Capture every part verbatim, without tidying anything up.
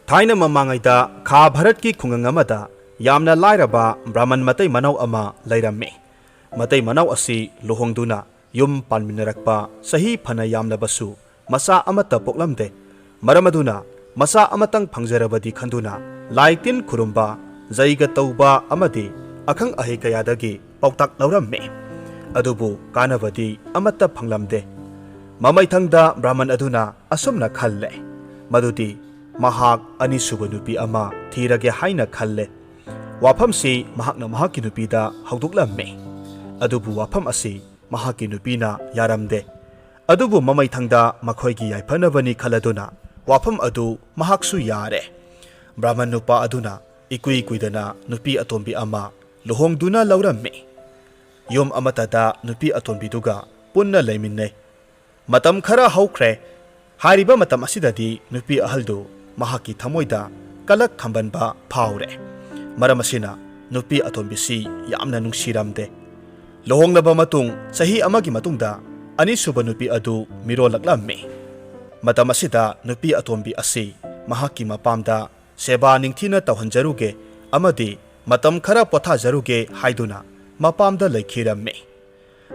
ꯊꯥꯏꯅ ꯃꯃꯥꯡꯉꯩꯗ ꯈꯥ ꯚꯥꯔꯠꯀꯤ ꯈꯨꯡꯒꯪ ꯑꯃꯗ ꯌꯥꯝꯅ ꯂꯥꯏꯔꯕ ꯕ꯭ꯔꯥꯍꯃꯟ ꯃꯇꯩ ꯃꯅꯥꯎ ꯑꯃ ꯂꯩꯔꯝꯃꯤ꯫ ꯃꯇꯩ ꯃꯅꯥꯎ ꯑꯁꯤ ꯂꯨꯍꯣꯡꯗꯨꯅ ꯌꯨꯝ ꯄꯥꯟꯃꯤꯟꯅꯔꯛꯄ ꯆꯍꯤ ꯐꯅ ꯌꯥꯝꯂꯕꯁꯨ ꯃꯆꯥ ꯑꯃꯠꯇ ꯄꯣꯛꯂꯝꯗꯦ꯫ ꯃꯔꯝ ꯑꯗꯨꯅ ꯃꯆꯥ ꯑꯃꯇꯪ ꯐꯪꯖꯔꯕꯗꯤ ꯈꯟꯗꯨꯅ ꯂꯥꯏ ꯇꯤꯟ ꯈꯨꯔꯨꯝꯕ, ꯖꯩꯒ ꯇꯧꯕ ꯑꯃꯗꯤ ꯑꯈꯪ ꯑꯍꯩ ꯀꯌꯥꯗꯒꯤ ꯄꯥꯎꯇꯥꯛ ꯂꯧꯔꯝꯃꯤ꯫ ꯑꯗꯨꯕꯨ ꯀꯥꯟꯅꯕꯗꯤ ꯑꯃꯠꯇ ꯐꯪꯂꯝꯗꯦ꯫ ꯃꯃꯩꯊꯪꯗ ꯕ꯭ꯔꯥꯍꯃꯟ ꯑꯗꯨꯅ ꯑꯁꯨꯝꯅ ꯈꯜꯂꯦ, ꯃꯗꯨꯗꯤ ꯃꯍꯥꯛ ꯑꯅꯤꯁꯨꯕ ꯅꯨꯄꯤ ꯑꯃ ꯊꯤꯔꯒꯦ ꯍꯥꯏꯅ ꯈꯜꯂꯦ꯫ ꯋꯥꯐꯝꯁꯤ ꯃꯍꯥꯛꯅ ꯃꯍꯥꯛꯀꯤ ꯅꯨꯄꯤꯗ ꯍꯧꯗꯣꯛꯂꯝꯃꯤ꯫ ꯑꯗꯨꯕꯨ ꯋꯥꯐꯝ ꯑꯁꯤ ꯃꯍꯥꯛꯀꯤ ꯅꯨꯄꯤꯅ ꯌꯥꯔꯝꯗꯦ꯫ ꯑꯗꯨꯕꯨ ꯃꯃꯩꯊꯪꯗ ꯃꯈꯣꯏꯒꯤ ꯌꯥꯏꯐꯅꯕꯅꯤ ꯈꯜꯂꯗꯨꯅ ꯋꯥꯐꯝ ꯑꯗꯨ ꯃꯍꯥꯛꯁꯨ ꯌꯥꯔꯦ꯫ ꯕ꯭ꯔꯥꯍꯃꯟ ꯅꯨꯄꯥ ꯑꯗꯨꯅ ꯏꯀꯨꯏ ꯀꯨꯏꯗꯅ ꯅꯨꯄꯤ ꯑꯇꯣꯝꯕꯤ ꯑꯃ ꯂꯨꯍꯣꯡꯗꯨꯅ ꯂꯧꯔꯝꯃꯤ꯫ ꯌꯨꯝ ꯑꯃꯠꯇꯗ ꯅꯨꯄꯤ ꯑꯇꯣꯝꯕꯤꯗꯨꯒ ꯄꯨꯟꯅ ꯂꯩꯃꯤꯟꯅꯩ꯫ ꯃꯇꯝ ꯈꯔ ꯍꯧꯈ꯭ꯔꯦ꯫ ꯍꯥꯏꯔꯤꯕ ꯃꯇꯝ ꯑꯁꯤꯗꯗꯤ ꯅꯨꯄꯤ ꯑꯍꯜꯗꯨ ꯃꯍꯥꯛꯀꯤ ꯊꯃꯣꯏꯗ ꯀꯂꯛ ꯈꯝꯕꯟꯕ ꯐꯥꯎꯔꯦ꯫ ꯃꯔꯝ ꯑꯁꯤꯅ ꯅꯨꯄꯤ ꯑꯇꯣꯝꯕꯤꯁꯤ ꯌꯥꯝꯅ ꯅꯨꯡꯁꯤꯔꯝꯗꯦ꯫ ꯂꯨꯍꯣꯡꯂꯕ ꯃꯇꯨꯡ ꯆꯍꯤ ꯑꯃꯒꯤ ꯃꯇꯨꯡꯗ ꯑꯅꯤꯁꯨꯕ ꯅꯨꯄꯤ ꯑꯗꯨ ꯃꯤꯔꯣꯜꯂꯛꯂꯝꯃꯤ꯫ ꯃꯇꯝ ꯑꯁꯤꯗ ꯅꯨꯄꯤ ꯑꯇꯣꯝꯕꯤ ꯑꯁꯤ ꯃꯍꯥꯛꯀꯤ ꯃꯄꯥꯝꯗ ꯁꯦꯕꯥ ꯅꯤꯡꯊꯤꯅ ꯇꯧꯍꯟꯖꯔꯨꯒꯦ ꯑꯃꯗꯤ ꯃꯇꯝ ꯈꯔ ꯄꯣꯊꯥꯖꯔꯨꯒꯦ ꯍꯥꯏꯗꯨꯅ ꯃꯄꯥꯝꯗ ꯂꯩꯈꯤꯔꯝꯃꯤ꯫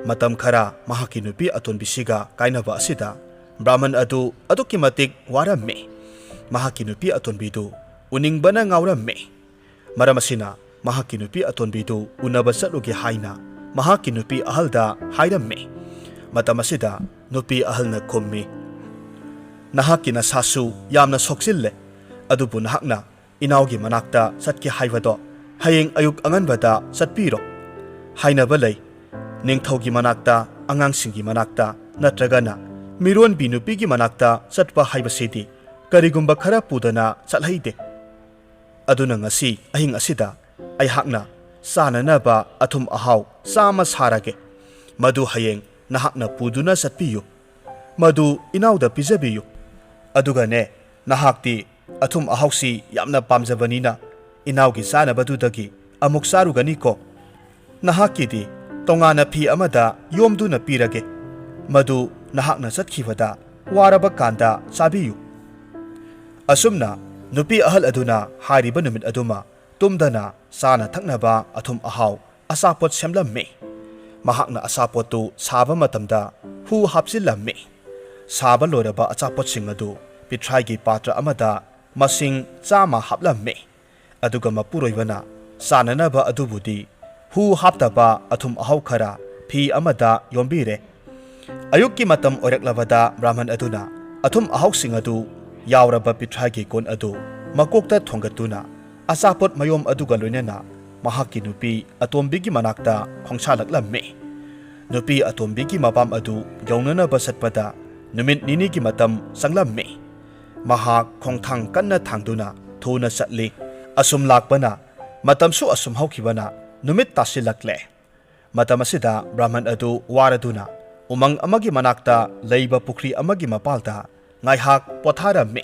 ꯃꯇꯝ ꯈꯔ ꯃꯍꯥꯛꯀꯤ ꯅꯨꯄꯤ ꯑꯇꯣꯟꯕꯤꯁꯤꯒ ꯀꯥꯏꯅꯕ ꯑꯁꯤꯗ ꯕ꯭ꯔꯥꯍꯃꯟ ꯑꯗꯨ ꯑꯗꯨꯛꯀꯤ ꯃꯇꯤꯛ ꯋꯥꯔꯝꯃꯤ꯫ ꯃꯍꯥꯛꯀꯤ ꯅꯨꯄꯤ ꯑꯇꯣꯟꯕꯤꯗꯨ ꯎꯅꯤꯡꯕꯅ ꯉꯥꯎꯔꯝꯃꯤ꯫ ꯃꯔꯝ ꯑꯁꯤꯅ ꯃꯍꯥꯛꯀꯤ ꯅꯨꯄꯤ ꯑꯇꯣꯟꯕꯤꯗꯨ ꯎꯅꯕ ꯆꯠꯂꯨꯒꯦ ꯍꯥꯏꯅ ꯃꯍꯥꯛꯀꯤ ꯅꯨꯄꯤ ꯑꯍꯜꯗ ꯍꯥꯏꯔꯝꯃꯤ꯫ ꯃꯇꯝ ꯑꯁꯤꯗ ꯅꯨꯄꯤ ꯑꯍꯜꯅ ꯈꯨꯝꯃꯤ, "ꯅꯍꯥꯛꯀꯤ ꯅꯁꯥꯁꯨ ꯌꯥꯝꯅ ꯁꯣꯛꯆꯤꯜꯂꯦ, ꯑꯗꯨꯕꯨ ꯅꯍꯥꯛꯅ ꯏꯅꯥꯎꯒꯤ ꯃꯅꯥꯛꯇ ꯆꯠꯀꯦ ꯍꯥꯏꯕꯗꯣ ꯍꯌꯦꯡ ꯑꯌꯨꯛ ꯑꯉꯟꯕꯗ ꯆꯠꯄꯤꯔꯣ꯫ ꯍꯥꯏꯅꯕ ꯂꯩ, ꯅꯤꯡꯊꯧꯒꯤ ꯃꯅꯥꯛꯇ, ꯑꯉꯥꯡꯁꯤꯡꯒꯤ ꯃꯅꯥꯛꯇ ꯅꯠꯇ꯭ꯔꯒꯅ ꯃꯤꯔꯣꯟꯕꯤ ꯅꯨꯄꯤꯒꯤ ꯃꯅꯥꯛꯇ ꯆꯠꯄ ꯍꯥꯏꯕꯁꯤꯗꯤ ꯀꯔꯤꯒꯨꯝꯕ ꯈꯔ ꯄꯨꯗꯅ ꯆꯠꯍꯩꯗꯦ꯫ ꯑꯗꯨꯅ ꯉꯁꯤ ꯑꯍꯤꯡ ꯑꯁꯤꯗ ꯑꯩꯍꯥꯛꯅ ꯆꯥꯅꯅꯕ ꯑꯊꯨꯝ ꯑꯍꯥꯎ ꯆꯥꯝꯃ ꯁꯥꯔꯒꯦ꯫ ꯃꯗꯨ ꯍꯌꯦꯡ ꯅꯍꯥꯛꯅ ꯄꯨꯗꯨꯅ ꯆꯠꯄꯤꯌꯨ꯫ ꯃꯗꯨ ꯏꯅꯥꯎꯗ ꯄꯤꯖꯕꯤꯌꯨ꯫ ꯑꯗꯨꯒꯅꯦ, ꯅꯍꯥꯛꯇꯤ ꯑꯊꯨꯝ ꯑꯍꯥꯎꯁꯤ ꯌꯥꯝꯅ ꯄꯥꯝꯖꯕꯅꯤꯅ ꯏꯅꯥꯎꯒꯤ ꯆꯥꯅꯕꯗꯨꯗꯒꯤ ꯑꯃꯨꯛ ꯆꯥꯔꯨꯒꯅꯤꯀꯣ꯫ ꯅꯍꯥꯛꯀꯤꯗꯤ ꯇꯣꯉꯥꯟꯅ ꯐꯤ ꯑꯃꯗ ꯌꯣꯝꯗꯨꯅ ꯄꯤꯔꯒꯦ꯫ ꯃꯗꯨ ꯅꯍꯥꯛꯅ ꯆꯠꯈꯤꯕꯗ ꯋꯥꯔꯕ ꯀꯥꯟꯗ ꯆꯥꯕꯤꯌꯨ꯫" ꯑꯁꯨꯝꯅ ꯅꯨꯄꯤ ꯑꯍꯜ ꯑꯗꯨꯅ ꯍꯥꯏꯔꯤꯕ ꯅꯨꯃꯤꯠ ꯑꯗꯨꯃ ꯇꯨꯝꯗꯅ ꯆꯥꯅ ꯊꯛꯅꯕ ꯑꯊꯨꯝ ꯑꯍꯥꯎ ꯑꯆꯥꯄꯣꯠ ꯁꯦꯝꯂꯝꯃꯤ꯫ ꯃꯍꯥꯛꯅ ꯑꯆꯥꯄꯣꯠꯇꯨ ꯁꯥꯕ ꯃꯇꯝꯗ ꯍꯨ ꯍꯥꯞꯆꯤꯜꯂꯝꯃꯤ꯫ ꯁꯥꯕ ꯂꯣꯏꯔꯕ ꯑꯆꯥꯄꯣꯠꯁꯤꯡ ꯑꯗꯨ ꯄꯤꯊ꯭ꯔꯥꯏꯒꯤ ꯄꯥꯇ꯭ꯔ ꯑꯃꯗ ꯃꯁꯤꯡ ꯆꯥꯝꯃ ꯍꯥꯞꯂꯝꯃꯤ꯫ ꯑꯗꯨꯒ ꯃꯄꯨꯔꯣꯏꯕꯅ ꯆꯥꯅꯅꯕ ꯑꯗꯨꯕꯨꯗꯤ ꯍꯨ ꯍꯥꯞꯇꯕ ꯑꯊꯨꯝ ꯑꯍꯥꯎ ꯈꯔ ꯐꯤ ꯑꯃꯗ ꯌꯣꯝꯕꯤꯔꯦ꯫ ꯑꯌꯨꯛꯀꯤ ꯃꯇꯝ ꯑꯣꯏꯔꯛꯂꯕꯗ ꯕ꯭ꯔꯥꯍꯃꯟ ꯑꯗꯨꯅ ꯑꯊꯨꯝ ꯑꯍꯥꯎꯁꯤꯡ ꯑꯗꯨ ꯌꯥꯎꯔꯕ ꯄꯤꯊ꯭ꯔꯥꯏꯒꯤ ꯀꯣꯟ ꯑꯗꯨ ꯃꯀꯣꯛꯇ ꯊꯣꯡꯒꯠꯇꯨꯅ ꯑꯆꯥꯄꯣꯠ ꯃꯌꯣꯝ ꯑꯗꯨꯒ ꯂꯣꯏꯅꯅ ꯃꯍꯥꯛꯀꯤ ꯅꯨꯄꯤ ꯑꯇꯣꯝꯕꯤꯒꯤ ꯃꯅꯥꯛꯇ ꯈꯣꯡꯁꯥꯜꯂꯛꯂꯝꯃꯤ꯫ ꯅꯨꯄꯤ ꯑꯇꯣꯝꯕꯤꯒꯤ ꯃꯄꯥꯝ ꯑꯗꯨ ꯌꯧꯅꯅꯕ ꯆꯠꯄꯗ ꯅꯨꯃꯤꯠ ꯅꯤꯅꯤꯒꯤ ꯃꯇꯝ ꯆꯪꯂꯝꯃꯤ꯫ ꯃꯍꯥꯛ ꯈꯣꯡꯊꯥꯡ ꯀꯟꯅ ꯊꯥꯡꯗꯨꯅ ꯊꯨꯅ ꯆꯠꯂꯤ꯫ ꯑꯁꯨꯝ ꯂꯥꯛꯄꯅ ꯃꯇꯝꯁꯨ ꯑꯁꯨꯝ ꯍꯧꯈꯤꯕꯅ ꯅꯨꯃꯤꯠ ꯇꯥꯁꯤꯜꯂꯛꯂꯦ꯫ ꯃꯇꯝ ꯑꯁꯤꯗ ꯕ꯭ꯔꯥꯍꯃꯟ ꯑꯗꯨ ꯋꯥꯔꯗꯨꯅ ꯎꯃꯪ ꯑꯃꯒꯤ ꯃꯅꯥꯛꯇ ꯂꯩꯕ ꯄꯨꯈ꯭ꯔꯤ ꯑꯃꯒꯤ ꯃꯄꯥꯜꯗ ꯉꯥꯏꯍꯥꯛ ꯄꯣꯊꯥꯔꯝꯃꯤ꯫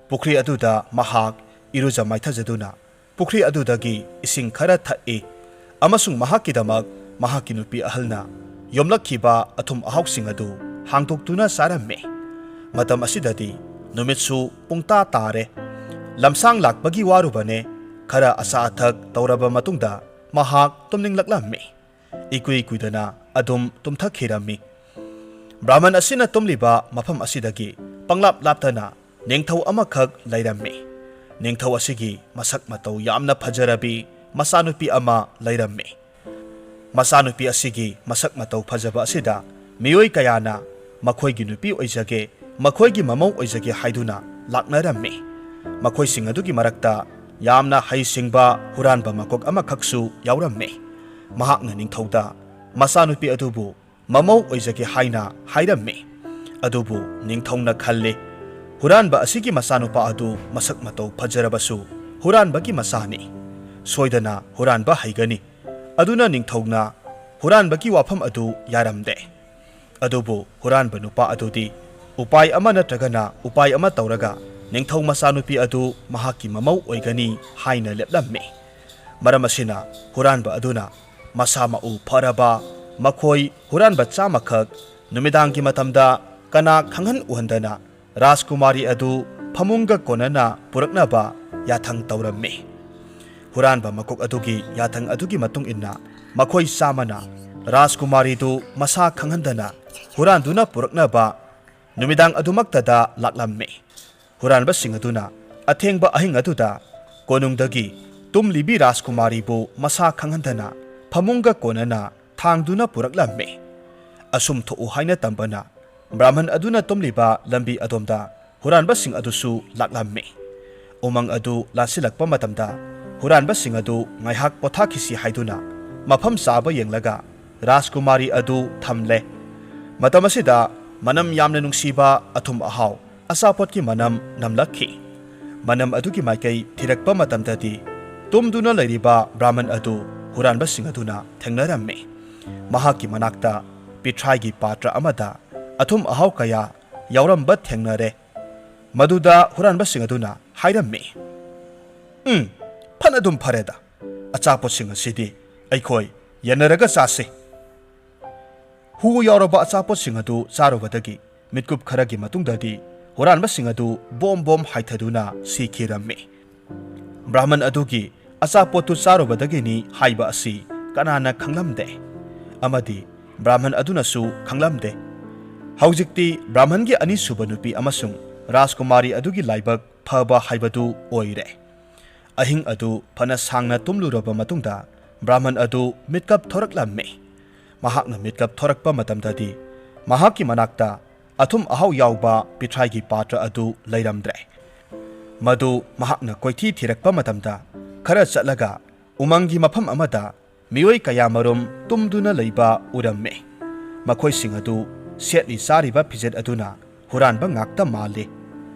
ꯄꯨꯈ꯭ꯔꯤ ꯑꯗꯨꯗ ꯃꯍꯥꯛ ꯏꯔꯨꯖ ꯃꯥꯏꯊꯖꯗꯨꯅ ꯄꯨꯈ꯭ꯔꯤ ꯑꯗꯨꯗꯒꯤ ꯏꯁꯤꯡ ꯈꯔ ꯊꯛꯏ ꯑꯃꯁꯨꯡ ꯃꯍꯥꯛꯀꯤꯗꯃꯛ ꯃꯍꯥꯛꯀꯤ ꯅꯨꯄꯤ ꯑꯍꯜꯅ ꯌꯣꯝꯂꯛꯈꯤꯕ ꯑꯊꯨꯝ ꯑꯍꯥꯎꯁꯤꯡ ꯑꯗꯨ ꯍꯥꯡꯗꯣꯛꯇꯨꯅ ꯆꯥꯔꯝꯃꯤ꯫ ꯃꯇꯝ ꯑꯁꯤꯗꯗꯤ ꯅꯨꯃꯤꯠꯁꯨ ꯄꯨꯡꯇꯥ ꯇꯥꯔꯦ꯫ ꯂꯝꯁꯥꯡ ꯂꯥꯛꯄꯒꯤ ꯋꯥꯔꯨꯕꯅꯦ꯫ ꯈꯔ ꯑꯆꯥ ꯑꯊꯛ ꯇꯧꯔꯕ ꯃꯇꯨꯡꯗ ꯃꯍꯥꯛ ꯇꯨꯝꯅꯤꯡꯂꯛꯂꯝꯃꯤ꯫ ꯏꯀꯨꯏ ꯀꯨꯏꯗꯅ ꯑꯗꯨꯝ ꯇꯨꯝꯊꯈꯤꯔꯝꯃꯤ꯫ ꯕ꯭ꯔꯥꯍꯃꯟ ꯑꯁꯤꯅ ꯇꯨꯝꯂꯤꯕ ꯃꯐꯝ ꯑꯁꯤꯗꯒꯤ ꯄꯪꯂꯥꯞ ꯂꯥꯞꯇꯅ ꯅꯤꯡꯊꯧ ꯑꯃꯈꯛ ꯂꯩꯔꯝꯃꯤ꯫ ꯅꯤꯡꯊꯧ ꯑꯁꯤꯒꯤ ꯃꯁꯛ ꯃꯇꯧ ꯌꯥꯝꯅ ꯐꯖꯔꯕꯤ ꯃꯆꯥꯅꯨꯄꯤ ꯑꯃ ꯂꯩꯔꯝꯃꯤ꯫ ꯃꯆꯥꯅꯨꯄꯤ ꯑꯁꯤꯒꯤ ꯃꯁꯛ ꯃꯇꯧ ꯐꯖꯕ ꯑꯁꯤꯗ ꯃꯤꯑꯣꯏ ꯀꯌꯥꯅ ꯃꯈꯣꯏꯒꯤ ꯅꯨꯄꯤ ꯑꯣꯏꯖꯒꯦ, ꯃꯈꯣꯏꯒꯤ ꯃꯃꯧ ꯑꯣꯏꯖꯒꯦ ꯍꯥꯏꯗꯨꯅ ꯂꯥꯛꯅꯔꯝꯃꯤ꯫ ꯃꯈꯣꯏꯁꯤꯡ ꯑꯗꯨꯒꯤ ꯃꯔꯛꯇ ꯌꯥꯝꯅ ꯍꯩꯁꯤꯡꯕ ꯍꯨꯔꯥꯟꯕ ꯃꯀꯣꯛ ꯑꯃꯈꯛꯁꯨ ꯌꯥꯎꯔꯝꯃꯤ꯫ ꯃꯍꯥꯛꯅ ꯅꯤꯡꯊꯧꯗ ꯃꯆꯥꯅꯨꯄꯤ ꯑꯗꯨꯕꯨ ꯃꯃꯧ ꯑꯣꯏꯖꯒꯦ ꯍꯥꯏꯅ ꯍꯥꯏꯔꯝꯃꯤ꯫ ꯑꯗꯨꯕꯨ ꯅꯤꯡꯊꯧꯅ ꯈꯜꯂꯤ, "ꯍꯨꯔꯥꯟꯕ ꯑꯁꯤꯒꯤ ꯃꯆꯥꯅꯨꯄꯥ ꯑꯗꯨ ꯃꯁꯛ ꯃꯇꯧ ꯐꯖꯔꯕꯁꯨ ꯍꯨꯔꯥꯟꯕꯒꯤ ꯃꯆꯥꯅꯤ꯫ ꯁꯣꯏꯗꯅ ꯍꯨꯔꯥꯟꯕ ꯍꯩꯒꯅꯤ꯫" ꯑꯗꯨꯅ ꯅꯤꯡꯊꯧꯅ ꯍꯨꯔꯥꯟꯕꯒꯤ ꯋꯥꯐꯝ ꯑꯗꯨ ꯌꯥꯔꯝꯗꯦ꯫ ꯑꯗꯨꯕꯨ ꯍꯨꯔꯥꯟꯕ ꯅꯨꯄꯥ ꯑꯗꯨꯗꯤ ꯎꯄꯥꯏ ꯑꯃ ꯅꯠꯇ꯭ꯔꯒꯅ ꯎꯄꯥꯏ ꯑꯃ ꯇꯧꯔꯒ ꯅꯤꯡꯊꯧ ꯃꯆꯥꯅꯨꯄꯤ ꯑꯗꯨ ꯃꯍꯥꯛꯀꯤ ꯃꯃꯧ ꯑꯣꯏꯒꯅꯤ ꯍꯥꯏꯅ ꯂꯦꯞꯂꯝꯃꯤ꯫ ꯃꯔꯝ ꯑꯁꯤꯅ ꯍꯨꯔꯥꯟꯕ ꯑꯗꯨꯅ ꯃꯁꯥ ꯃꯎ ꯐꯔꯕ ꯃꯈꯣꯏ ꯍꯨꯔꯥꯟꯕ ꯆꯥꯝꯃꯈꯛ ꯅꯨꯃꯤꯗꯥꯡꯒꯤ ꯃꯇꯝꯗ ꯀꯅꯥ ꯈꯪꯍꯟ ꯎꯍꯟꯗꯅ ꯔꯥꯖꯀꯨꯃꯥꯔꯤ ꯑꯗꯨ ꯐꯃꯨꯡꯒ ꯀꯣꯟꯅꯅ ꯄꯨꯔꯛꯅꯕ ꯌꯥꯊꯪ ꯇꯧꯔꯝꯃꯤ꯫ ꯍꯨꯔꯥꯟꯕ ꯃꯀꯣꯛ ꯑꯗꯨꯒꯤ ꯌꯥꯊꯪ ꯑꯗꯨꯒꯤ ꯃꯇꯨꯡ ꯏꯟꯅ ꯃꯈꯣꯏ ꯆꯥꯝꯃꯅ ꯔꯥꯖꯀꯨꯃꯥꯔꯤꯗꯨ ꯃꯁꯥ ꯈꯪꯍꯟꯗꯅ ꯍꯨꯔꯥꯟꯗꯨꯅ ꯄꯨꯔꯛꯅꯕ ꯅꯨꯃꯤꯗꯥꯡ ꯑꯗꯨꯃꯛꯇꯗ ꯂꯥꯛꯂꯝꯃꯤ꯫ ꯍꯨꯔꯥꯟꯕꯁꯤꯡ ꯑꯗꯨꯅ ꯑꯊꯦꯡꯕ ꯑꯍꯤꯡ ꯑꯗꯨꯗ ꯀꯣꯅꯨꯡꯗꯒꯤ ꯇꯨꯝꯂꯤꯕꯤ ꯔꯥꯖꯀꯨꯃꯥꯔꯤꯕꯨ ꯃꯁꯥ ꯈꯪꯍꯟꯗꯅ ꯐꯃꯨꯡꯒ ꯀꯣꯟꯅꯅ ꯊꯥꯡꯗꯨꯅ ꯄꯨꯔꯛꯂꯝꯃꯤ꯫ ꯑꯁꯨꯝ ꯊꯣꯛꯎ ꯍꯥꯏꯅ ꯇꯝꯕꯅ ꯕ꯭ꯔꯥꯍꯃꯟ ꯑꯗꯨꯅ ꯇꯨꯝꯂꯤꯕ ꯂꯝꯕꯤ ꯑꯗꯣꯝꯗ ꯍꯨꯔꯥꯟꯕꯁꯤꯡ ꯑꯗꯨꯁꯨ ꯂꯥꯛꯂꯝꯃꯤ꯫ ꯎꯃꯪ ꯑꯗꯨ ꯂꯥꯟꯁꯤꯜꯂꯛꯄ ꯃꯇꯝꯗ ꯍꯨꯔꯥꯟꯕꯁꯤꯡ ꯑꯗꯨ ꯉꯥꯏꯍꯥꯛ ꯄꯣꯊꯥꯈꯤꯁꯤ ꯍꯥꯏꯗꯨꯅ ꯃꯐꯝ ꯆꯥꯕ ꯌꯦꯡꯂꯒ ꯔꯥꯖꯀꯨꯃꯥꯔꯤ ꯑꯗꯨ ꯊꯝꯂꯦ꯫ ꯃꯇꯝ ꯑꯁꯤꯗ ꯃꯅꯝ ꯌꯥꯝꯅ ꯅꯨꯡꯁꯤꯕ ꯑꯊꯨꯝ ꯑꯍꯥꯎ ꯑꯆꯥꯄꯣꯠꯀꯤ ꯃꯅꯝ ꯅꯝꯂꯛꯈꯤ꯫ ꯃꯅꯝ ꯑꯗꯨꯒꯤ ꯃꯥꯏꯀꯩ ꯊꯤꯔꯛꯄ ꯃꯇꯝꯗꯗꯤ ꯇꯨꯝꯗꯨꯅ ꯂꯩꯔꯤꯕ ꯕ꯭ꯔꯥꯍꯃꯟ ꯑꯗꯨ ꯍꯨꯔꯥꯟꯕꯁꯤꯡ ꯑꯗꯨꯅ ꯊꯦꯡꯅꯔꯝꯃꯤ꯫ ꯃꯍꯥꯛꯀꯤ ꯃꯅꯥꯛꯇ ꯄꯤꯊ꯭ꯔꯥꯏꯒꯤ ꯄꯥꯇ꯭ꯔ ꯑꯃꯗ ꯑꯊꯨꯝ ꯑꯍꯥꯎ ꯀꯌꯥ ꯌꯥꯎꯔꯝꯕ ꯊꯦꯡꯅꯔꯦ꯫ ꯃꯗꯨꯗ ꯍꯨꯔꯥꯟꯕꯁꯤꯡ ꯑꯗꯨꯅ ꯍꯥꯏꯔꯝꯃꯤ, "ꯎꯝ, ꯐꯅꯗꯨꯝ ꯐꯔꯦꯗ꯫ ꯑꯆꯥꯄꯣꯠꯁꯤꯡ ꯑꯁꯤꯗꯤ ꯑꯩꯈꯣꯏ ꯌꯦꯟꯅꯔꯒ ꯆꯥꯁꯤ꯫" ꯍꯨ ꯌꯥꯎꯔꯕ ꯑꯆꯥꯄꯣꯠꯁꯤꯡ ꯑꯗꯨ ꯆꯥꯔꯨꯕꯗꯒꯤ ꯃꯤꯠꯀꯨꯞ ꯈꯔꯒꯤ ꯃꯇꯨꯡꯗꯗꯤ ꯍꯨꯔꯥꯟꯕꯁꯤꯡ ꯑꯗꯨ ꯕꯣꯝ ꯕꯣꯝ ꯍꯥꯏꯊꯗꯨꯅ ꯁꯤꯈꯤꯔꯝꯃꯤ꯫ ꯕ꯭ꯔꯥꯍꯃꯟ ꯑꯗꯨꯒꯤ ꯑꯆꯥꯄꯣꯠꯇꯨ ꯆꯥꯔꯨꯕꯗꯒꯤꯅꯤ ꯍꯥꯏꯕ ꯑꯁꯤ ꯀꯅꯥꯅ ꯈꯪꯂꯝꯗꯦ, ꯑꯃꯗꯤ ꯕ꯭ꯔꯥꯍꯃꯟ ꯑꯗꯨꯅꯁꯨ ꯈꯪꯂꯝꯗꯦ꯫ ꯍꯧꯖꯤꯛꯇꯤ ꯕ꯭ꯔꯥꯍꯃꯟꯒꯤ ꯑꯅꯤꯁꯨꯕ ꯅꯨꯄꯤ ꯑꯃꯁꯨꯡ ꯔꯥꯖꯀꯨꯃꯥꯔꯤ ꯑꯗꯨꯒꯤ ꯂꯥꯏꯕꯛ ꯐꯕ ꯍꯥꯏꯕꯗꯨ ꯑꯣꯏꯔꯦ꯫ ꯑꯍꯤꯡ ꯑꯗꯨ ꯐꯅ ꯁꯥꯡꯅ ꯇꯨꯝꯂꯨꯔꯕ ꯃꯇꯨꯡꯗ ꯕ꯭ꯔꯥꯍꯃꯟ ꯑꯗꯨ ꯃꯤꯠꯀꯞ ꯊꯣꯔꯛꯂꯝꯃꯤ꯫ ꯃꯍꯥꯛꯅ ꯃꯤꯠꯀꯞ ꯊꯣꯔꯛꯄ ꯃꯇꯝꯗꯗꯤ ꯃꯍꯥꯛꯀꯤ ꯃꯅꯥꯛꯇ ꯑꯊꯨꯝ ꯑꯍꯥꯎ ꯌꯥꯎꯕ ꯄꯤꯊ꯭ꯔꯥꯏꯒꯤ ꯄꯥꯇ꯭ꯔ ꯑꯗꯨ ꯂꯩꯔꯝꯗ꯭ꯔꯦ꯫ ꯃꯗꯨ ꯃꯍꯥꯛꯅ ꯀꯣꯏꯊꯤ ꯊꯤꯔꯛꯄ ꯃꯇꯝꯗ ꯈꯔ ꯆꯠꯂꯒ ꯎꯃꯪꯒꯤ ꯃꯐꯝ ꯑꯃꯗ ꯃꯤꯑꯣꯏ ꯀꯌꯥꯃꯔꯨꯝ ꯇꯨꯝꯗꯨꯅ ꯂꯩꯕ ꯎꯔꯝꯃꯤ꯫ ꯃꯈꯣꯏꯁꯤꯡ ꯑꯗꯨ ꯁꯦꯠꯂꯤ ꯆꯥꯔꯤꯕ ꯐꯤꯖꯦꯠ ꯑꯗꯨꯅ ꯍꯨꯔꯥꯟꯕ ꯉꯥꯛꯇ ꯃꯥꯜꯂꯤ꯫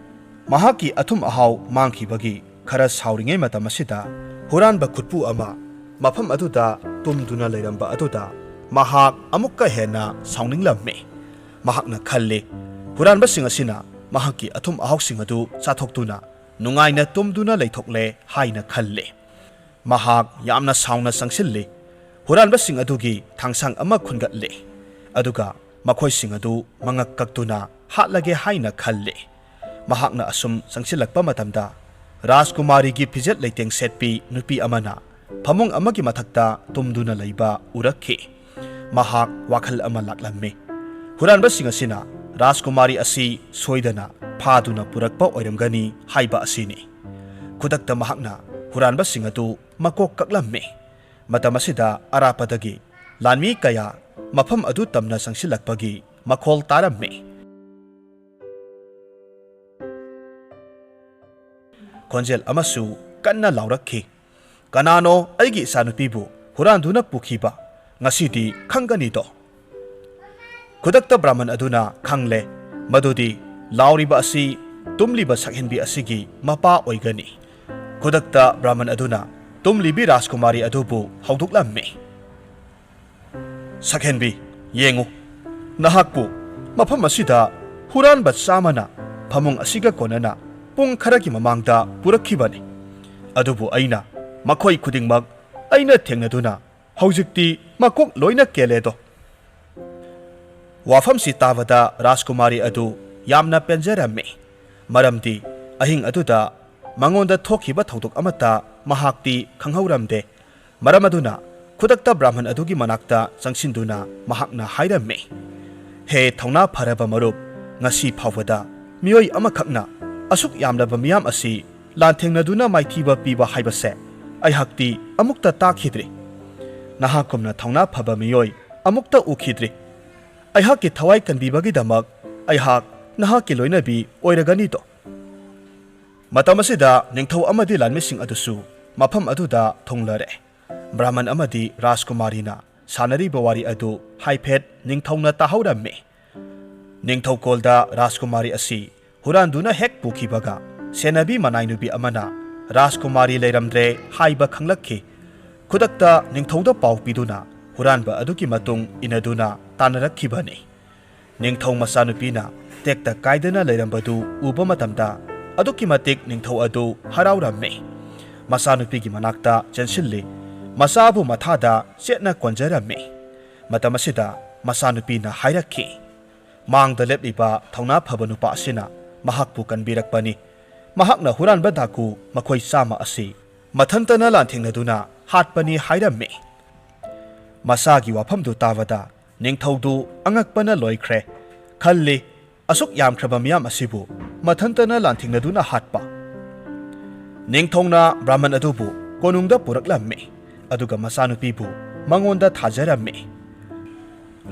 ꯃꯍꯥꯛꯀꯤ ꯑꯊꯨꯝ ꯑꯍꯥꯎ ꯃꯥꯡꯈꯤꯕꯒꯤ ꯈꯔ ꯁꯥꯎꯔꯤꯉꯩ ꯃꯇꯝ ꯑꯁꯤꯗ ꯍꯨꯔꯥꯟꯕ ꯈꯨꯠꯄꯨ ꯑꯃ ꯃꯐꯝ ꯑꯗꯨꯗ ꯇꯨꯝꯗꯨꯅ ꯂꯩꯔꯝꯕ ꯑꯗꯨꯗ ꯃꯍꯥꯛ ꯑꯃꯨꯛꯀ ꯍꯦꯟꯅ ꯁꯥꯎꯅꯤꯡꯂꯝꯃꯤ꯫ ꯃꯍꯥꯛꯅ ꯈꯜꯂꯤ, "ꯍꯨꯔꯥꯟꯕꯁꯤꯡ ꯑꯁꯤꯅ ꯃꯍꯥꯛꯀꯤ ꯑꯊꯨꯝ ꯑꯍꯥꯎꯁꯤꯡ ꯑꯗꯨ ꯆꯥꯊꯣꯛꯇꯨꯅ ꯅꯨꯡꯉꯥꯏꯅ ꯇꯨꯝꯗꯨꯅ ꯂꯩꯊꯣꯛꯂꯦ" ꯍꯥꯏꯅ ꯈꯜꯂꯤ꯫ ꯃꯍꯥꯛ ꯌꯥꯝꯅ ꯁꯥꯎꯅ ꯆꯪꯁꯤꯜꯂꯤ꯫ ꯍꯨꯔꯥꯟꯕꯁꯤꯡ ꯑꯗꯨꯒꯤ ꯊꯥꯡꯁꯥꯡ ꯑꯃ ꯈꯨꯟꯒꯠꯂꯤ꯫ ꯑꯗꯨꯒ ꯃꯈꯣꯏꯁꯤꯡ ꯑꯗꯨ ꯃꯉꯛ ꯀꯛꯇꯨꯅ ꯍꯥꯠꯂꯒꯦ ꯍꯥꯏꯅ ꯈꯜꯂꯤ꯫ ꯃꯍꯥꯛꯅ ꯑꯁꯨꯝ ꯆꯪꯁꯤꯜꯂꯛꯄ ꯃꯇꯝꯗ, ꯔꯥꯖꯀꯨꯃꯥꯔꯤꯒꯤ ꯐꯤꯖꯦꯠ ꯂꯩꯇꯦꯡ ꯁꯦꯠꯄꯤ ꯅꯨꯄꯤ ꯑꯃꯅ ꯐꯃꯨꯡ ꯑꯃꯒꯤ ꯃꯊꯛꯇ ꯇꯨꯝꯗꯨꯅ ꯂꯩꯕ ꯎꯔꯛꯈꯤ꯫ ꯃꯍꯥꯛ ꯋꯥꯈꯜ ꯑꯃ ꯂꯥꯛꯂꯝꯃꯤ꯫ ꯍꯨꯔꯥꯟꯕꯁꯤꯡ ꯑꯁꯤꯅ ꯔꯥꯖꯀꯨꯃꯥꯔꯤ ꯑꯁꯤ ꯁꯣꯏꯗꯅ ꯐꯥꯗꯨꯅ ꯄꯨꯔꯛꯄ ꯑꯣꯏꯔꯝꯒꯅꯤ ꯍꯥꯏꯕ ꯑꯁꯤꯅꯤ꯫ ꯈꯨꯗꯛꯇ ꯃꯍꯥꯛꯅ ꯍꯨꯔꯥꯟꯕꯁꯤꯡ ꯑꯗꯨ ꯃꯀꯣꯛ ꯀꯛꯂꯝꯃꯤ꯫ ꯃꯇꯝ ꯑꯁꯤꯗ ꯑꯔꯥꯞꯄꯗꯒꯤ ꯂꯥꯟꯃꯤ ꯀꯌꯥ ꯃꯐꯝ ꯑꯗꯨ ꯇꯝꯅ ꯆꯪꯁꯤꯜꯂꯛꯄꯒꯤ ꯃꯈꯣꯜ ꯇꯥꯔꯝꯃꯤ꯫ ꯈꯣꯟꯖꯦꯜ ꯑꯃꯁꯨ ꯀꯟꯅ ꯂꯥꯎꯔꯛꯈꯤ, "ꯀꯅꯥꯅꯣ ꯑꯩꯒꯤ ꯏꯆꯥꯅꯨꯄꯤꯕꯨ ꯍꯨꯔꯥꯟꯗꯨꯅ ꯄꯨꯈꯤꯕ? ꯉꯁꯤꯗꯤ ꯈꯪꯒꯅꯤꯗꯣ!" ꯈꯨꯗꯛꯇ ꯕ꯭ꯔꯥꯍꯃꯟ ꯑꯗꯨꯅ ꯈꯪꯂꯦ ꯃꯗꯨꯗꯤ ꯂꯥꯎꯔꯤꯕ ꯑꯁꯤ ꯇꯨꯝꯂꯤꯕ ꯁꯛꯍꯦꯟꯕꯤ ꯑꯁꯤꯒꯤ ꯃꯄꯥ ꯑꯣꯏꯒꯅꯤ꯫ ꯈꯨꯗꯛꯇ ꯕ꯭ꯔꯥꯍꯃꯟ ꯑꯗꯨꯅ ꯇꯨꯝꯂꯤꯕꯤ ꯔꯥꯖꯀꯨꯃꯥꯔꯤ ꯑꯗꯨꯕꯨ ꯍꯧꯗꯣꯛꯂꯝꯃꯤ꯫ "ꯁꯛꯍꯦꯟꯕꯤ, ꯌꯦꯡꯉꯨ, ꯅꯍꯥꯛꯄꯨ ꯃꯐꯝ ꯑꯁꯤꯗ ꯍꯨꯔꯥꯟꯕ ꯆꯥꯝꯃꯅ ꯐꯃꯨꯡ ꯑꯁꯤꯒ ꯀꯣꯟꯅꯅ ꯄꯨꯡ ꯈꯔꯒꯤ ꯃꯃꯥꯡꯗ ꯄꯨꯔꯛꯈꯤꯕꯅꯤ꯫ ꯑꯗꯨꯕꯨ ꯑꯩꯅ ꯃꯈꯣꯏ ꯈꯨꯗꯤꯡꯃꯛ ꯑꯩꯅ ꯊꯦꯡꯅꯗꯨꯅ ꯍꯧꯖꯤꯛꯇꯤ ꯃꯀꯣꯛ ꯂꯣꯏꯅ ꯀꯦꯜꯂꯦꯗꯣ!" ꯋꯥꯐꯝꯁꯤ ꯇꯥꯕꯗ ꯔꯥꯖꯀꯨꯃꯥꯔꯤ ꯑꯗꯨ ꯌꯥꯝꯅ ꯄꯦꯟꯖꯔꯝꯃꯤ, ꯃꯔꯝꯗꯤ ꯑꯍꯤꯡ ꯑꯗꯨꯗ ꯃꯉꯣꯟꯗ ꯊꯣꯛꯈꯤꯕ ꯊꯧꯗꯣꯛ ꯑꯃꯠꯇ ꯃꯍꯥꯛꯇꯤ ꯈꯪꯍꯧꯔꯝꯗꯦ꯫ ꯃꯔꯝ ꯑꯗꯨꯅ ꯈꯨꯗꯛꯇ ꯕ꯭ꯔꯥꯍꯃꯟ ꯑꯗꯨꯒꯤ ꯃꯅꯥꯛꯇ ꯆꯪꯁꯤꯟꯗꯨꯅ ꯃꯍꯥꯛꯅ ꯍꯥꯏꯔꯝꯃꯤ, "ꯍꯦ ꯊꯧꯅꯥ ꯐꯔꯕ ꯃꯔꯨꯞ, ꯉꯁꯤ ꯐꯥꯎꯕꯗ ꯃꯤꯑꯣꯏ ꯑꯃꯈꯛꯅ ꯑꯁꯨꯛ ꯌꯥꯝꯂꯕ ꯃꯤꯌꯥꯝ ꯑꯁꯤ ꯂꯥꯟꯊꯦꯡꯅꯗꯨꯅ ꯃꯥꯏꯊꯤꯕ ꯄꯤꯕ ꯍꯥꯏꯕꯁꯦ ꯑꯩꯍꯥꯛꯇꯤ ꯑꯃꯨꯛꯇ ꯇꯥꯈꯤꯗ꯭ꯔꯤ꯫ ꯅꯍꯥꯛꯀꯨꯝꯅ ꯊꯧꯅꯥ ꯐꯕ ꯃꯤꯑꯣꯏ ꯑꯃꯨꯛꯇ ꯎꯈꯤꯗ꯭ꯔꯤ꯫ ꯑꯩꯍꯥꯛꯀꯤ ꯊꯋꯥꯏ ꯀꯟꯕꯤꯕꯒꯤꯗꯃꯛ ꯑꯩꯍꯥꯛ ꯅꯍꯥꯛꯀꯤ ꯂꯣꯏꯅꯕꯤ ꯑꯣꯏꯔꯒꯅꯤꯗꯣ!" ꯃꯇꯝ ꯑꯁꯤꯗ ꯅꯤꯡꯊꯧ ꯑꯃꯗꯤ ꯂꯥꯟꯃꯤꯁꯤꯡ ꯑꯗꯨꯁꯨ ꯃꯐꯝ ꯑꯗꯨꯗ ꯊꯨꯡꯂꯔꯦ꯫ ꯕ꯭ꯔꯥꯍꯃꯟ ꯑꯃꯗꯤ ꯔꯥꯖꯀꯨꯃꯥꯔꯤꯅ ꯁꯥꯟꯅꯔꯤꯕ ꯋꯥꯔꯤ ꯑꯗꯨ ꯍꯥꯏꯐꯦꯠ ꯅꯤꯡꯊꯧꯅ ꯇꯥꯍꯧꯔꯝꯃꯤ꯫ ꯅꯤꯡꯊꯧꯀꯣꯜꯗ ꯔꯥꯖꯀꯨꯃꯥꯔꯤ ꯑꯁꯤ ꯍꯨꯔꯥꯟꯗꯨꯅ ꯍꯦꯛ ꯄꯨꯈꯤꯕꯒ, ꯁꯦꯟꯅꯕꯤ ꯃꯅꯥꯏ ꯅꯨꯄꯤ ꯑꯃꯅ ꯔꯥꯖꯀꯨꯃꯥꯔꯤ ꯂꯩꯔꯝꯗ꯭ꯔꯦ ꯍꯥꯏꯕ ꯈꯪꯂꯛꯈꯤ꯫ ꯈꯨꯗꯛꯇ ꯅꯤꯡꯊꯧꯗ ꯄꯥꯎ ꯄꯤꯗꯨꯅ ꯍꯨꯔꯥꯟꯕ ꯑꯗꯨꯒꯤ ꯃꯇꯨꯡ ꯏꯟꯅꯗꯨꯅ ꯇꯥꯟꯅꯔꯛꯈꯤꯕꯅꯤ꯫ ꯅꯤꯡꯊꯧ ꯃꯆꯥꯅꯨꯄꯤꯅ ꯇꯦꯛꯇ ꯀꯥꯏꯗꯅ ꯂꯩꯔꯝꯕꯗꯨ ꯎꯕ ꯃꯇꯝꯗ ꯑꯗꯨꯛꯀꯤ ꯃꯇꯤꯛ ꯅꯤꯡꯊꯧ ꯑꯗꯨ ꯍꯔꯥꯎꯔꯝꯃꯤ꯫ ꯃꯆꯥꯅꯨꯄꯤꯒꯤ ꯃꯅꯥꯛꯇ ꯆꯦꯟꯁꯤꯜꯂꯤ꯫ ꯃꯆꯥꯕꯨ ꯃꯊꯥꯗ ꯆꯦꯠꯅ ꯀꯣꯟꯖꯔꯝꯃꯤ꯫ ꯃꯇꯝ ꯑꯁꯤꯗ ꯃꯆꯥꯅꯨꯄꯤꯅ ꯍꯥꯏꯔꯛꯈꯤ, "ꯃꯥꯡꯗ ꯂꯦꯞꯂꯤꯕ ꯊꯧꯅꯥ ꯐꯕ ꯅꯨꯄꯥ ꯑꯁꯤꯅ ꯃꯍꯥꯛꯄꯨ ꯀꯟꯕꯤꯔꯛꯄꯅꯤ꯫ ꯃꯍꯥꯛꯅ ꯍꯨꯔꯥꯟꯕ ꯗꯥꯀꯨ ꯃꯈꯣꯏ ꯆꯥꯝꯃ ꯑꯁꯤ ꯃꯊꯟꯇꯅ ꯂꯥꯟꯊꯦꯡꯅꯗꯨꯅ ꯍꯥꯠꯄꯅꯤ ꯍꯥꯏꯔꯝꯃꯤ꯫ ꯃꯁꯥꯒꯤ ꯋꯥꯐꯝꯗꯨ ꯇꯥꯕꯗ ꯅꯤꯡꯊꯧꯗꯨ ꯑꯉꯛꯄꯅ ꯂꯣꯏꯈ꯭ꯔꯦ꯫ ꯈꯜꯂꯤ, ꯑꯁꯨꯛ ꯌꯥꯝꯈ꯭ꯔꯕ ꯃꯤꯌꯥꯝ ꯑꯁꯤꯕꯨ ꯃꯊꯟꯇꯅ ꯂꯥꯟꯊꯦꯡꯅꯗꯨꯅ ꯍꯥꯠꯄ꯫ ꯅꯤꯡꯊꯧꯅ ꯕ꯭ꯔꯥꯍꯃꯟ ꯑꯗꯨꯕꯨ ꯀꯣꯅꯨꯡꯗ ꯄꯨꯔꯛꯂꯝꯃꯤ, ꯑꯗꯨꯒ ꯃꯆꯥꯅꯨꯄꯤꯕꯨ ꯃꯉꯣꯟꯗ ꯊꯥꯖꯔꯝꯃꯤ꯫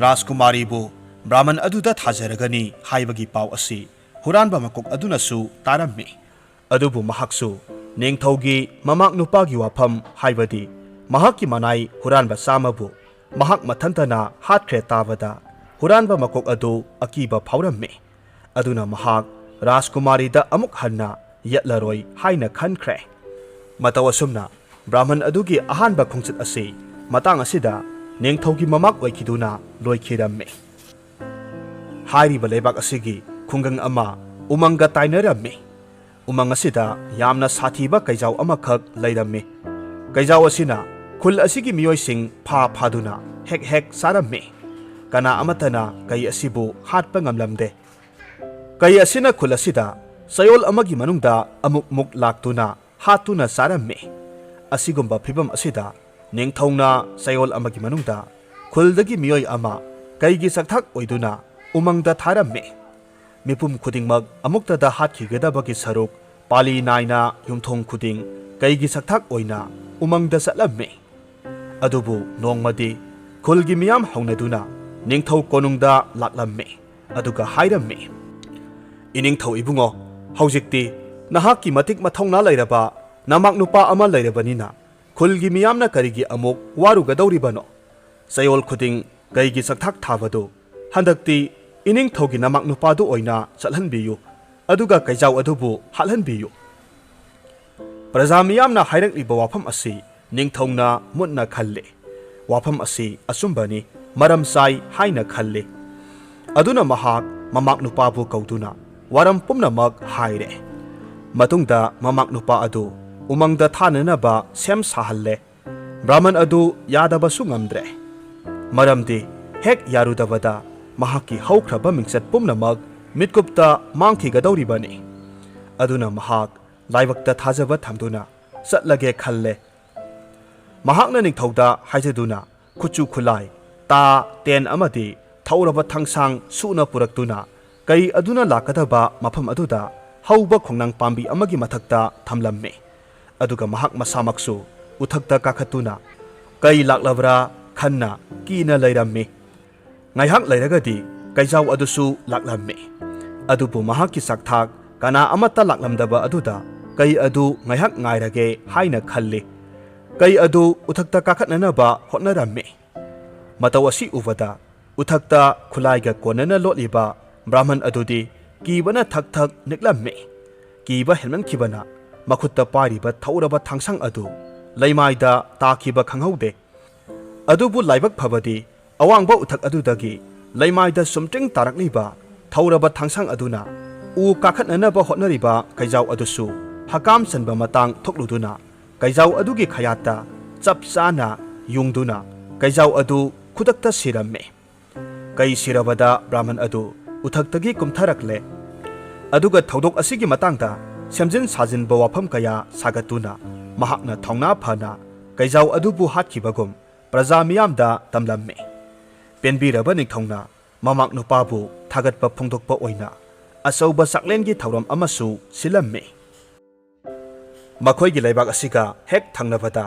ꯔꯥꯖꯀꯨꯃꯥꯔꯤꯕꯨ ꯕ꯭ꯔꯥꯍꯃꯟ ꯑꯗꯨꯗ ꯊꯥꯖꯔꯒꯅꯤ ꯍꯥꯏꯕꯒꯤ ꯄꯥꯎ ꯑꯁꯤ ꯍꯨꯔꯥꯟꯕ ꯃꯀꯣꯛ ꯑꯗꯨꯅꯁꯨ ꯇꯥꯔꯝꯃꯤ꯫ ꯑꯗꯨꯕꯨ ꯃꯍꯥꯛꯁꯨ ꯅꯤꯡꯊꯧꯒꯤ ꯃꯃꯥꯛ ꯅꯨꯄꯥꯒꯤ ꯋꯥꯐꯝ, ꯍꯥꯏꯕꯗꯤ ꯃꯍꯥꯛꯀꯤ ꯃꯅꯥꯏ ꯍꯨꯔꯥꯟꯕ ꯆꯥꯝꯃꯕꯨ ꯃꯍꯥꯛ ꯃꯊꯟꯇꯅ ꯍꯥꯠꯈ꯭ꯔꯦ ꯇꯥꯕꯗ, ꯍꯨꯔꯥꯟꯕ ꯃꯀꯣꯛ ꯑꯗꯨ ꯑꯀꯤꯕ ꯐꯥꯎꯔꯝꯃꯤ꯫ ꯑꯗꯨꯅ ꯃꯍꯥꯛ ꯔꯥꯖꯀꯨꯃꯥꯔꯤꯗ ꯑꯃꯨꯛ ꯍꯟꯅ ꯌꯦꯠꯂꯔꯣꯏ ꯍꯥꯏꯅ ꯈꯟꯈ꯭ꯔꯦ꯫ ꯃꯇꯧ ꯑꯁꯨꯝꯅ ꯕ꯭ꯔꯥꯍꯃꯟ ꯑꯗꯨꯒꯤ ꯑꯍꯥꯟꯕ ꯈꯣꯡꯆꯠ ꯑꯁꯤ ꯃꯇꯥꯡ ꯑꯁꯤꯗ ꯅꯤꯡꯊꯧꯒꯤ ꯃꯃꯥꯛ ꯑꯣꯏꯈꯤꯗꯨꯅ ꯂꯣꯏꯈꯤꯔꯝꯃꯤ꯫ ꯍꯥꯏꯔꯤꯕ ꯂꯩꯕꯥꯛ ꯑꯁꯤꯒꯤ ꯈꯨꯡꯒꯪ ꯑꯃ ꯎꯃꯪꯒ ꯇꯥꯏꯅꯔꯝꯃꯤ꯫ ꯎꯃꯪ ꯑꯁꯤꯗ ꯌꯥꯝꯅ ꯁꯥꯊꯤꯕ ꯀꯩꯖꯥꯎ ꯑꯃꯈꯛ ꯂꯩꯔꯝꯃꯤ꯫ ꯀꯩꯖꯥꯎ ꯑꯁꯤꯅ ꯈꯨꯜ ꯑꯁꯤꯒꯤ ꯃꯤꯑꯣꯏꯁꯤꯡ ꯐꯥ ꯐꯥꯗꯨꯅ ꯍꯦꯛ ꯍꯦꯛ ꯆꯥꯔꯝꯃꯤ꯫ ꯀꯅꯥ ꯑꯃꯠꯇꯅ ꯀꯩ ꯑꯁꯤꯕꯨ ꯍꯥꯠꯄ ꯉꯝꯂꯝꯗꯦ꯫ ꯀꯩ ꯑꯁꯤꯅ ꯈꯨꯜ ꯑꯁꯤꯗ ꯆꯌꯣꯜ ꯑꯃꯒꯤ ꯃꯅꯨꯡꯗ ꯑꯃꯨꯛ ꯃꯨꯛ ꯂꯥꯛꯇꯨꯅ ꯍꯥꯠꯇꯨꯅ ꯆꯥꯔꯝꯃꯤ꯫ ꯑꯁꯤꯒꯨꯝꯕ ꯐꯤꯚꯝ ꯑꯁꯤꯗ ꯅꯤꯡꯊꯧꯅ ꯆꯌꯣꯜ ꯑꯃꯒꯤ ꯃꯅꯨꯡꯗ ꯈꯨꯜꯗꯒꯤ ꯃꯤꯑꯣꯏ ꯑꯃ ꯀꯩꯒꯤ ꯆꯥꯛꯊꯥꯛ ꯑꯣꯏꯗꯨꯅ ꯎꯃꯪꯗ ꯊꯥꯔꯝꯃꯤ꯫ ꯃꯤꯄꯨꯝ ꯈꯨꯗꯤꯡꯃꯛ ꯑꯃꯨꯛꯇꯗ ꯍꯥꯠꯈꯤꯒꯗꯕꯒꯤ ꯁꯔꯨꯛ ꯄꯥꯂꯤ ꯅꯥꯏꯅ ꯌꯨꯝꯊꯣꯡ ꯈꯨꯗꯤꯡ ꯀꯩꯒꯤ ꯆꯥꯛꯊꯥꯛ ꯑꯣꯏꯅ ꯎꯃꯪꯗ ꯆꯠꯂꯝꯃꯤ꯫ ꯑꯗꯨꯕꯨ ꯅꯣꯡꯃꯗꯤ ꯈꯨꯜꯒꯤ ꯃꯤꯌꯥꯝ ꯍꯧꯅꯗꯨꯅ ꯅꯤꯡꯊꯧ ꯀꯣꯅꯨꯡꯗ ꯂꯥꯛꯂꯝꯃꯤ꯫ ꯑꯗꯨꯒ ꯍꯥꯏꯔꯝꯃꯤ, "ꯏꯅꯤꯡꯊꯧ ꯏꯕꯨꯡꯉꯣ, ꯍꯧꯖꯤꯛꯇꯤ ꯅꯍꯥꯛꯀꯤ ꯃꯇꯤꯛ ꯃꯊꯧꯅꯥ ꯂꯩꯔꯕ ꯅꯃꯥꯛ ꯅꯨꯄꯥ ꯑꯃ ꯂꯩꯔꯕꯅꯤꯅ ꯈꯨꯜꯒꯤ ꯃꯤꯌꯥꯝꯅ ꯀꯔꯤꯒꯤ ꯑꯃꯨꯛ ꯋꯥꯔꯨꯒꯗꯧꯔꯤꯕꯅꯣ? ꯆꯌꯣꯜ ꯈꯨꯗꯤꯡ ꯀꯩꯒꯤ ꯆꯥꯛꯊꯥꯛ ꯊꯥꯕꯗꯨ ꯍꯟꯗꯛꯇꯤ ꯏꯅꯤꯡꯊꯧꯒꯤ ꯅꯃꯥꯛ ꯅꯨꯄꯥꯗꯨ ꯑꯣꯏꯅ ꯆꯠꯍꯟꯕꯤꯌꯨ, ꯑꯗꯨꯒ ꯀꯩꯖꯥꯎ ꯑꯗꯨꯕꯨ ꯍꯥꯠꯍꯟꯕꯤꯌꯨ꯫" ꯄ꯭ꯔꯖꯥ ꯃꯤꯌꯥꯝꯅ ꯍꯥꯏꯔꯛꯂꯤꯕ ꯋꯥꯐꯝ ꯑꯁꯤ ꯅꯤꯡꯊꯧꯅ ꯃꯨꯟꯅ ꯈꯜꯂꯦ꯫ ꯋꯥꯐꯝ ꯑꯁꯤ ꯑꯆꯨꯝꯕꯅꯤ, ꯃꯔꯝ ꯆꯥꯏ ꯍꯥꯏꯅ ꯈꯜꯂꯦ꯫ ꯑꯗꯨꯅ ꯃꯍꯥꯛ ꯃꯃꯥꯛ ꯅꯨꯄꯥꯕꯨ ꯀꯧꯗꯨꯅ ꯋꯥꯔꯝ ꯄꯨꯝꯅꯃꯛ ꯍꯥꯏꯔꯦ꯫ ꯃꯇꯨꯡꯗ ꯃꯃꯥꯛ ꯅꯨꯄꯥ ꯑꯗꯨ ꯎꯃꯪꯗ ꯊꯥꯅꯅꯕ ꯁꯦꯝ ꯁꯥꯍꯜꯂꯦ꯫ ꯕ꯭ꯔꯥꯍꯃꯟ ꯑꯗꯨ ꯌꯥꯗꯕꯁꯨ ꯉꯝꯗ꯭ꯔꯦ, ꯃꯔꯝꯗꯤ ꯍꯦꯛ ꯌꯥꯔꯨꯗꯕꯗ ꯃꯍꯥꯛꯀꯤ ꯍꯧꯈ꯭ꯔꯕ ꯃꯤꯡꯆꯠ ꯄꯨꯝꯅꯃꯛ ꯃꯤꯠꯀꯨꯞꯇ ꯃꯥꯡꯈꯤꯒꯗꯧꯔꯤꯕꯅꯤ꯫ ꯑꯗꯨꯅ ꯃꯍꯥꯛ ꯂꯥꯏꯕꯛꯇ ꯊꯥꯖꯕ ꯊꯝꯗꯨꯅ ꯆꯠꯂꯒꯦ ꯈꯜꯂꯦ꯫ ꯃꯍꯥꯛꯅ ꯅꯤꯡꯊꯧꯗ ꯍꯥꯏꯖꯗꯨꯅ ꯈꯨꯠꯁꯨ ꯈꯨꯠꯂꯥꯏ, ꯇꯥ, ꯇꯦꯟ ꯑꯃꯗꯤ ꯊꯧꯔꯕ ꯊꯥꯡꯁꯥꯡ ꯁꯨꯅ ꯄꯨꯔꯛꯇꯨꯅ ꯀꯩ ꯑꯗꯨꯅ ꯂꯥꯛꯀꯗꯕ ꯃꯐꯝ ꯑꯗꯨꯗ ꯍꯧꯕ ꯈꯣꯡꯅꯥꯡ ꯄꯥꯝꯕꯤ ꯑꯃꯒꯤ ꯃꯊꯛꯇ ꯊꯝꯂꯝꯃꯤ꯫ ꯑꯗꯨꯒ ꯃꯍꯥꯛ ꯃꯁꯥꯃꯛꯁꯨ ꯎꯊꯛꯇ ꯀꯥꯈꯠꯇꯨꯅ ꯀꯩ ꯂꯥꯛꯂꯕ꯭ꯔꯥ ꯈꯟꯅ ꯀꯤꯅ ꯂꯩꯔꯝꯃꯤ꯫ ꯉꯥꯏꯍꯥꯛ ꯂꯩꯔꯒꯗꯤ ꯀꯩꯖꯥꯎ ꯑꯗꯨꯁꯨ ꯂꯥꯛꯂꯝꯃꯤ꯫ ꯑꯗꯨꯕꯨ ꯃꯍꯥꯛꯀꯤ ꯆꯥꯛꯊꯥꯛ ꯀꯅꯥ ꯑꯃꯠꯇ ꯂꯥꯛꯂꯝꯗꯕ ꯑꯗꯨꯗ ꯀꯩ ꯑꯗꯨ ꯉꯥꯏꯍꯥꯛ ꯉꯥꯏꯔꯒꯦ ꯍꯥꯏꯅ ꯈꯜꯂꯤ꯫ ꯀꯩ ꯑꯗꯨ ꯎꯊꯛꯇ ꯀꯥꯈꯠꯅꯅꯕ ꯍꯣꯠꯅꯔꯝꯃꯤ꯫ ꯃꯇꯧ ꯑꯁꯤ ꯎꯕꯗ ꯎꯊꯛꯇ ꯈꯨꯠꯂꯥꯏꯒ ꯀꯣꯟꯅꯅ ꯂꯣꯠꯂꯤꯕ ꯕ꯭ꯔꯥꯍꯃꯟ ꯑꯗꯨꯗꯤ ꯀꯤꯕꯅ ꯊꯛ ꯊꯛ ꯅꯤꯛꯂꯝꯃꯤ꯫ ꯀꯤꯕ ꯍꯦꯟꯃꯟꯈꯤꯕꯅ ꯃꯈꯨꯠꯇ ꯄꯥꯏꯔꯤꯕ ꯊꯧꯔꯕ ꯊꯥꯡꯁꯥꯡ ꯑꯗꯨ ꯂꯩꯃꯥꯏꯗ ꯇꯥꯈꯤꯕ ꯈꯪꯍꯧꯗꯦ꯫ ꯑꯗꯨꯕꯨ ꯂꯥꯏꯕꯛ ꯐꯕꯗꯤ ꯑꯋꯥꯡꯕ ꯎꯊꯛ ꯑꯗꯨꯗꯒꯤ ꯂꯩꯃꯥꯏꯗ ꯁꯨꯝꯇ꯭ꯔꯤꯡ ꯇꯥꯔꯛꯂꯤꯕ ꯊꯧꯔꯕ ꯊꯥꯡꯁꯥꯡ ꯑꯗꯨꯅ ꯎ ꯀꯥꯈꯠꯅꯅꯕ ꯍꯣꯠꯅꯔꯤꯕ ꯀꯩꯖꯥꯎ ꯑꯗꯨꯁꯨ ꯍꯀꯥꯝ ꯆꯟꯕ ꯃꯇꯥꯡ ꯊꯣꯛꯂꯨꯗꯨꯅ ꯀꯩꯖꯥꯎ ꯑꯗꯨꯒꯤ ꯈꯌꯥꯠꯇ ꯆꯞ ꯆꯥꯅ ꯌꯨꯡꯗꯨꯅ ꯀꯩꯖꯥꯎ ꯑꯗꯨ ꯈꯨꯗꯛꯇ ꯁꯤꯔꯝꯃꯤ꯫ ꯀꯩ ꯁꯤꯔꯕꯗ ꯕ꯭ꯔꯥꯍꯃꯟ ꯑꯗꯨ ꯎꯊꯛꯇꯒꯤ ꯀꯨꯝꯊꯔꯛꯂꯦ꯫ ꯑꯗꯨꯒ ꯊꯧꯗꯣꯛ ꯑꯁꯤꯒꯤ ꯃꯇꯥꯡꯗ ꯁꯦꯝꯖꯤꯟ ꯁꯥꯖꯤꯟꯕ ꯋꯥꯐꯝ ꯀꯌꯥ ꯁꯥꯒꯠꯇꯨꯅ ꯃꯍꯥꯛꯅ ꯊꯧꯅꯥ ꯐꯅ ꯀꯩꯖꯥꯎ ꯑꯗꯨꯕꯨ ꯍꯥꯠꯈꯤꯕꯒꯨꯝ ꯄ꯭ꯔꯖꯥ ꯃꯤꯌꯥꯝꯗ ꯇꯝꯂꯝꯃꯤ꯫ ꯄꯦꯟꯕꯤꯔꯕ ꯅꯤꯡꯊꯧꯅ ꯃꯃꯥꯛ ꯅꯨꯄꯥꯕꯨ ꯊꯥꯒꯠꯄ ꯐꯣꯡꯗꯣꯛꯄ ꯑꯣꯏꯅ ꯑꯆꯧꯕ ꯆꯥꯛꯂꯦꯟꯒꯤ ꯊꯧꯔꯝ ꯑꯃꯁꯨ ꯁꯤꯜꯂꯝꯃꯤ꯫ ꯃꯈꯣꯏꯒꯤ ꯂꯩꯕꯥꯛ ꯑꯁꯤꯒ ꯍꯦꯛ ꯊꯪꯅꯕꯗ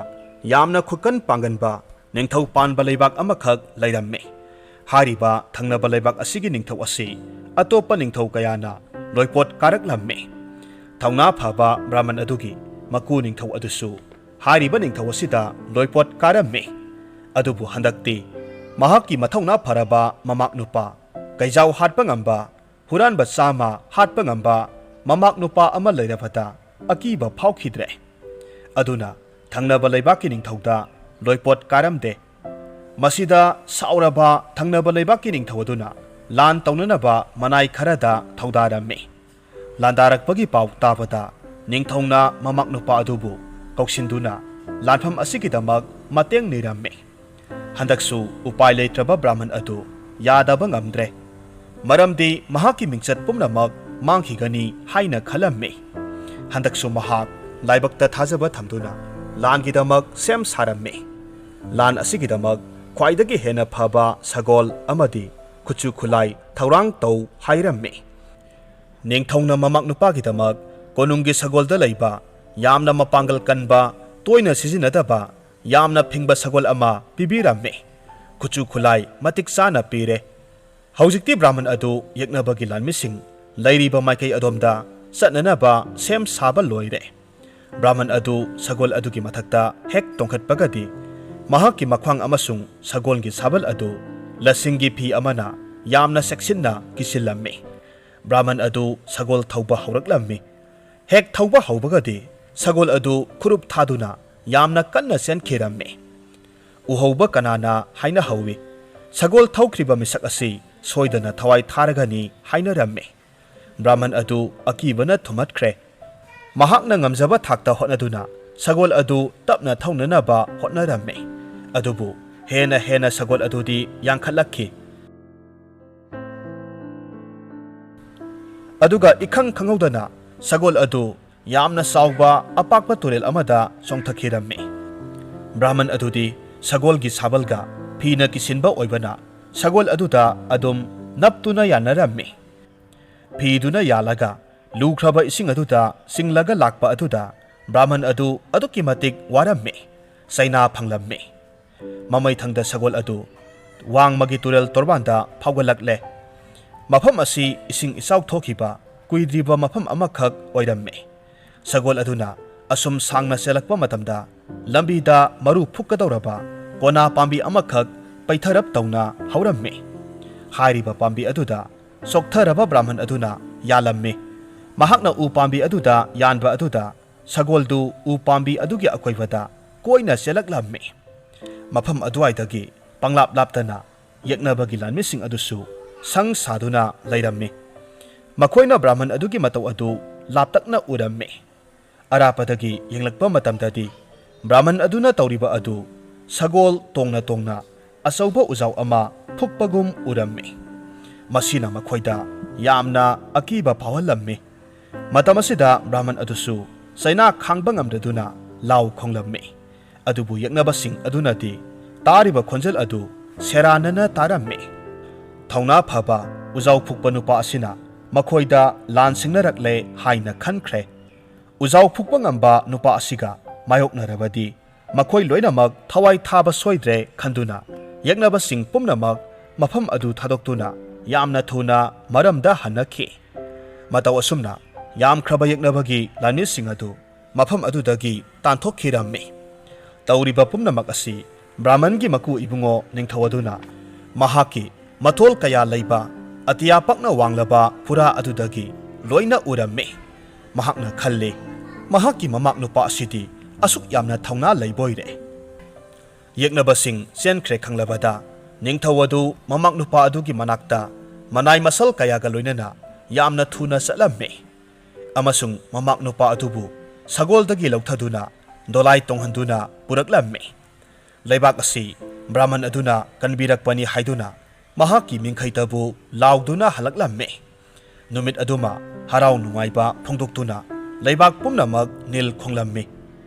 ꯌꯥꯝꯅ ꯈꯨꯀꯟ ꯄꯥꯡꯒꯟꯕ ꯅꯤꯡꯊꯧ ꯄꯥꯟꯕ ꯂꯩꯕꯥꯛ ꯑꯃꯈꯛ ꯂꯩꯔꯝꯃꯤ꯫ ꯍꯥꯏꯔꯤꯕ ꯊꯪꯅꯕ ꯂꯩꯕꯥꯛ ꯑꯁꯤꯒꯤ ꯅꯤꯡꯊꯧ ꯑꯁꯤ ꯑꯇꯣꯞꯄ ꯅꯤꯡꯊꯧ ꯀꯌꯥꯅ ꯂꯣꯏꯄꯣꯠ ꯀꯥꯔꯛꯂꯝꯃꯤ꯫ ꯊꯧꯅꯥ ꯐꯕ ꯕ꯭ꯔꯥꯍꯃꯟ ꯑꯗꯨꯒꯤ ꯃꯀꯨ ꯅꯤꯡꯊꯧ ꯑꯗꯨꯁꯨ ꯍꯥꯏꯔꯤꯕ ꯅꯤꯡꯊꯧ ꯑꯁꯤꯗ ꯂꯣꯏꯄꯣꯠ ꯀꯥꯔꯝꯃꯤ꯫ ꯑꯗꯨꯕꯨ ꯍꯟꯗꯛꯇꯤ ꯃꯍꯥꯛꯀꯤ ꯃꯊꯧꯅꯥ ꯐꯔꯕ ꯃꯃꯥꯛ ꯅꯨꯄꯥ, ꯀꯩꯖꯥꯎ ꯍꯥꯠꯄ ꯉꯝꯕ, ꯍꯨꯔꯥꯟꯕ ꯆꯥꯝꯃ ꯍꯥꯠꯄ ꯉꯝꯕ ꯃꯃꯥꯛ ꯅꯨꯄꯥ ꯑꯃ ꯂꯩꯔꯕꯗ ꯑꯀꯤꯕ ꯐꯥꯎꯈꯤꯗ꯭ꯔꯦ꯫ ꯑꯗꯨꯅ ꯊꯪꯅꯕ ꯂꯩꯕꯥꯛꯀꯤ ꯅꯤꯡꯊꯧꯗ ꯂꯣꯏꯄꯣꯠ ꯀꯥꯔꯝꯗꯦ꯫ ꯃꯁꯤꯗ ꯁꯥꯎꯔꯕ ꯊꯪꯅꯕ ꯂꯩꯕꯥꯛꯀꯤ ꯅꯤꯡꯊꯧ ꯑꯗꯨꯅ ꯂꯥꯟ ꯇꯧꯅꯅꯕ ꯃꯅꯥꯏ ꯈꯔꯗ ꯊꯧꯗꯥꯔꯝꯃꯤ꯫ ꯂꯥꯟꯗꯥꯔꯛꯄꯒꯤ ꯄꯥꯎ ꯇꯥꯕꯗ ꯅꯤꯡꯊꯧꯅ ꯃꯃꯥꯛ ꯅꯨꯄꯥ ꯑꯗꯨꯕꯨ ꯀꯧꯁꯤꯟꯗꯨꯅ ꯂꯥꯟꯐꯝ ꯑꯁꯤꯒꯤꯗꯃꯛ ꯃꯇꯦꯡ ꯅꯤꯔꯝꯃꯤ꯫ ꯍꯟꯗꯛꯁꯨ ꯎꯄꯥꯏ ꯂꯩꯇ꯭ꯔꯕ ꯕ꯭ꯔꯥꯍꯃꯟ ꯑꯗꯨ ꯌꯥꯗꯕ ꯉꯝꯗ꯭ꯔꯦ꯫ ꯃꯔꯝꯗꯤ ꯃꯍꯥꯛꯀꯤ ꯃꯤꯡꯆꯠ ꯄꯨꯝꯅꯃꯛ ꯃꯥꯡꯈꯤꯒꯅꯤ ꯍꯥꯏꯅ ꯈꯜꯂꯝꯃꯤ꯫ ꯍꯟꯗꯛꯁꯨ ꯃꯍꯥꯛ ꯂꯥꯏꯕꯛꯇ ꯊꯥꯖꯕ ꯊꯝꯗꯨꯅ ꯂꯥꯟꯒꯤꯗꯃꯛ ꯁꯦꯝ ꯁꯥꯔꯝꯃꯤ꯫ ꯂꯥꯟ ꯑꯁꯤꯒꯤꯗꯃꯛ ꯈ꯭ꯋꯥꯏꯗꯒꯤ ꯍꯦꯟꯅ ꯐꯕ ꯁꯒꯣꯜ ꯑꯃꯗꯤ ꯈꯨꯠꯁꯨ ꯈꯨꯠꯂꯥꯏ ꯊꯧꯔꯥꯡ ꯇꯧ ꯍꯥꯏꯔꯝꯃꯤ꯫ ꯅꯤꯡꯊꯧꯅ ꯃꯃꯥꯛ ꯅꯨꯄꯥꯒꯤꯗꯃꯛ ꯀꯣꯅꯨꯡꯒꯤ ꯁꯒꯣꯜꯗ ꯂꯩꯕ ꯌꯥꯝꯅ ꯃꯄꯥꯡꯒꯜ ꯀꯟꯕ, ꯇꯣꯏꯅ ꯁꯤꯖꯤꯟꯅꯗꯕ, ꯌꯥꯝꯅ ꯐꯤꯡꯕ ꯁꯒꯣꯜ ꯑꯃ ꯄꯤꯕꯤꯔꯝꯃꯤ꯫ ꯈꯨꯠꯁꯨ ꯈꯨꯠꯂꯥꯏ ꯃꯇꯤꯛ ꯆꯥꯅ ꯄꯤꯔꯦ꯫ ꯍꯧꯖꯤꯛꯇꯤ ꯕ꯭ꯔꯥꯍꯃꯟ ꯑꯗꯨ ꯌꯦꯛꯅꯕꯒꯤ ꯂꯥꯟꯃꯤꯁꯤꯡ ꯂꯩꯔꯤꯕ ꯃꯥꯏꯀꯩ ꯑꯗꯣꯝꯗ ꯆꯠꯅꯅꯕ ꯁꯦꯝ ꯁꯥꯕ ꯂꯣꯏꯔꯦ꯫ ꯕ꯭ꯔꯥꯍꯃꯟ ꯑꯗꯨ ꯁꯒꯣꯜ ꯑꯗꯨꯒꯤ ꯃꯊꯛꯇ ꯍꯦꯛ ꯇꯣꯡꯈꯠꯄꯒꯗꯤ ꯃꯍꯥꯛꯀꯤ ꯃꯈ꯭ꯋꯥꯡ ꯑꯃꯁꯨꯡ ꯁꯒꯣꯜꯒꯤ ꯁꯥꯕꯜ ꯑꯗꯨ ꯂꯁꯤꯡꯒꯤ ꯐꯤ ꯑꯃꯅ ꯌꯥꯝꯅ ꯆꯦꯛꯁꯤꯟꯅ ꯀꯤꯁꯤꯜꯂꯝꯃꯤ꯫ ꯕ꯭ꯔꯥꯍꯃꯟ ꯑꯗꯨ ꯁꯒꯣꯜ ꯊꯧꯕ ꯍꯧꯔꯛꯂꯝꯃꯤ꯫ ꯍꯦꯛ ꯊꯧꯕ ꯍꯧꯕꯒꯗꯤ ꯁꯒꯣꯜ ꯑꯗꯨ ꯈꯨꯔꯨꯞ ꯊꯥꯗꯨꯅ ꯌꯥꯝꯅ ꯀꯟꯅ ꯆꯦꯟꯈꯤꯔꯝꯃꯤ꯫ ꯎꯍꯧꯕ ꯀꯅꯥꯅ ꯍꯥꯏꯅꯍꯧꯏ, "ꯁꯒꯣꯜ ꯊꯧꯈ꯭ꯔꯤꯕ ꯃꯤꯁꯛ ꯑꯁꯤ ꯁꯣꯏꯗꯅ ꯊꯋꯥꯏ ꯊꯥꯔꯒꯅꯤ" ꯍꯥꯏꯅꯔꯝꯃꯤ꯫ ꯕ꯭ꯔꯥꯍꯃꯟ ꯑꯗꯨ ꯑꯀꯤꯕꯅ ꯊꯨꯝꯍꯠꯈ꯭ꯔꯦ꯫ ꯃꯍꯥꯛꯅ ꯉꯝꯖꯕ ꯊꯥꯛꯇ ꯍꯣꯠꯅꯗꯨꯅ ꯁꯒꯣꯜ ꯑꯗꯨ ꯇꯞꯅ ꯊꯧꯅꯅꯕ ꯍꯣꯠꯅꯔꯝꯃꯤ꯫ ꯑꯗꯨꯕꯨ ꯍꯦꯟꯅ ꯍꯦꯟꯅ ꯁꯒꯣꯜ ꯑꯗꯨꯗꯤ ꯌꯥꯡꯈꯠꯂꯛꯈꯤ꯫ ꯑꯗꯨꯒ ꯏꯈꯪ ꯈꯪꯍꯧꯗꯅ ꯁꯒꯣꯜ ꯑꯗꯨ ꯌꯥꯝꯅ ꯆꯥꯎꯕ ꯑꯄꯥꯛꯄ ꯇꯨꯔꯦꯜ ꯑꯃꯗ ꯆꯣꯡꯊꯈꯤꯔꯝꯃꯤ꯫ ꯕ꯭ꯔꯥꯍꯃꯟ ꯑꯗꯨꯗꯤ ꯁꯒꯣꯜꯒꯤ ꯁꯥꯕꯜꯒ ꯐꯤꯅ ꯀꯤꯁꯤꯟꯕ ꯑꯣꯏꯕꯅ ꯁꯒꯣꯜ ꯑꯗꯨꯗ ꯑꯗꯨꯝ ꯅꯞꯇꯨꯅ ꯌꯥꯅꯔꯝꯃꯤ꯫ ꯐꯤꯗꯨꯅ ꯌꯥꯜꯂꯒ ꯂꯨꯈ꯭ꯔꯕ ꯏꯁꯤꯡ ꯑꯗꯨꯗ ꯆꯤꯡꯂꯒ ꯂꯥꯛꯄ ꯑꯗꯨꯗ ꯕ꯭ꯔꯥꯍꯃꯟ ꯑꯗꯨ ꯑꯗꯨꯛꯀꯤ ꯃꯇꯤꯛ ꯋꯥꯔꯝꯃꯤ, ꯆꯩꯅꯥ ꯐꯪꯂꯝꯃꯤ꯫ ꯃꯃꯩꯊꯪꯗ ꯁꯒꯣꯜ ꯑꯗꯨ ꯋꯥꯡꯃꯒꯤ ꯇꯨꯔꯦꯜ ꯇꯣꯔꯕꯥꯟꯗ ꯐꯥꯎꯒꯠꯂꯛꯂꯦ꯫ ꯃꯐꯝ ꯑꯁꯤ ꯏꯁꯤꯡ ꯏꯆꯥꯎ ꯊꯣꯛꯈꯤꯕ ꯀꯨꯏꯗ꯭ꯔꯤꯕ ꯃꯐꯝ ꯑꯃꯈꯛ ꯑꯣꯏꯔꯝꯃꯤ꯫ ꯁꯒꯣꯜ ꯑꯗꯨꯅ ꯑꯁꯨꯝ ꯁꯥꯡꯅ ꯆꯦꯜꯂꯛꯄ ꯃꯇꯝꯗ ꯂꯝꯕꯤꯗ ꯃꯔꯨ ꯐꯨꯛꯀꯗꯧꯔꯕ ꯀꯣꯅꯥ ꯄꯥꯝꯕꯤ ꯑꯃꯈꯛ ꯄꯩꯊꯔꯞ ꯇꯧꯅ ꯍꯧꯔꯝꯃꯤ꯫ ꯍꯥꯏꯔꯤꯕ ꯄꯥꯝꯕꯤ ꯑꯗꯨꯗ ꯆꯣꯛꯊꯔꯕ ꯕ꯭ꯔꯥꯍꯃꯟ ꯑꯗꯨꯅ ꯌꯥꯜꯂꯝꯃꯤ꯫ ꯃꯍꯥꯛꯅ ꯎ ꯄꯥꯝꯕꯤ ꯑꯗꯨꯗ ꯌꯥꯟꯕ ꯑꯗꯨꯗ ꯁꯒꯣꯜꯗꯨ ꯎ ꯄꯥꯝꯕꯤ ꯑꯗꯨꯒꯤ ꯑꯀꯣꯏꯕꯗ ꯀꯣꯏꯅ ꯆꯦꯜꯂꯛꯂꯝꯃꯤ꯫ ꯃꯐꯝ ꯑꯗꯨꯋꯥꯏꯗꯒꯤ ꯄꯪꯂꯥꯞ ꯂꯥꯞꯇꯅ ꯌꯦꯛꯅꯕꯒꯤ ꯂꯥꯟꯃꯤꯁꯤꯡ ꯑꯗꯨꯁꯨ ꯁꯪ ꯁꯥꯗꯨꯅ ꯂꯩꯔꯝꯃꯤ꯫ ꯃꯈꯣꯏꯅ ꯕ꯭ꯔꯥꯍꯃꯟ ꯑꯗꯨꯒꯤ ꯃꯇꯧ ꯑꯗꯨ ꯂꯥꯞꯇꯛꯅ ꯎꯔꯝꯃꯤ꯫ ꯑꯔꯥꯞꯄꯗꯒꯤ ꯌꯦꯡꯂꯛꯄ ꯃꯇꯝꯗꯗꯤ ꯕ꯭ꯔꯥꯍꯃꯟ ꯑꯗꯨꯅ ꯇꯧꯔꯤꯕ ꯑꯗꯨ ꯁꯒꯣꯜ ꯇꯣꯡꯅ ꯇꯣꯡꯅ ꯑꯆꯧꯕ ꯎꯖꯥꯎ ꯑꯃ ꯐꯨꯛꯄꯒꯨꯝ ꯎꯔꯝꯃꯤ꯫ ꯃꯁꯤꯅ ꯃꯈꯣꯏꯗ ꯌꯥꯝꯅ ꯑꯀꯤꯕ ꯐꯥꯎꯍꯜꯂꯝꯃꯤ꯫ ꯃꯇꯝ ꯑꯁꯤꯗ ꯕ꯭ꯔꯥꯍꯃꯟ ꯑꯗꯨꯁꯨ ꯆꯩꯅꯥ ꯈꯥꯡꯕ ꯉꯝꯗꯗꯨꯅ ꯂꯥꯎ ꯈꯣꯡꯂꯝꯃꯤ꯫ ꯑꯗꯨꯕꯨ ꯌꯦꯛꯅꯕꯁꯤꯡ ꯑꯗꯨꯅꯗꯤ ꯇꯥꯔꯤꯕ ꯈꯣꯟꯖꯦꯜ ꯑꯗꯨ ꯁꯦꯔꯥꯟꯅꯅ ꯇꯥꯔꯝꯃꯤ꯫ ꯊꯧꯅꯥ ꯐꯕ ꯎꯖꯥꯎ ꯐꯨꯛꯄ ꯅꯨꯄꯥ ꯑꯁꯤꯅ ꯃꯈꯣꯏꯗ ꯂꯥꯟ ꯁꯤꯡꯅꯔꯛꯂꯦ ꯍꯥꯏꯅ ꯈꯟꯈ꯭ꯔꯦ꯫ ꯎꯖꯥꯎ ꯐꯨꯛꯄ ꯉꯝꯕ ꯅꯨꯄꯥ ꯑꯁꯤꯒ ꯃꯥꯌꯣꯛꯅꯔꯕꯗꯤ ꯃꯈꯣꯏ ꯂꯣꯏꯅꯃꯛ ꯊꯋꯥꯏ ꯊꯥꯕ ꯁꯣꯏꯗ꯭ꯔꯦ ꯈꯟꯗꯨꯅ ꯌꯦꯛꯅꯕꯁꯤꯡ ꯄꯨꯝꯅꯃꯛ ꯃꯐꯝ ꯑꯗꯨ ꯊꯥꯗꯣꯛꯇꯨꯅ ꯌꯥꯝꯅ ꯊꯨꯅ ꯃꯔꯝꯗ ꯍꯟꯅꯈꯤ꯫ ꯃꯇꯧ ꯑꯁꯨꯝꯅ ꯌꯥꯝꯈ꯭ꯔꯕ ꯌꯦꯛꯅꯕꯒꯤ ꯂꯥꯟꯃꯤꯁꯤꯡ ꯑꯗꯨ ꯃꯐꯝ ꯑꯗꯨꯗꯒꯤ ꯇꯥꯟꯊꯣꯛꯈꯤꯔꯝꯃꯤ꯫ ꯇꯧꯔꯤꯕ ꯄꯨꯝꯅꯃꯛ ꯑꯁꯤ ꯕ꯭ꯔꯥꯍꯃꯟꯒꯤ ꯃꯀꯨ ꯏꯕꯨꯡꯉꯣ ꯅꯤꯡꯊꯧ ꯑꯗꯨꯅ ꯃꯍꯥꯛꯀꯤ ꯃꯊꯣꯜ ꯀꯌꯥ ꯂꯩꯕ ꯑꯇꯤꯌꯥ ꯄꯥꯛꯅ ꯋꯥꯡꯂꯕ ꯐꯨꯔꯥ ꯑꯗꯨꯗꯒꯤ ꯂꯣꯏꯅ ꯎꯔꯝꯃꯤ꯫ ꯃꯍꯥꯛꯅ ꯈꯜꯂꯤ, "ꯃꯍꯥꯛꯀꯤ ꯃꯃꯥꯛ ꯅꯨꯄꯥ ꯑꯁꯤꯗꯤ ꯑꯁꯨꯛ ꯌꯥꯝꯅ ꯊꯧꯅꯥ ꯂꯩꯕ ꯑꯣꯏꯔꯦ꯫" ꯌꯦꯛꯅꯕꯁꯤꯡ ꯆꯦꯟꯈ꯭ꯔꯦ ꯈꯪꯂꯕꯗ ꯅꯤꯡꯊꯧ ꯑꯗꯨ ꯃꯃꯥꯛ ꯅꯨꯄꯥ ꯑꯗꯨꯒꯤ ꯃꯅꯥꯛꯇ ꯃꯅꯥꯏ ꯃꯁꯜ ꯀꯌꯥꯒ ꯂꯣꯏꯅꯅ ꯌꯥꯝꯅ ꯊꯨꯅ ꯆꯠꯂꯝꯃꯤ ꯑꯃꯁꯨꯡ ꯃꯃꯥꯛ ꯅꯨꯄꯥ ꯑꯗꯨꯕꯨ ꯁꯒꯣꯜꯗꯒꯤ ꯂꯧꯊꯗꯨꯅ ꯗꯣꯂꯥꯏ ꯇꯣꯡꯍꯟꯗꯨꯅ ꯄꯨꯔꯛꯂꯝꯃꯤ꯫ ꯂꯩꯕꯥꯛ ꯑꯁꯤ ꯕ꯭ꯔꯥꯍꯃꯟ ꯑꯗꯨꯅ ꯀꯟꯕꯤꯔꯛꯄꯅꯤ ꯍꯥꯏꯗꯨꯅ ꯃꯍꯥꯛꯀꯤ ꯃꯤꯡꯈꯩꯇꯕꯨ ꯂꯥꯎꯗꯨꯅ ꯍꯜꯂꯛꯂꯝꯃꯤ꯫ ꯅꯨꯃꯤꯠ ꯑꯗꯨꯃ ꯍꯔꯥꯎ ꯅꯨꯡꯉꯥꯏꯕ ꯐꯣꯡꯗꯣꯛꯇꯨꯅ ꯂꯩꯕꯥꯛ ꯄꯨꯝꯅꯃꯛ ꯅꯤꯜ ꯈꯣꯡꯂꯝꯃꯤ꯫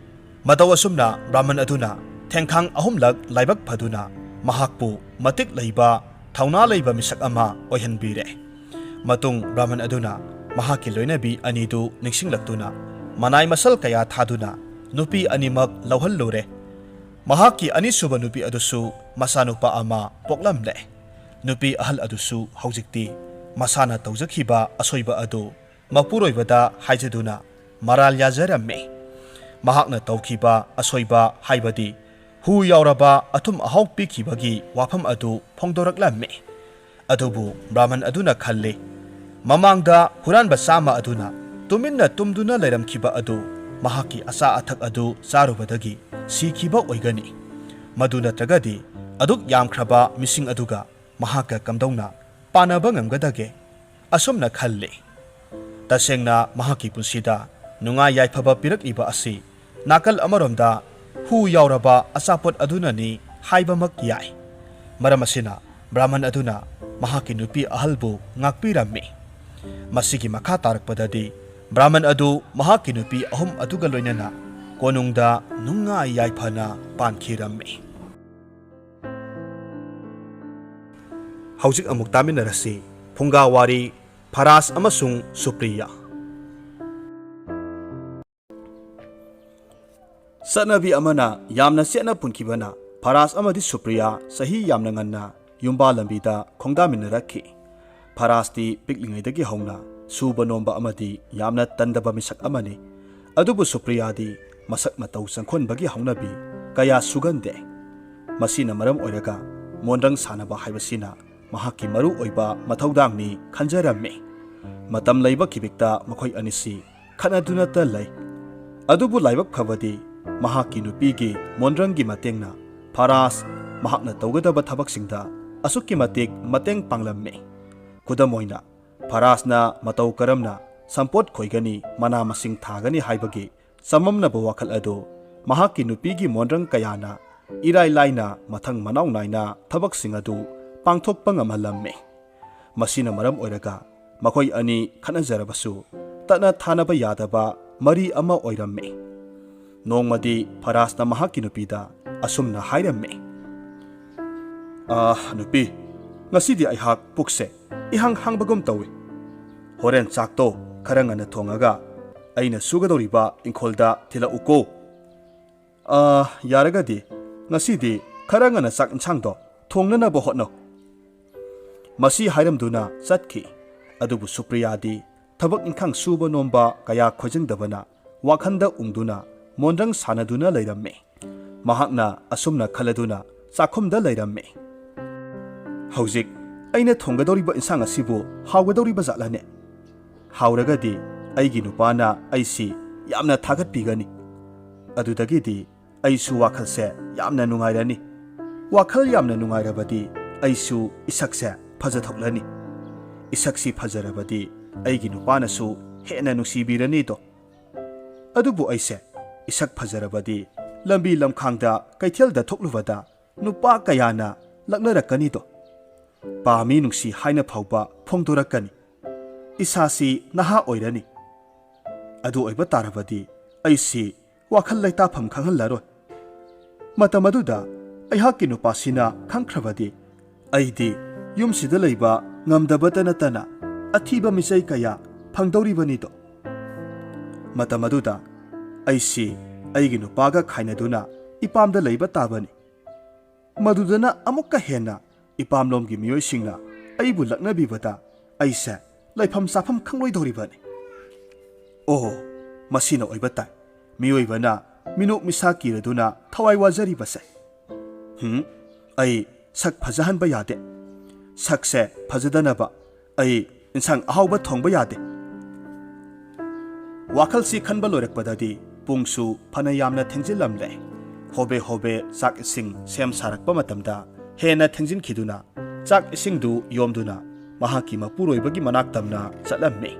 ꯃꯇꯧ ꯑꯁꯨꯝꯅ ꯕ꯭ꯔꯥꯍꯃꯟ ꯑꯗꯨꯅ ꯊꯦꯡꯈꯥꯡ ꯑꯍꯨꯝꯂꯛ ꯂꯥꯏꯕꯛ ꯐꯗꯨꯅ ꯃꯍꯥꯛꯄꯨ ꯃꯇꯤꯛ ꯂꯩꯕ, ꯊꯧꯅꯥ ꯂꯩꯕ ꯃꯤꯁꯛ ꯑꯃ ꯑꯣꯏꯍꯟꯕꯤꯔꯦ꯫ ꯃꯇꯨꯡ ꯕ꯭ꯔꯥꯍꯃꯟ ꯑꯗꯨꯅ ꯃꯍꯥꯛꯀꯤ ꯂꯣꯏꯅꯕꯤ ꯑꯅꯤꯗꯨ ꯅꯤꯡꯁꯤꯡꯂꯛꯇꯨꯅ ꯃꯅꯥꯏ ꯃꯁꯜ ꯀꯌꯥ ꯊꯥꯗꯨꯅ ꯅꯨꯄꯤ ꯑꯅꯤꯃꯛ ꯂꯧꯍꯜꯂꯨꯔꯦ꯫ ꯃꯍꯥꯛꯀꯤ ꯑꯅꯤꯁꯨꯕ ꯅꯨꯄꯤ ꯑꯗꯨꯁꯨ ꯃꯆꯥꯅꯨꯄꯥ ꯑꯃ ꯄꯣꯛꯂꯝꯂꯦ꯫ ꯅꯨꯄꯤ ꯑꯍꯜ ꯑꯗꯨꯁꯨ ꯍꯧꯖꯤꯛꯇꯤ ꯃꯁꯥꯅ ꯇꯧꯖꯈꯤꯕ ꯑꯁꯣꯏꯕ ꯑꯗꯨ ꯃꯄꯨꯔꯣꯏꯕꯗ ꯍꯥꯏꯖꯗꯨꯅ ꯃꯔꯥꯜ ꯌꯥꯖꯔꯝꯃꯤ꯫ ꯃꯍꯥꯛꯅ ꯇꯧꯈꯤꯕ ꯑꯁꯣꯏꯕ ꯍꯥꯏꯕꯗꯤ ꯍꯨ ꯌꯥꯎꯔꯕ ꯑꯊꯨꯝ ꯑꯍꯥꯎ ꯄꯤꯈꯤꯕꯒꯤ ꯋꯥꯐꯝ ꯑꯗꯨ ꯐꯣꯡꯗꯣꯔꯛꯂꯝꯃꯤ꯫ ꯑꯗꯨꯕꯨ ꯕ꯭ꯔꯥꯍꯃꯟ ꯑꯗꯨꯅ ꯈꯜꯂꯤ, ꯃꯃꯥꯡꯗ ꯍꯨꯔꯥꯟꯕ ꯆꯥꯝꯃ ꯑꯗꯨꯅ ꯇꯨꯃꯤꯟꯅ ꯇꯨꯝꯗꯨꯅ ꯂꯩꯔꯝꯈꯤꯕ ꯑꯗꯨ ꯃꯍꯥꯛꯀꯤ ꯑꯆꯥ ꯑꯊꯛ ꯑꯗꯨ ꯆꯥꯔꯨꯕꯗꯒꯤ ꯁꯤꯈꯤꯕ ꯑꯣꯏꯒꯅꯤ꯫ ꯃꯗꯨ ꯅꯠꯇ꯭ꯔꯒꯗꯤ ꯑꯗꯨꯛ ꯌꯥꯝꯈ꯭ꯔꯕ ꯃꯤꯁꯤꯡ ꯑꯗꯨꯒ ꯃꯍꯥꯛꯀ ꯀꯝꯗꯧꯅ ꯄꯥꯟꯅꯕ ꯉꯝꯒꯗꯒꯦ? ꯑꯁꯨꯝꯅ ꯈꯜꯂꯤ꯫ ꯇꯁꯦꯡꯅ ꯃꯍꯥꯛꯀꯤ ꯄꯨꯟꯁꯤꯗ ꯅꯨꯡꯉꯥꯏ ꯌꯥꯏꯐꯕ ꯄꯤꯔꯛꯂꯤꯕ ꯑꯁꯤ ꯅꯥꯀꯜ ꯑꯃꯔꯣꯝꯗ ꯍꯨ ꯌꯥꯎꯔꯕ ꯑꯆꯥꯄꯣꯠ ꯑꯗꯨꯅꯅꯤ ꯍꯥꯏꯕꯃꯛ ꯌꯥꯏ꯫ ꯃꯔꯝ ꯑꯁꯤꯅ ꯕ꯭ꯔꯥꯍꯃꯟ ꯑꯗꯨꯅ ꯃꯍꯥꯛꯀꯤ ꯅꯨꯄꯤ ꯑꯍꯜꯕꯨ ꯉꯥꯛꯄꯤꯔꯝꯃꯤ꯫ ꯃꯁꯤꯒꯤ ꯃꯈꯥ ꯇꯥꯔꯛꯄꯗꯗꯤ ꯕ꯭ꯔꯥꯍꯃꯟ ꯑꯗꯨ ꯃꯍꯥꯛꯀꯤ ꯅꯨꯄꯤ ꯑꯍꯨꯝ ꯑꯗꯨꯒ ꯂꯣꯏꯅꯅ ꯀꯣꯅꯨꯡꯗ ꯅꯨꯡꯉꯥꯏ ꯌꯥꯏꯐꯅ ꯄꯥꯟꯈꯤꯔꯝꯃꯤ꯫ ꯍꯧꯖꯤꯛ ꯑꯃꯨꯛ ꯇꯥꯃꯤꯟꯅꯔꯁꯤ ꯐꯨꯡꯒꯥ ꯋꯥꯔꯤ ꯐꯔꯥꯖ ꯑꯃꯁꯨꯡ ꯁꯨꯄ꯭ꯔꯤꯌꯥ꯫ ꯆꯠꯅꯕꯤ ꯑꯃꯅ ꯌꯥꯝꯅ ꯆꯦꯠꯅ ꯄꯨꯟꯈꯤꯕꯅ ꯐꯔꯥꯖ ꯑꯃꯗꯤ ꯁꯨꯄ꯭ꯔꯤꯌꯥ ꯆꯍꯤ ꯌꯥꯝꯅ ꯉꯟꯅ ꯌꯨꯝꯕꯥ ꯂꯝꯕꯤꯗ ꯈꯣꯡꯗꯥꯃꯤꯟꯅꯔꯛꯈꯤ꯫ ꯐꯔꯥꯖꯇꯤ ꯄꯤꯛꯂꯤꯉꯩꯗꯒꯤ ꯍꯧꯅ ꯁꯨꯕ ꯅꯣꯝꯕ ꯑꯃꯗꯤ ꯌꯥꯝꯅ ꯇꯟꯗꯕ ꯃꯤꯁꯛ ꯑꯃꯅꯤ꯫ ꯑꯗꯨꯕꯨ ꯁꯨꯄ꯭ꯔꯤꯌꯥꯗꯤ ꯃꯁꯛ ꯃꯇꯧ ꯆꯪꯈꯣꯟꯕꯒꯤ ꯍꯧꯅꯕꯤ ꯀꯌꯥ ꯁꯨꯒꯟꯗꯦ꯫ ꯃꯁꯤꯅ ꯃꯔꯝ ꯑꯣꯏꯔꯒ ꯃꯣꯟꯗ꯭ꯔꯪ ꯁꯥꯟꯅꯕ ꯍꯥꯏꯕꯁꯤꯅ ꯃꯍꯥꯛꯀꯤ ꯃꯔꯨ ꯑꯣꯏꯕ ꯃꯊꯧꯗꯥꯡꯅꯤ ꯈꯟꯖꯔꯝꯃꯤ꯫ ꯃꯇꯝ ꯂꯩꯕ ꯈꯤꯕꯤꯛꯇ ꯃꯈꯣꯏ ꯑꯅꯤꯁꯤ ꯈꯠꯅꯗꯨꯅꯇ ꯂꯩ꯫ ꯑꯗꯨꯕꯨ ꯂꯥꯏꯕꯛ ꯐꯕꯗꯤ ꯃꯍꯥꯛꯀꯤ ꯅꯨꯄꯤꯒꯤ ꯃꯣꯟꯗ꯭ꯔꯪꯒꯤ ꯃꯇꯦꯡꯅ ꯐꯔꯥꯖ ꯃꯍꯥꯛꯅ ꯇꯧꯒꯗꯕ ꯊꯕꯛꯁꯤꯡꯗ ꯑꯁꯨꯛꯀꯤ ꯃꯇꯤꯛ ꯃꯇꯦꯡ ꯄꯥꯡꯂꯝꯃꯤ꯫ ꯈꯨꯗꯝ ꯑꯣꯏꯅ, ꯐꯔꯥꯖꯅ ꯃꯇꯧ ꯀꯔꯝꯅ ꯁꯝꯄꯣꯠ ꯈꯣꯏꯒꯅꯤ, ꯃꯅꯥ ꯃꯁꯤꯡ ꯊꯥꯒꯅꯤ ꯍꯥꯏꯕꯒꯤ ꯆꯃꯝꯅꯕ ꯋꯥꯈꯜ ꯑꯗꯨ ꯃꯍꯥꯛꯀꯤ ꯅꯨꯄꯤꯒꯤ ꯃꯣꯟꯗ꯭ꯔꯪ ꯀꯌꯥꯅ ꯏꯔꯥꯏ ꯂꯥꯏꯅ ꯃꯊꯪ ꯃꯅꯥꯎ ꯅꯥꯏꯅ ꯊꯕꯛꯁꯤꯡ ꯑꯗꯨ ꯄꯥꯡꯊꯣꯛꯄ ꯉꯝꯍꯜꯂꯝꯃꯤ꯫ ꯃꯁꯤꯅ ꯃꯔꯝ ꯑꯣꯏꯔꯒ ꯃꯈꯣꯏ ꯑꯅꯤ ꯈꯠꯅꯖꯔꯕꯁꯨ ꯇꯠꯅ ꯊꯥꯅꯕ ꯌꯥꯗꯕ ꯃꯔꯤ ꯑꯃ ꯑꯣꯏꯔꯝꯃꯤ꯫ ꯅꯣꯡꯃꯗꯤ ꯐꯔꯥꯖꯅ ꯃꯍꯥꯛꯀꯤ ꯅꯨꯄꯤꯗ ꯑꯁꯨꯝꯅ ꯍꯥꯏꯔꯝꯃꯤ, "ꯑꯥ, ꯅꯨꯄꯤ, ꯉꯁꯤꯗꯤ ꯑꯩꯍꯥꯛ ꯄꯨꯛꯁꯦ ꯏꯍꯥꯡ ꯍꯥꯡꯕꯒꯨꯝ ꯇꯧꯏ꯫ ꯍꯣꯔꯦꯟ ꯆꯥꯛꯇꯣ ꯈꯔ ꯉꯟꯅ ꯊꯣꯡꯉꯒ ꯑꯩꯅ ꯁꯨꯒꯗꯧꯔꯤꯕ ꯏꯪꯈꯣꯜꯗ ꯊꯤꯜꯂꯛꯎꯀꯣ꯫ ꯑꯥ, ꯌꯥꯔꯒꯗꯤ ꯉꯁꯤꯗꯤ ꯈꯔ ꯉꯟꯅ ꯆꯥꯛ ꯏꯟꯁꯥꯡꯗꯣ ꯊꯣꯡꯅꯅꯕ ꯍꯣꯠꯅꯧ꯫" ꯃꯁꯤ ꯍꯥꯏꯔꯝꯗꯨꯅ ꯆꯠꯈꯤ꯫ ꯑꯗꯨꯕꯨ ꯁꯨꯄ꯭ꯔꯤꯌꯥꯗꯤ ꯊꯕꯛ ꯏꯪꯈꯥꯡ ꯁꯨꯕ ꯅꯣꯝꯕ ꯀꯌꯥ ꯈꯣꯏꯖꯪꯗꯕꯅ ꯋꯥꯈꯜꯗ ꯎꯪꯗꯨꯅ ꯃꯣꯟꯗ꯭ꯔꯪ ꯁꯥꯟꯅꯗꯨꯅ ꯂꯩꯔꯝꯃꯤ꯫ ꯃꯍꯥꯛꯅ ꯑꯁꯨꯝꯅ ꯈꯜꯂꯗꯨꯅ ꯆꯥꯛꯈꯨꯝꯗ ꯂꯩꯔꯝꯃꯤ꯫ "ꯍꯧꯖꯤꯛ ꯑꯩꯅ ꯊꯣꯡꯒꯗꯧꯔꯤꯕ ꯏꯟꯁꯥꯡ ꯑꯁꯤꯕꯨ ꯍꯥꯎꯒꯗꯧꯔꯤꯕ ꯖꯥꯠꯂꯅꯦ? ꯍꯥꯎꯔꯒꯗꯤ ꯑꯩꯒꯤ ꯅꯨꯄꯥꯅ ꯑꯩꯁꯤ ꯌꯥꯝꯅ ꯊꯥꯒꯠꯄꯤꯒꯅꯤ꯫ ꯑꯗꯨꯗꯒꯤꯗꯤ ꯑꯩꯁꯨ ꯋꯥꯈꯜꯁꯦ ꯌꯥꯝꯅ ꯅꯨꯡꯉꯥꯏꯔꯅꯤ꯫ ꯋꯥꯈꯜ ꯌꯥꯝꯅ ꯅꯨꯡꯉꯥꯏꯔꯕꯗꯤ ꯑꯩꯁꯨ ꯏꯁꯛꯁꯦ ꯐꯖꯊꯣꯛꯂꯅꯤ꯫ ꯏꯁꯛꯁꯤ ꯐꯖꯔꯕꯗꯤ ꯑꯩꯒꯤ ꯅꯨꯄꯥꯅꯁꯨ ꯍꯦꯟꯅ ꯅꯨꯡꯁꯤꯕꯤꯔꯅꯤꯗꯣ꯫ ꯑꯗꯨꯕꯨ ꯑꯩꯁꯦ ꯏꯁꯛ ꯐꯖꯔꯕꯗꯤ ꯂꯝꯕꯤ ꯂꯝꯈꯥꯡꯗ ꯀꯩꯊꯦꯜꯗ ꯊꯣꯛꯂꯨꯕꯗ ꯅꯨꯄꯥ ꯀꯌꯥꯅ ꯂꯛꯅꯔꯛꯀꯅꯤꯗꯣ꯫ ꯄꯥꯝꯃꯤ ꯅꯨꯡꯁꯤ ꯍꯥꯏꯅ ꯐꯥꯎꯕ ꯐꯣꯡꯗꯣꯔꯛꯀꯅꯤ꯫ ꯏꯁꯥꯁꯤ ꯅꯍꯥ ꯑꯣꯏꯔꯅꯤ꯫ ꯑꯗꯨ ꯑꯣꯏꯕ ꯇꯥꯔꯕꯗꯤ ꯑꯩꯁꯤ ꯋꯥꯈꯜ ꯂꯩꯇꯥꯐꯝ ꯈꯪꯍꯜꯂꯔꯣꯏ꯫ ꯃꯇꯝ ꯑꯗꯨꯗ ꯑꯩꯍꯥꯛꯀꯤ ꯅꯨꯄꯥꯁꯤꯅ ꯈꯪꯈ꯭ꯔꯕꯗꯤ ꯑꯩꯗꯤ ꯌꯨꯝꯁꯤꯗ ꯂꯩꯕ ꯉꯝꯗꯕꯇ ꯅꯠꯇꯅ ꯑꯊꯤꯕ ꯃꯤꯆꯩ ꯀꯌꯥ ꯐꯪꯗꯧꯔꯤꯕꯅꯤꯗꯣ꯫ ꯃꯇꯝ ꯑꯗꯨꯗ ꯑꯩꯁꯤ ꯑꯩꯒꯤ ꯅꯨꯄꯥꯒ ꯈꯥꯏꯅꯗꯨꯅ ꯏꯄꯥꯝꯗ ꯂꯩꯕ ꯇꯥꯕꯅꯤ꯫ ꯃꯗꯨꯗꯅ ꯑꯃꯨꯛꯀ ꯍꯦꯟꯅ ꯏꯄꯥꯝꯂꯣꯝꯒꯤ ꯃꯤꯑꯣꯏꯁꯤꯡꯅ ꯑꯩꯕꯨ ꯂꯛꯅꯕꯤꯕꯗ ꯑꯩꯁꯦ ꯂꯩꯐꯝ ꯆꯥꯐꯝ ꯈꯪꯂꯣꯏꯗꯧꯔꯤꯕꯅꯤ꯫ ꯑꯣ, ꯃꯁꯤꯅ ꯑꯣꯏꯕ ꯇꯥꯏ꯫ ꯃꯤꯑꯣꯏꯕꯅ ꯃꯤꯅꯣꯛ ꯃꯤꯁꯥ ꯀꯤꯔꯗꯨꯅ ꯊꯋꯥꯏ ꯋꯥꯖꯔꯤꯕꯁꯦ꯫ ꯍꯨꯝ, ꯑꯩ ꯁꯛ ꯐꯖꯍꯟꯕ ꯌꯥꯗꯦ꯫ ꯁꯛꯁꯦ ꯐꯖꯗꯅꯕ ꯑꯩ ꯏꯟꯁꯥꯡ ꯑꯍꯥꯎꯕ ꯊꯣꯡꯕ ꯌꯥꯗꯦ꯫ ꯋꯥꯈꯜꯁꯤ ꯈꯟꯕ ꯂꯣꯏꯔꯛꯄꯗꯗꯤ ꯄꯨꯡꯁꯨ ꯐꯅ ꯌꯥꯝꯅ ꯊꯦꯡꯖꯤꯜꯂꯝꯂꯦ꯫ ꯍꯣꯕꯦ ꯍꯣꯕꯦ ꯆꯥꯛ ꯏꯁꯤꯡ ꯁꯦꯝ ꯁꯥꯔꯛꯄ ꯃꯇꯝꯗ ꯍꯦꯟꯅ ꯊꯦꯡꯖꯤꯟꯈꯤꯗꯨꯅ ꯆꯥꯛ ꯏꯁꯤꯡꯗꯨ ꯌꯣꯝꯗꯨꯅ ꯃꯍꯥꯛꯀꯤ ꯃꯄꯨꯔꯣꯏꯕꯒꯤ ꯃꯅꯥꯛ ꯇꯝꯅ ꯆꯠꯂꯝꯃꯤ꯫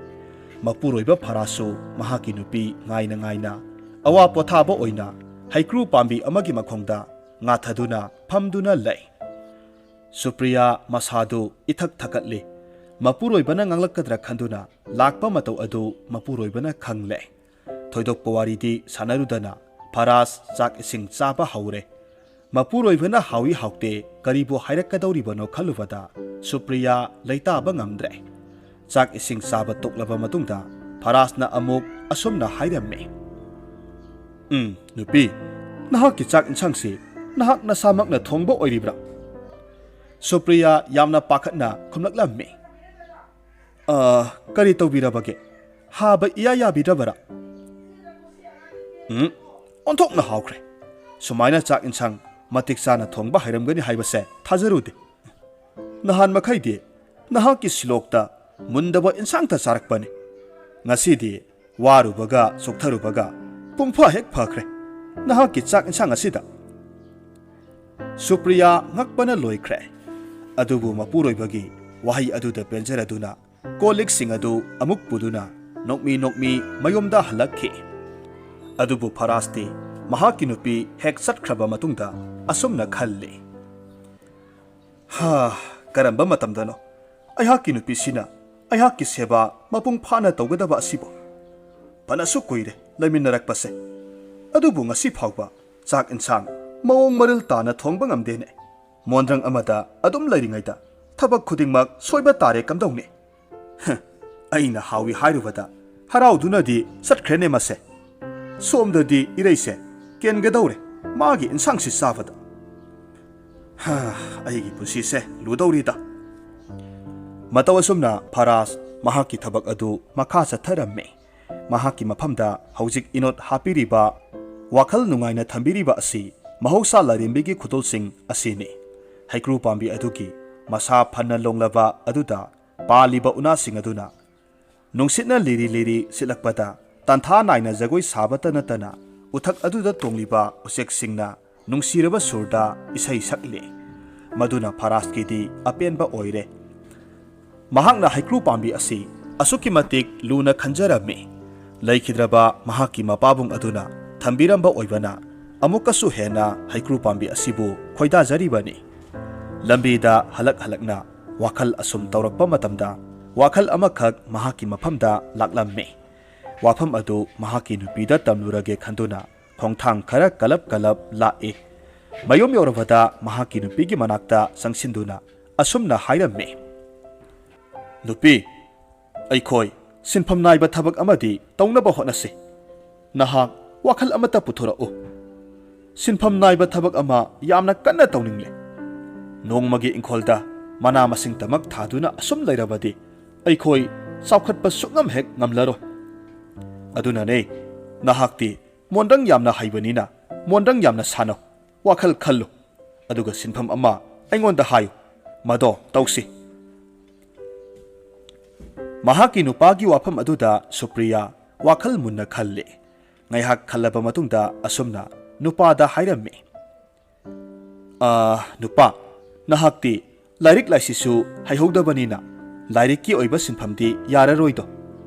ꯃꯄꯨꯔꯣꯏꯕ ꯐꯔꯥꯁꯁꯨ ꯃꯍꯥꯛꯀꯤ ꯅꯨꯄꯤ ꯉꯥꯏꯅ ꯉꯥꯏꯅ ꯑꯋꯥ ꯄꯣꯊꯥꯕ ꯑꯣꯏꯅ ꯍꯩꯀ꯭ꯔꯨ ꯄꯥꯝꯕꯤ ꯑꯃꯒꯤ ꯃꯈꯣꯡꯗ ꯉꯥꯊꯗꯨꯅ ꯐꯝꯗꯨꯅ ꯂꯩ꯫ ꯁꯨꯄ꯭ꯔꯤꯌꯥ ꯃꯁꯥꯗꯨ ꯏꯊꯛ ꯊꯛꯀꯠꯂꯤ꯫ ꯃꯄꯨꯔꯣꯏꯕꯅ ꯉꯥꯡꯂꯛꯀꯗ꯭ꯔꯥ ꯈꯟꯗꯨꯅ ꯂꯥꯛꯄ ꯃꯇꯧ ꯑꯗꯨ ꯃꯄꯨꯔꯣꯏꯕꯅ ꯈꯪꯂꯦ꯫ ꯊꯣꯏꯗꯣꯛꯄ ꯋꯥꯔꯤꯗꯤ ꯁꯥꯟꯅꯔꯨꯗꯅ ꯐꯔꯥꯁ ꯆꯥꯛ ꯏꯁꯤꯡ ꯆꯥꯕ ꯍꯧꯔꯦ꯫ ꯃꯄꯨꯔꯣꯏꯕꯅ ꯍꯥꯎꯏ ꯍꯥꯎꯇꯦ ꯀꯔꯤꯕꯨ ꯍꯥꯏꯔꯛꯀꯗꯧꯔꯤꯕꯅꯣ ꯈꯜꯂꯨꯕꯗ ꯁꯨꯄ꯭ꯔꯤꯌꯥ ꯂꯩꯇꯥꯕ ꯉꯝꯗ꯭ꯔꯦ꯫ ꯆꯥꯛ ꯏꯁꯤꯡ ꯆꯥꯕ ꯇꯣꯛꯂꯕ ꯃꯇꯨꯡꯗ ꯐꯔꯥꯁꯅ ꯑꯃꯨꯛ ꯑꯁꯨꯝꯅ ꯍꯥꯏꯔꯝꯃꯤ, "ꯎꯝ, ꯅꯨꯄꯤ, ꯅꯍꯥꯛꯀꯤ ꯆꯥꯛ ꯏꯟꯁꯥꯡꯁꯤ ꯅꯍꯥꯛ ꯅꯁꯥꯃꯛꯅ ꯊꯣꯡꯕ ꯑꯣꯏꯔꯤꯕ꯭ꯔꯥ?" ꯁꯨꯄ꯭ꯔꯤꯌꯥ ꯌꯥꯝꯅ ꯄꯥꯈꯠꯅ ꯈꯨꯝꯂꯛꯂꯝꯃꯤ, "ꯑ, ꯀꯔꯤ ꯇꯧꯕꯤꯔꯕꯒꯦ? ꯍꯥꯕ ꯏꯌꯥ ꯌꯥꯕꯤꯗ꯭ꯔꯕꯔꯥ?" ꯎꯝ, ꯑꯣꯟꯊꯣꯛꯅ ꯍꯥꯎꯈ꯭ꯔꯦ꯫ ꯁꯨꯃꯥꯏꯅ ꯆꯥꯛ ꯏꯟꯁꯥꯡ ꯃꯇꯤꯛ ꯆꯥꯅ ꯊꯣꯡꯕ ꯍꯩꯔꯝꯒꯅꯤ ꯍꯥꯏꯕꯁꯦ ꯊꯥꯖꯔꯨꯗꯦ꯫ ꯅꯍꯥꯟ ꯃꯈꯩꯗꯤ ꯅꯍꯥꯛꯀꯤ ꯁꯤꯂꯣꯛꯇ ꯃꯨꯟꯗꯕ ꯏꯟꯁꯥꯡꯇ ꯆꯥꯔꯛꯄꯅꯤ꯫ ꯉꯁꯤꯗꯤ ꯋꯥꯔꯨꯕꯒ ꯆꯣꯛꯊꯔꯨꯕꯒ ꯄꯨꯡꯐ ꯍꯦꯛ ꯐꯈ꯭ꯔꯦ꯫ ꯅꯍꯥꯛꯀꯤ ꯆꯥꯛ ꯏꯟꯁꯥꯡ ꯑꯁꯤꯗ꯫ ꯁꯨꯄ꯭ꯔꯤꯌꯥ ꯉꯛꯄꯅ ꯂꯣꯏꯈ꯭ꯔꯦ꯫ ꯑꯗꯨꯕꯨ ꯃꯄꯨꯔꯣꯏꯕꯒꯤ ꯋꯥꯍꯩ ꯑꯗꯨꯗ ꯄꯦꯟꯖꯔꯗꯨꯅ ꯀꯣꯜ ꯂꯤꯛꯁꯤꯡ ꯑꯗꯨ ꯑꯃꯨꯛ ꯄꯨꯗꯨꯅ ꯅꯣꯛꯃꯤ ꯅꯣꯛꯃꯤ ꯃꯌꯨꯝꯗ ꯍꯜꯂꯛꯈꯤ꯫ ꯑꯗꯨꯕꯨ ꯐꯔꯥꯁꯇꯤ ꯃꯍꯥꯛꯀꯤ ꯅꯨꯄꯤ ꯍꯦꯛ ꯆꯠꯈ꯭ꯔꯕ ꯃꯇꯨꯡꯗ ꯑꯁꯨꯝꯅ ꯈꯜꯂꯤ, "ꯍꯥ, ꯀꯔꯝꯕ ꯃꯇꯝꯗꯅꯣ ꯑꯩꯍꯥꯛꯀꯤ ꯅꯨꯄꯤꯁꯤꯅ ꯑꯩꯍꯥꯛꯀꯤ ꯁꯦꯕꯥ ꯃꯄꯨꯡ ꯐꯥꯅ ꯇꯧꯒꯗꯕ ꯑꯁꯤꯕꯨ? ꯐꯅꯁꯨ ꯀꯨꯏꯔꯦ ꯂꯩꯃꯤꯟꯅꯔꯛꯄꯁꯦ, ꯑꯗꯨꯕꯨ ꯉꯁꯤ ꯐꯥꯎꯕ ꯆꯥꯛ ꯏꯟꯁꯥꯡ ꯃꯑꯣꯡ ꯃꯔꯤꯜ ꯇꯥꯅ ꯊꯣꯡꯕ ꯉꯝꯗꯦꯅꯦ꯫ ꯃꯣꯟꯗ꯭ꯔꯪ ꯑꯃꯗ ꯑꯗꯨꯝ ꯂꯩꯔꯤꯉꯩꯗ ꯊꯕꯛ ꯈꯨꯗꯤꯡꯃꯛ ꯁꯣꯏꯕ ꯇꯥꯔꯦ ꯀꯝꯗꯧꯅꯤ? ꯍ, ꯑꯩꯅ ꯍꯥꯎꯏ ꯍꯥꯏꯔꯨꯕꯗ ꯍꯔꯥꯎꯗꯨꯅꯗꯤ ꯆꯠꯈ꯭ꯔꯦꯅꯦ ꯃꯁꯦ꯫ ꯁꯣꯝꯗꯗꯤ ꯏꯔꯩꯁꯦ ꯀꯦꯟꯒꯗꯧꯔꯦ ꯃꯥꯒꯤ ꯏꯟꯁꯥꯡꯁꯤ ꯆꯥꯕꯗ꯫ ꯍ, ꯑꯩꯒꯤ ꯄꯨꯟꯁꯤꯁꯦ ꯂꯨꯗꯧꯔꯤꯗ꯫ ꯃꯇꯧ ꯑꯁꯨꯝꯅ ꯐꯔꯥꯖ ꯃꯍꯥꯛꯀꯤ ꯊꯕꯛ ꯑꯗꯨ ꯃꯈꯥ ꯆꯠꯊꯔꯝꯃꯤ꯫ ꯃꯍꯥꯛꯀꯤ ꯃꯐꯝꯗ ꯍꯧꯖꯤꯛ ꯏꯅꯣꯠ ꯍꯥꯞꯄꯤꯔꯤꯕ, ꯋꯥꯈꯜ ꯅꯨꯡꯉꯥꯏꯅ ꯊꯝꯕꯤꯔꯤꯕ ꯑꯁꯤ ꯃꯍꯧꯁꯥ ꯂꯥꯏꯔꯦꯝꯕꯤꯒꯤ ꯈꯨꯗꯣꯜꯁꯤꯡ ꯑꯁꯤꯅꯤ꯫ ꯍꯩꯀ꯭ꯔꯨ ꯄꯥꯝꯕꯤ ꯑꯗꯨꯒꯤ ꯃꯁꯥ ꯐꯅ ꯂꯣꯡꯂꯕ ꯑꯗꯨꯗ ꯄꯥꯜꯂꯤꯕ ꯎꯅꯥꯁꯤꯡ ꯑꯗꯨꯅ ꯅꯨꯡꯁꯤꯠꯅ ꯂꯤꯔꯤ ꯂꯤꯔꯤ ꯁꯤꯠꯂꯛꯄꯗ ꯇꯥꯟꯊꯥ ꯅꯥꯏꯅ ꯖꯒꯣꯏ ꯁꯥꯕꯇ ꯅꯠꯇꯅ ꯎꯊꯛ ꯑꯗꯨꯗ ꯇꯣꯡꯂꯤꯕ ꯎꯆꯦꯛꯁꯤꯡꯅ ꯅꯨꯡꯁꯤꯔꯕ ꯁꯨꯔꯗ ꯏꯁꯩ ꯁꯛꯂꯤ꯫ ꯃꯗꯨꯅ ꯐꯔꯥꯖꯀꯤꯗꯤ ꯑꯄꯦꯟꯕ ꯑꯣꯏꯔꯦ꯫ ꯃꯍꯥꯛꯅ ꯍꯩꯀ꯭ꯔꯨ ꯄꯥꯝꯕꯤ ꯑꯁꯤ ꯑꯁꯨꯛꯀꯤ ꯃꯇꯤꯛ ꯂꯨꯅ ꯈꯟꯖꯔꯝꯃꯤ꯫ ꯂꯩꯈꯤꯗ꯭ꯔꯕ ꯃꯍꯥꯛꯀꯤ ꯃꯄꯥꯕꯨꯡ ꯑꯗꯨꯅ ꯊꯝꯕꯤꯔꯝꯕ ꯑꯣꯏꯕꯅ ꯑꯃꯨꯛꯀꯁꯨ ꯍꯦꯟꯅ ꯍꯩꯀ꯭ꯔꯨ ꯄꯥꯝꯕꯤ ꯑꯁꯤꯕꯨ ꯈꯣꯏꯗꯥꯖꯔꯤꯕꯅꯤ꯫ ꯂꯝꯕꯤꯗ ꯍꯜꯂꯛ ꯍꯜꯂꯛꯅ ꯋꯥꯈꯜ ꯑꯁꯨꯝ ꯇꯧꯔꯛꯄ ꯃꯇꯝꯗ ꯋꯥꯈꯜ ꯑꯃꯈꯛ ꯃꯍꯥꯛꯀꯤ ꯃꯐꯝꯗ ꯂꯥꯛꯂꯝꯃꯤ꯫ ꯋꯥꯐꯝ ꯑꯗꯨ ꯃꯍꯥꯛꯀꯤ ꯅꯨꯄꯤꯗ ꯇꯝꯂꯨꯔꯒꯦ ꯈꯟꯗꯨꯅ ꯈꯣꯡꯊꯥꯡ ꯈꯔ ꯀꯂꯞ ꯀꯂꯞ ꯂꯥꯛꯏ꯫ ꯃꯌꯨꯝ ꯌꯧꯔꯕꯗ ꯃꯍꯥꯛꯀꯤ ꯅꯨꯄꯤꯒꯤ ꯃꯅꯥꯛꯇ ꯆꯪꯁꯤꯟꯗꯨꯅ ꯑꯁꯨꯝꯅ ꯍꯥꯏꯔꯝꯃꯤ, "ꯅꯨꯄꯤ, ꯑꯩꯈꯣꯏ ꯁꯤꯟꯐꯝ ꯅꯥꯏꯕ ꯊꯕꯛ ꯑꯃꯗꯤ ꯇꯧꯅꯕ ꯍꯣꯠꯅꯁꯤ꯫ ꯅꯍꯥꯛ ꯋꯥꯈꯜ ꯑꯃꯠꯇ ꯄꯨꯊꯣꯔꯛꯎ꯫ ꯁꯤꯟꯐꯝ ꯅꯥꯏꯕ ꯊꯕꯛ ꯑꯃ ꯌꯥꯝꯅ ꯀꯟꯅ ꯇꯧꯅꯤꯡꯂꯦ꯫ ꯅꯣꯡꯃꯒꯤ ꯏꯪꯈꯣꯜꯗ ꯃꯅꯥ ꯃꯁꯤꯡꯇꯃꯛ ꯊꯥꯗꯨꯅ ꯑꯁꯨꯝ ꯂꯩꯔꯕꯗꯤ ꯑꯩꯈꯣꯏ ꯆꯥꯎꯈꯠꯄ ꯁꯨꯛꯉꯝ ꯍꯦꯛ ꯉꯝꯂꯔꯣꯏ꯫ ꯑꯗꯨꯅꯅꯦ, ꯅꯍꯥꯛꯇꯤ ꯃꯣꯟꯗ꯭ꯔꯪ ꯌꯥꯝꯅ ꯍꯩꯕꯅꯤꯅ ꯃꯣꯟꯗ꯭ꯔꯪ ꯌꯥꯝꯅ ꯁꯥꯟꯅꯧ, ꯋꯥꯈꯜ ꯈꯜꯂꯨ, ꯑꯗꯨꯒ ꯁꯤꯟꯐꯝ ꯑꯃ ꯑꯩꯉꯣꯟꯗ ꯍꯥꯏꯌꯨ, ꯃꯗꯣ ꯇꯧꯁꯤ꯫" ꯃꯍꯥꯛꯀꯤ ꯅꯨꯄꯥꯒꯤ ꯋꯥꯐꯝ ꯑꯗꯨꯗ ꯁꯨꯄ꯭ꯔꯤꯌꯥ ꯋꯥꯈꯜ ꯃꯨꯟꯅ ꯈꯜꯂꯤ꯫ ꯉꯥꯏꯍꯥꯛ ꯈꯜꯂꯕ ꯃꯇꯨꯡꯗ ꯑꯁꯨꯝꯅ ꯅꯨꯄꯥꯗ ꯍꯥꯏꯔꯝꯃꯤ, "ꯑꯥ, ꯅꯨꯄꯥ, ꯅꯍꯥꯛꯇꯤ ꯂꯥꯏꯔꯤꯛ ꯂꯥꯏꯁꯤꯁꯨ ꯍꯩꯍꯧꯗꯕꯅꯤꯅ ꯂꯥꯏꯔꯤꯛꯀꯤ ꯑꯣꯏꯕ ꯁꯤꯟꯐꯝꯗꯤ ꯌꯥꯔꯔꯣꯏꯗꯣ꯫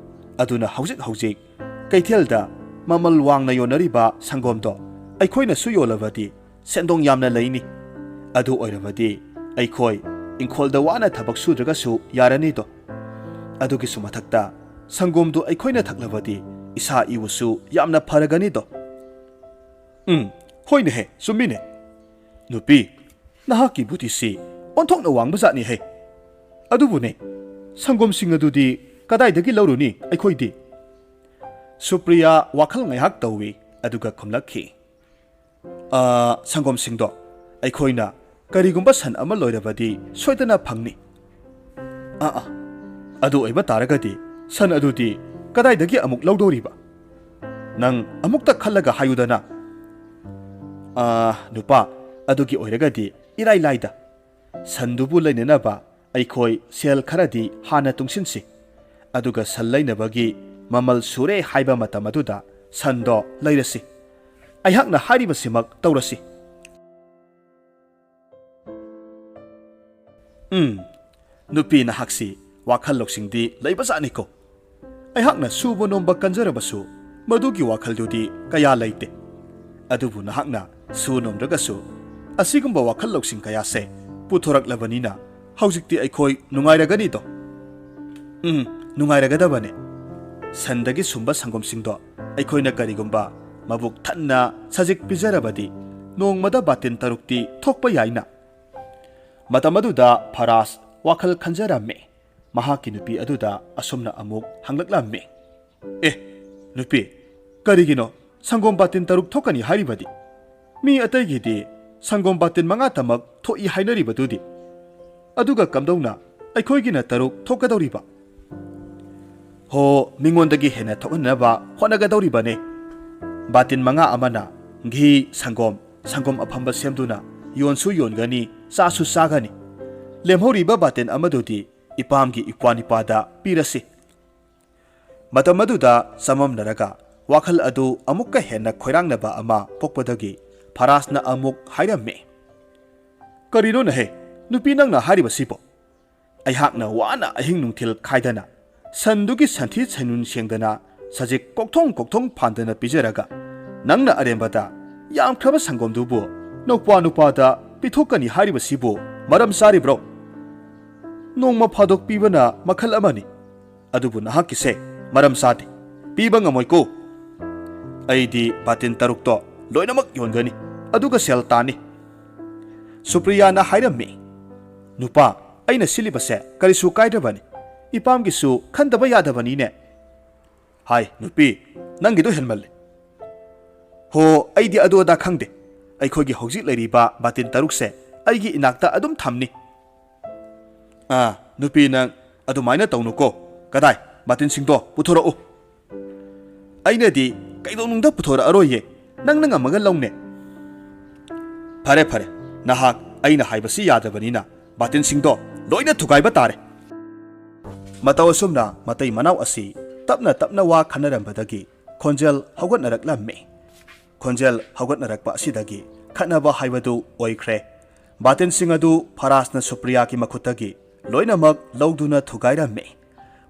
ꯑꯗꯨꯅ ꯍꯧꯖꯤꯛ ꯍꯧꯖꯤꯛ ꯀꯩꯊꯦꯜꯗ ꯃꯃꯜ ꯋꯥꯡꯅ ꯌꯣꯟꯅꯔꯤꯕ ꯁꯪꯒꯣꯝꯗꯣ ꯑꯩꯈꯣꯏꯅꯁꯨ ꯌꯣꯜꯂꯕꯗꯤ ꯁꯦꯟꯗꯣꯡ ꯌꯥꯝꯅ ꯂꯩꯅꯤ꯫ ꯑꯗꯨ ꯑꯣꯏꯔꯕꯗꯤ ꯑꯩꯈꯣꯏ ꯏꯪꯈꯣꯜꯗ ꯋꯥꯅ ꯊꯕꯛ ꯁꯨꯗ꯭ꯔꯒꯁꯨ ꯌꯥꯔꯅꯤꯗꯣ꯫ ꯑꯗꯨꯒꯤꯁꯨ ꯃꯊꯛꯇ ꯁꯪꯒꯣꯝꯗꯨ ꯑꯩꯈꯣꯏꯅ ꯊꯛꯂꯕꯗꯤ ꯏꯁꯥ ꯏꯎꯁꯨ ꯌꯥꯝꯅ ꯐꯔꯒꯅꯤꯗꯣ꯫ ꯎꯝ, ꯍꯣꯏꯅꯦꯍꯦ, ꯆꯨꯝꯃꯤꯅꯦ꯫ ꯅꯨꯄꯤ, ꯅꯍꯥꯛꯀꯤ ꯕꯨꯙꯤꯁꯤ ꯑꯣꯟꯊꯣꯛꯅ ꯋꯥꯡꯕ ꯖꯥꯠꯅꯤꯍꯦ꯫ ꯑꯗꯨꯕꯨꯅꯦ, ꯁꯪꯒꯣꯝꯁꯤꯡ ꯑꯗꯨꯗꯤ ꯀꯗꯥꯏꯗꯒꯤ ꯂꯧꯔꯨꯅꯤ ꯑꯩꯈꯣꯏꯗꯤ? ꯁꯨꯄ꯭ꯔꯤꯌꯥ ꯋꯥꯈꯜ ꯉꯥꯏꯍꯥꯛ ꯇꯧꯏ, ꯑꯗꯨꯒ ꯈꯨꯝꯂꯛꯈꯤ, "ꯑ, ꯁꯪꯒꯣꯝꯁꯤꯡꯗꯣ ꯑꯩꯈꯣꯏꯅ ꯀꯔꯤꯒꯨꯝꯕ ꯁꯟ ꯑꯃ ꯂꯣꯏꯔꯕꯗꯤ ꯁꯣꯏꯗꯅ ꯐꯪꯅꯤ꯫" "ꯑ, ꯑ, ꯑꯗꯨ ꯑꯣꯏꯕ ꯇꯥꯔꯒꯗꯤ ꯁꯟ ꯑꯗꯨꯗꯤ ꯀꯗꯥꯏꯗꯒꯤ ꯑꯃꯨꯛ ꯂꯧꯗꯧꯔꯤꯕ? ꯅꯪ ꯑꯃꯨꯛꯇ ꯈꯜꯂꯒ ꯍꯥꯏꯌꯨꯗꯅ꯫" "ꯑ, ꯅꯨꯄꯥ, ꯑꯗꯨꯒꯤ ꯑꯣꯏꯔꯒꯗꯤ ꯏꯔꯥꯏ ꯂꯥꯏꯗ꯫ ꯁꯟꯗꯨꯕꯨ ꯂꯩꯅꯅꯕ ꯑꯩꯈꯣꯏ ꯁꯦꯜ ꯈꯔꯗꯤ ꯍꯥꯟꯅ ꯇꯨꯡꯁꯤꯟꯁꯤ꯫ ꯑꯗꯨꯒ ꯁꯟ ꯂꯩꯅꯕꯒꯤ ꯃꯃꯜ ꯁꯨꯔꯦ ꯍꯥꯏꯕ ꯃꯇꯝ ꯑꯗꯨꯗ ꯁꯟꯗꯣ ꯂꯩꯔꯁꯤ꯫ ꯑꯩꯍꯥꯛꯅ ꯍꯥꯏꯔꯤꯕꯁꯤꯃꯛ ꯇꯧꯔꯁꯤ꯫" "ꯎꯝ, ꯅꯨꯄꯤ ꯅꯍꯥꯛꯁꯤ ꯋꯥꯈꯜ ꯂꯧꯁꯤꯡꯗꯤ ꯂꯩꯕꯖꯥꯠꯅꯤꯀꯣ꯫ ꯑꯩꯍꯥꯛꯅ ꯁꯨꯕ ꯅꯣꯝꯕ ꯀꯟꯖꯔꯕꯁꯨ ꯃꯗꯨꯒꯤ ꯋꯥꯈꯜꯗꯨꯗꯤ ꯀꯌꯥ ꯂꯩꯇꯦ꯫ ꯑꯗꯨꯕꯨ ꯅꯍꯥꯛꯅ ꯁꯨ ꯅꯣꯝꯗ꯭ꯔꯒꯁꯨ ꯑꯁꯤꯒꯨꯝꯕ ꯋꯥꯈꯜ ꯂꯧꯁꯤꯡ ꯀꯌꯥꯁꯦ ꯄꯨꯊꯣꯔꯛꯂꯕꯅꯤꯅ ꯍꯧꯖꯤꯛꯇꯤ ꯑꯩꯈꯣꯏ ꯅꯨꯡꯉꯥꯏꯔꯒꯅꯤꯗꯣ꯫" "ꯎꯝ, ꯅꯨꯡꯉꯥꯏꯔꯒꯗꯕꯅꯦ꯫ ꯁꯟꯗꯒꯤ ꯁꯨꯝꯕ ꯁꯪꯒꯣꯝꯁꯤꯡꯗꯣ ꯑꯩꯈꯣꯏꯅ ꯀꯔꯤꯒꯨꯝꯕ ꯃꯕꯨꯛ ꯊꯟꯅ ꯁꯖꯤꯛ ꯄꯤꯖꯔꯕꯗꯤ ꯅꯣꯡꯃꯗ ꯕꯥꯇꯤꯟ ꯇꯔꯨꯛꯇꯤ ꯊꯣꯛꯄ ꯌꯥꯏꯅ꯫" ꯃꯇꯝ ꯑꯗꯨꯗ ꯐꯔꯥꯖ ꯋꯥꯈꯜ ꯈꯟꯖꯔꯝꯃꯤ꯫ ꯃꯍꯥꯛꯀꯤ ꯅꯨꯄꯤ ꯑꯗꯨꯗ ꯑꯁꯨꯝꯅ ꯑꯃꯨꯛ ꯍꯪꯂꯛꯂꯝꯃꯤ, "ꯑꯦ, ꯅꯨꯄꯤ, ꯀꯔꯤꯒꯤꯅꯣ ꯁꯪꯒꯣꯝ ꯕꯥꯇꯤꯟ ꯇꯔꯨꯛ ꯊꯣꯛꯀꯅꯤ ꯍꯥꯏꯔꯤꯕꯗꯤ? ꯃꯤ ꯑꯇꯩꯒꯤꯗꯤ ꯁꯪꯒꯣꯝ ꯕꯥꯇꯤꯟ ꯃꯉꯥꯇꯃꯛ ꯊꯣꯛꯏ ꯍꯥꯏꯅꯔꯤꯕꯗꯨꯗꯤ꯫ ꯑꯗꯨꯒ ꯀꯝꯗꯧꯅ ꯑꯩꯈꯣꯏꯒꯤꯅ ꯇꯔꯨꯛ ꯊꯣꯛꯀꯗꯧꯔꯤꯕ?" "ꯍꯣ, ꯃꯤꯉꯣꯟꯗꯒꯤ ꯍꯦꯟꯅ ꯊꯣꯛꯍꯟꯅꯕ ꯍꯣꯠꯅꯒꯗꯧꯔꯤꯕꯅꯦ꯫ ꯕꯥꯇꯤꯟ ꯃꯉꯥ ꯑꯃꯅ ꯘꯤ, ꯁꯪꯒꯣꯝ, ꯁꯪꯒꯣꯝ ꯑꯐꯝꯕ ꯁꯦꯝꯗꯨꯅ ꯌꯣꯟꯁꯨ ꯌꯣꯟꯒꯅꯤ, ꯆꯥꯁꯨ ꯆꯥꯒꯅꯤ꯫ ꯂꯦꯝꯍꯧꯔꯤꯕ ꯕꯥꯇꯤꯟ ꯑꯃꯗꯨꯗꯤ ꯏꯄꯥꯝꯒꯤ ꯏꯄ꯭ꯋꯥ ꯅꯤꯄꯥꯗ ꯄꯤꯔꯁꯤ꯫" ꯃꯇꯝ ꯑꯗꯨꯗ ꯆꯃꯝꯅꯔꯒ ꯋꯥꯈꯜ ꯑꯗꯨ ꯑꯃꯨꯛꯀ ꯍꯦꯟꯅ ꯈꯣꯏꯔꯥꯡꯅꯕ ꯑꯃ ꯄꯣꯛꯄꯗꯒꯤ ꯐꯔꯥꯖꯅ ꯑꯃꯨꯛ ꯍꯥꯏꯔꯝꯃꯤ, "ꯀꯔꯤꯅꯣꯅꯍꯦ, ꯅꯨꯄꯤ, ꯅꯪꯅ ꯍꯥꯏꯔꯤꯕꯁꯤꯕꯣ? ꯑꯩꯍꯥꯛꯅ ꯋꯥꯅ ꯑꯍꯤꯡ ꯅꯨꯡꯊꯤꯜ ꯈꯥꯏꯗꯅ ꯁꯟꯗꯨꯒꯤ ꯁꯟꯊꯤ ꯁꯟꯌꯨꯡ ꯁꯦꯡꯗꯅ ꯁꯖꯤꯛ ꯀꯣꯛꯊꯣꯡ ꯀꯣꯛꯊꯣꯡ ꯐꯥꯟꯗꯅ ꯄꯤꯖꯔꯒ ꯅꯪꯅ ꯑꯔꯦꯝꯕꯗ ꯌꯥꯝꯈ꯭ꯔꯕ ꯁꯪꯒꯣꯝꯗꯨꯕꯨ ꯅꯧꯄ꯭ꯋꯥ ꯅꯨꯄꯥꯗ ꯄꯤꯊꯣꯛꯀꯅꯤ ꯍꯥꯏꯔꯤꯕꯁꯤꯕꯨ ꯃꯔꯝ ꯆꯥꯔꯤꯕ꯭ꯔꯣ?" "ꯅꯣꯡꯃ ꯐꯥꯗꯣꯛ ꯄꯤꯕꯅ ꯃꯈꯜ ꯑꯃꯅꯤ, ꯑꯗꯨꯕꯨ ꯅꯍꯥꯛꯀꯤꯁꯦ ꯃꯔꯝ ꯆꯥꯗꯦ꯫ ꯄꯤꯕ ꯉꯝꯃꯣꯏꯀꯣ꯫ ꯑꯩꯗꯤ ꯕꯥꯇꯤꯟ ꯇꯔꯨꯛꯇꯣ ꯂꯣꯏꯅꯃꯛ ꯌꯣꯟꯒꯅꯤ, ꯑꯗꯨꯒ ꯁꯦꯜ ꯇꯥꯅꯤ꯫" ꯁꯨꯄ꯭ꯔꯤꯌꯥꯅ ꯍꯥꯏꯔꯝꯃꯤ, "ꯅꯨꯄꯥ, ꯑꯩꯅ ꯁꯤꯜꯂꯤꯕꯁꯦ ꯀꯔꯤꯁꯨ ꯀꯥꯏꯗ꯭ꯔꯕꯅꯤ꯫ ꯏꯄꯥꯝꯒꯤꯁꯨ ꯈꯟꯗꯕ ꯌꯥꯗꯕꯅꯤꯅꯦ꯫" "ꯍꯥꯏ, ꯅꯨꯄꯤ, ꯅꯪꯒꯤꯗꯣ ꯍꯦꯟꯃꯜꯂꯦ꯫" "ꯍꯣ, ꯑꯩꯗꯤ ꯑꯗꯨ ꯑꯗꯥ ꯈꯪꯗꯦ꯫ ꯑꯩꯈꯣꯏꯒꯤ ꯍꯧꯖꯤꯛ ꯂꯩꯔꯤꯕ ꯕꯥꯇꯤꯟ ꯇꯔꯨꯛꯁꯦ ꯑꯩꯒꯤ ꯏꯅꯥꯛꯇ ꯑꯗꯨꯝ ꯊꯝꯅꯤ꯫" "ꯑꯥ, ꯅꯨꯄꯤ, ꯅꯪ ꯑꯗꯨꯃꯥꯏꯅ ꯇꯧꯅꯨꯀꯣ꯫ ꯀꯗꯥꯏ, ꯕꯥꯇꯤꯟꯁꯤꯡꯗꯣ ꯄꯨꯊꯣꯔꯛꯎ꯫" "ꯑꯩꯅꯗꯤ ꯀꯩꯗꯧꯅꯨꯡꯗ ꯄꯨꯊꯣꯔꯛꯑꯔꯣꯏꯌꯦ, ꯅꯪꯅ ꯉꯝꯃꯒ ꯂꯧꯅꯦ꯫" "ꯐꯔꯦ, ꯐꯔꯦ, ꯅꯍꯥꯛ ꯑꯩꯅ ꯍꯥꯏꯕꯁꯤ ꯌꯥꯗꯕꯅꯤꯅ ꯕꯥꯇꯤꯟꯁꯤꯡꯗꯣ ꯂꯣꯏꯅ ꯊꯨꯒꯥꯏꯕ ꯇꯥꯔꯦ꯫" ꯃꯇꯧ ꯑꯁꯨꯝꯅ ꯃꯇꯩ ꯃꯅꯥꯎ ꯑꯁꯤ ꯇꯞꯅ ꯇꯞꯅ ꯋꯥ ꯈꯟꯅꯔꯝꯕꯗꯒꯤ ꯈꯣꯟꯖꯦꯜ ꯍꯧꯒꯠꯅꯔꯛꯂꯝꯃꯤ꯫ ꯈꯣꯟꯖꯦꯜ ꯍꯧꯒꯠꯅꯔꯛꯄ ꯑꯁꯤꯗꯒꯤ ꯈꯠꯅꯕ ꯍꯥꯏꯕꯗꯨ ꯑꯣꯏꯈ꯭ꯔꯦ꯫ ꯕꯥꯇꯤꯟꯁꯤꯡ ꯑꯗꯨ ꯐꯔꯥꯖꯅ ꯁꯨꯄ꯭ꯔꯤꯌꯥꯒꯤ ꯃꯈꯨꯠꯇꯒꯤ ꯂꯣꯏꯅꯃꯛ ꯂꯧꯗꯨꯅ ꯊꯨꯒꯥꯏꯔꯝꯃꯤ꯫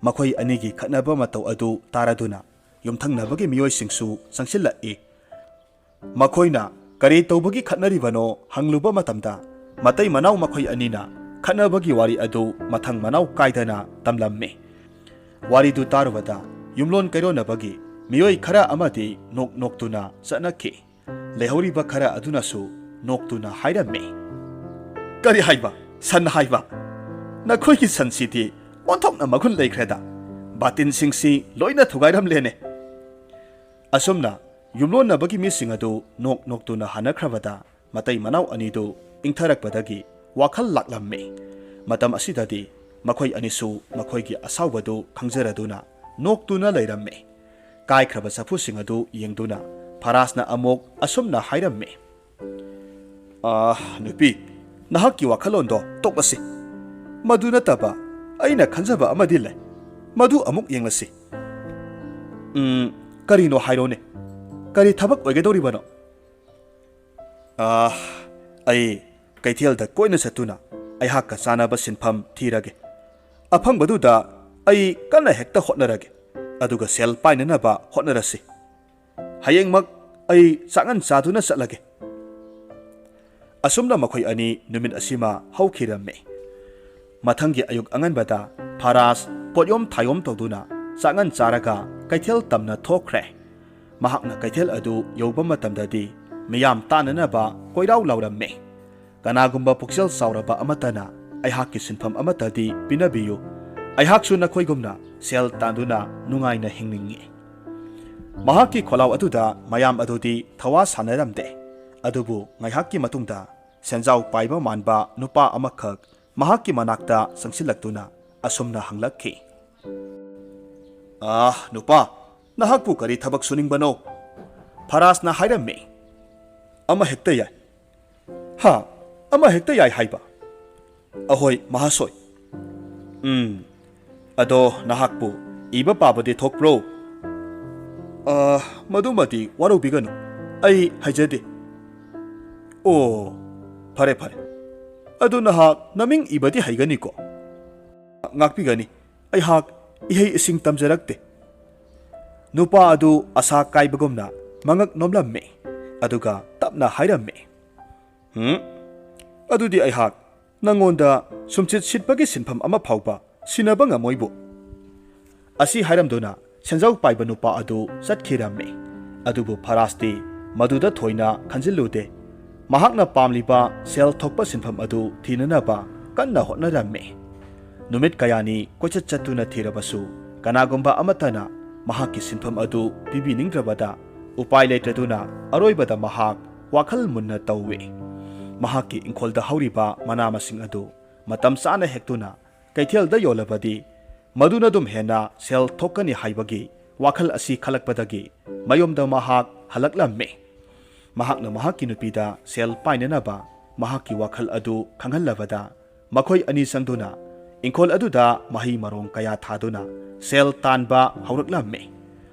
ꯃꯈꯣꯏ ꯑꯅꯤꯒꯤ ꯈꯠꯅꯕ ꯃꯇꯧ ꯑꯗꯨ ꯇꯥꯔꯗꯨꯅ ꯌꯨꯝꯊꯪꯅꯕꯒꯤ ꯃꯤꯑꯣꯏꯁꯤꯡꯁꯨ ꯆꯪꯁꯤꯜꯂꯛꯏ꯫ ꯃꯈꯣꯏꯅ ꯀꯔꯤ ꯇꯧꯕꯒꯤ ꯈꯠꯅꯔꯤꯕꯅꯣ ꯍꯪꯂꯨꯕ ꯃꯇꯝꯗ, ꯃꯇꯩ ꯃꯅꯥꯎ ꯃꯈꯣꯏ ꯑꯅꯤꯅ ꯈꯠꯅꯕꯒꯤ ꯋꯥꯔꯤ ꯑꯗꯨ ꯃꯊꯪ ꯃꯅꯥꯎ ꯀꯥꯏꯗꯅ ꯇꯝꯂꯝꯃꯤ꯫ ꯋꯥꯔꯤꯗꯨ ꯇꯥꯔꯨꯕꯗ ꯌꯨꯝꯂꯣꯟ ꯀꯩꯔꯣꯟꯅꯕꯒꯤ ꯃꯤꯑꯣꯏ ꯈꯔ ꯑꯃꯗꯤ ꯅꯣꯛ ꯅꯣꯛꯇꯨꯅ ꯆꯠꯅꯈꯤ꯫ ꯂꯩꯍꯧꯔꯤꯕ ꯈꯔ ꯑꯗꯨꯅꯁꯨ ꯅꯣꯛꯇꯨꯅ ꯍꯥꯏꯔꯝꯃꯤ, "ꯀꯔꯤ ꯍꯥꯏꯕ? ꯁꯟ ꯍꯥꯏꯕ? ꯅꯈꯣꯏꯒꯤ ꯁꯟꯁꯤꯗꯤ ꯑꯣꯟꯊꯣꯛꯅ ꯃꯒꯨꯟ ꯂꯩꯈ꯭ꯔꯦꯗ꯫ ꯕꯥꯇꯤꯟꯁꯤꯡꯁꯤ ꯂꯣꯏꯅ ꯊꯨꯒꯥꯏꯔꯝꯂꯦꯅꯦ꯫" ꯑꯁꯨꯝꯅ ꯌꯨꯝꯂꯣꯟꯅꯕꯒꯤ ꯃꯤꯁꯤꯡ ꯑꯗꯨ ꯅꯣꯛ ꯅꯣꯛꯇꯨꯅ ꯍꯟꯅꯈ꯭ꯔꯕꯗ, ꯃꯇꯩ ꯃꯅꯥꯎ ꯑꯅꯤꯗꯨ ꯏꯪꯊꯔꯛꯄꯗꯒꯤ ꯋꯥꯈꯜ ꯂꯥꯛꯂꯝꯃꯤ꯫ ꯃꯇꯝ ꯑꯁꯤꯗꯗꯤ ꯃꯈꯣꯏ ꯑꯅꯤꯁꯨ ꯃꯈꯣꯏꯒꯤ ꯑꯁꯥꯎꯕꯗꯨ ꯈꯪꯖꯔꯗꯨꯅ ꯅꯣꯛꯇꯨꯅ ꯂꯩꯔꯝꯃꯤ꯫ ꯀꯥꯏꯈ꯭ꯔꯕ ꯆꯐꯨꯁꯤꯡ ꯑꯗꯨ ꯌꯦꯡꯗꯨꯅ ꯐꯔꯥꯖꯅ ꯑꯃꯨꯛ ꯑꯁꯨꯝꯅ ꯍꯥꯏꯔꯝꯃꯤ, "ꯑꯥ, ꯅꯨꯄꯤ, ꯅꯍꯥꯛꯀꯤ ꯋꯥꯈꯜꯂꯣꯟꯗꯣ ꯇꯣꯛꯂꯁꯤ꯫ ꯃꯗꯨ ꯅꯠꯇꯕ ꯑꯩꯅ ꯈꯟꯖꯕ ꯑꯃꯗꯤ ꯂꯩ꯫ ꯃꯗꯨ ꯑꯃꯨꯛ ꯌꯦꯡꯂꯁꯤ꯫" "ꯎꯝ, ꯀꯔꯤꯅꯣ ꯍꯥꯏꯔꯣꯅꯦ꯫ ꯀꯔꯤ ꯊꯕꯛ ꯑꯣꯏꯒꯗꯧꯔꯤꯕꯅꯣ?" "ꯑꯥ, ꯑꯩ ꯀꯩꯊꯦꯜꯗ ꯀꯣꯏꯅ ꯆꯠꯇꯨꯅ ꯑꯩꯍꯥꯛꯀ ꯆꯥꯅꯕ ꯁꯤꯟꯐꯝ ꯊꯤꯔꯒꯦ꯫ ꯑꯐꯪꯕꯗꯨꯗ ꯑꯩ ꯀꯟꯅ ꯍꯦꯛꯇ ꯍꯣꯠꯅꯔꯒꯦ, ꯑꯗꯨꯒ ꯁꯦꯜ ꯄꯥꯏꯅꯅꯕ ꯍꯣꯠꯅꯔꯁꯤ꯫ ꯍꯌꯦꯡꯃꯛ ꯑꯩ ꯆꯥꯛꯉꯟ ꯆꯥꯗꯨꯅ ꯆꯠꯂꯒꯦ꯫" ꯑꯁꯨꯝꯅ ꯃꯈꯣꯏ ꯑꯅꯤ ꯅꯨꯃꯤꯠ ꯑꯁꯤꯃ ꯍꯧꯈꯤꯔꯝꯃꯤ꯫ ꯃꯊꯪꯒꯤ ꯑꯌꯨꯛ ꯑꯉꯟꯕꯗ ꯐꯔꯥꯖ ꯄꯣꯠꯌꯣꯝ ꯊꯥꯌꯣꯝ ꯇꯧꯗꯨꯅ ꯆꯥꯛꯉꯟ ꯆꯥꯔꯒ ꯀꯩꯊꯦꯜ ꯇꯝꯅ ꯊꯣꯛꯈ꯭ꯔꯦ꯫ ꯃꯍꯥꯛꯅ ꯀꯩꯊꯦꯜ ꯑꯗꯨ ꯌꯧꯕ ꯃꯇꯝꯗꯗꯤ ꯃꯤꯌꯥꯝ ꯇꯥꯅꯅꯕ ꯀꯣꯏꯔꯥꯎ ꯂꯥꯎꯔꯝꯃꯤ꯫ "ꯀꯅꯥꯒꯨꯝꯕ ꯄꯨꯛꯆꯦꯜ ꯆꯥꯎꯔꯕ ꯑꯃꯠꯇꯅ ꯑꯩꯍꯥꯛꯀꯤ ꯁꯤꯟꯐꯝ ꯑꯃꯠꯇꯗꯤ ꯄꯤꯅꯕꯤꯌꯨ꯫ ꯑꯩꯍꯥꯛꯁꯨ ꯅꯈꯣꯏꯒꯨꯝꯅ ꯁꯦꯜ ꯇꯥꯟꯗꯨꯅ ꯅꯨꯡꯉꯥꯏꯅ ꯍꯤꯡꯅꯤꯡꯏ"꯫ ꯃꯍꯥꯛꯀꯤ ꯈꯣꯜꯂꯥꯎ ꯑꯗꯨꯗ ꯃꯌꯥꯝ ꯑꯗꯨꯗꯤ ꯊꯋꯥ ꯁꯥꯟꯅꯔꯝꯗꯦ꯫ ꯑꯗꯨꯕꯨ ꯉꯥꯏꯍꯥꯛꯀꯤ ꯃꯇꯨꯡꯗ ꯁꯦꯟꯖꯥꯎ ꯄꯥꯏꯕ ꯃꯥꯟꯕ ꯅꯨꯄꯥ ꯑꯃꯈꯛ ꯃꯍꯥꯛꯀꯤ ꯃꯅꯥꯛꯇ ꯆꯪꯁꯤꯜꯂꯛꯇꯨꯅ ꯑꯁꯨꯝꯅ ꯍꯪꯂꯛꯈꯤ, "ꯑꯥ, ꯅꯨꯄꯥ, ꯅꯍꯥꯛꯄꯨ ꯀꯔꯤ ꯊꯕꯛ ꯁꯨꯅꯤꯡꯕꯅꯣ?" ꯐꯔꯥꯖꯅ ꯍꯥꯏꯔꯝꯃꯤ, "ꯑꯃ ꯍꯦꯛꯇ ꯌꯥꯏ"꯫ "ꯍꯥ? ꯑꯃ ꯍꯦꯛꯇ ꯌꯥꯏ ꯍꯥꯏꯕ?" "ꯑꯍꯣꯏ, ꯃꯍꯥꯁꯣꯏ"꯫ "ꯎꯝ, ꯑꯗꯣ ꯅꯍꯥꯛꯄꯨ ꯏꯕ ꯄꯥꯕꯗꯤ ꯊꯣꯛꯄ꯭ꯔꯣ?" "ꯑ, ꯃꯗꯨꯃꯗꯤ ꯋꯥꯔꯧꯕꯤꯒꯅꯨ, ꯑꯩ ꯍꯩꯖꯗꯦ"꯫ "ꯑꯣ, ꯐꯔꯦ ꯐꯔꯦ꯫ ꯑꯗꯨ ꯅꯍꯥꯛ ꯅꯃꯤꯡ ꯏꯕꯗꯤ ꯍꯩꯒꯅꯤꯀꯣ?" "ꯉꯥꯛꯄꯤꯒꯅꯤ, ꯑꯩꯍꯥꯛ ꯏꯍꯩ ꯏꯁꯤꯡ ꯇꯝꯖꯔꯛꯇꯦ"꯫ ꯅꯨꯄꯥ ꯑꯗꯨ ꯑꯁꯥ ꯀꯥꯏꯕꯒꯨꯝꯅ ꯃꯉꯛ ꯅꯣꯝꯂꯝꯃꯤ, ꯑꯗꯨꯒ ꯇꯞꯅ ꯍꯥꯏꯔꯝꯃꯤ, "ꯍꯨꯝ? ꯑꯗꯨꯗꯤ ꯑꯩꯍꯥꯛ ꯅꯉꯣꯟꯗ ꯁꯨꯝꯆꯤꯠ ꯁꯤꯠꯄꯒꯤ ꯁꯤꯟꯐꯝ ꯑꯃ ꯐꯥꯎꯕ ꯁꯤꯟꯅꯕ ꯉꯝꯃꯣꯏꯕꯨ"꯫ ꯑꯁꯤ ꯍꯥꯏꯔꯝꯗꯨꯅ ꯁꯦꯟꯖꯥꯎ ꯄꯥꯏꯕ ꯅꯨꯄꯥ ꯑꯗꯨ ꯆꯠꯈꯤꯔꯝꯃꯤ꯫ ꯑꯗꯨꯕꯨ ꯐꯔꯥꯖꯇꯤ ꯃꯗꯨꯗ ꯊꯣꯏꯅ ꯈꯟꯖꯤꯜꯂꯨꯗꯦ꯫ ꯃꯍꯥꯛꯅ ꯄꯥꯝꯂꯤꯕ ꯁꯦꯜ ꯊꯣꯛꯄ ꯁꯤꯟꯐꯝ ꯑꯗꯨ ꯊꯤꯅꯅꯕ ꯀꯟꯅ ꯍꯣꯠꯅꯔꯝꯃꯤ꯫ ꯅꯨꯃꯤꯠ ꯀꯌꯥꯅꯤ ꯀꯣꯏꯆꯠ ꯆꯠꯇꯨꯅ ꯊꯤꯔꯕꯁꯨ ꯀꯅꯥꯒꯨꯝꯕ ꯑꯃꯠꯇꯅ ꯃꯍꯥꯛꯀꯤ ꯁꯤꯟꯐꯝ ꯑꯗꯨ ꯄꯤꯕꯤꯅꯤꯡꯗ꯭ꯔꯕꯗ, ꯎꯄꯥꯏ ꯂꯩꯇ꯭ꯔꯗꯨꯅ ꯑꯔꯣꯏꯕꯗ ꯃꯍꯥꯛ ꯋꯥꯈꯜ ꯃꯨꯟꯅ ꯇꯧꯏ꯫ ꯃꯍꯥꯛꯀꯤ ꯏꯪꯈꯣꯜꯗ ꯍꯧꯔꯤꯕ ꯃꯅꯥ ꯃꯁꯤꯡ ꯑꯗꯨ ꯃꯇꯝ ꯆꯥꯅ ꯍꯦꯛꯇꯨꯅ ꯀꯩꯊꯦꯜꯗ ꯌꯣꯜꯂꯕꯗꯤ ꯃꯗꯨꯅ ꯑꯗꯨꯝ ꯍꯦꯟꯅ ꯁꯦꯜ ꯊꯣꯛꯀꯅꯤ ꯍꯥꯏꯕꯒꯤ ꯋꯥꯈꯜ ꯑꯁꯤ ꯈꯜꯂꯛꯄꯗꯒꯤ ꯃꯌꯨꯝꯗ ꯃꯍꯥꯛ ꯍꯜꯂꯛꯂꯝꯃꯤ꯫ ꯃꯍꯥꯛꯅ ꯃꯍꯥꯛꯀꯤ ꯅꯨꯄꯤꯗ ꯁꯦꯜ ꯄꯥꯏꯅꯅꯕ ꯃꯍꯥꯛꯀꯤ ꯋꯥꯈꯜ ꯑꯗꯨ ꯈꯪꯍꯜꯂꯕꯗ, ꯃꯈꯣꯏ ꯑꯅꯤ ꯆꯪꯗꯨꯅ ꯏꯪꯈꯣꯜ ꯑꯗꯨꯗ ꯃꯍꯩ ꯃꯔꯣꯡ ꯀꯌꯥ ꯊꯥꯗꯨꯅ ꯁꯦꯜ ꯇꯥꯟꯕ ꯍꯧꯔꯛꯂꯝꯃꯤ꯫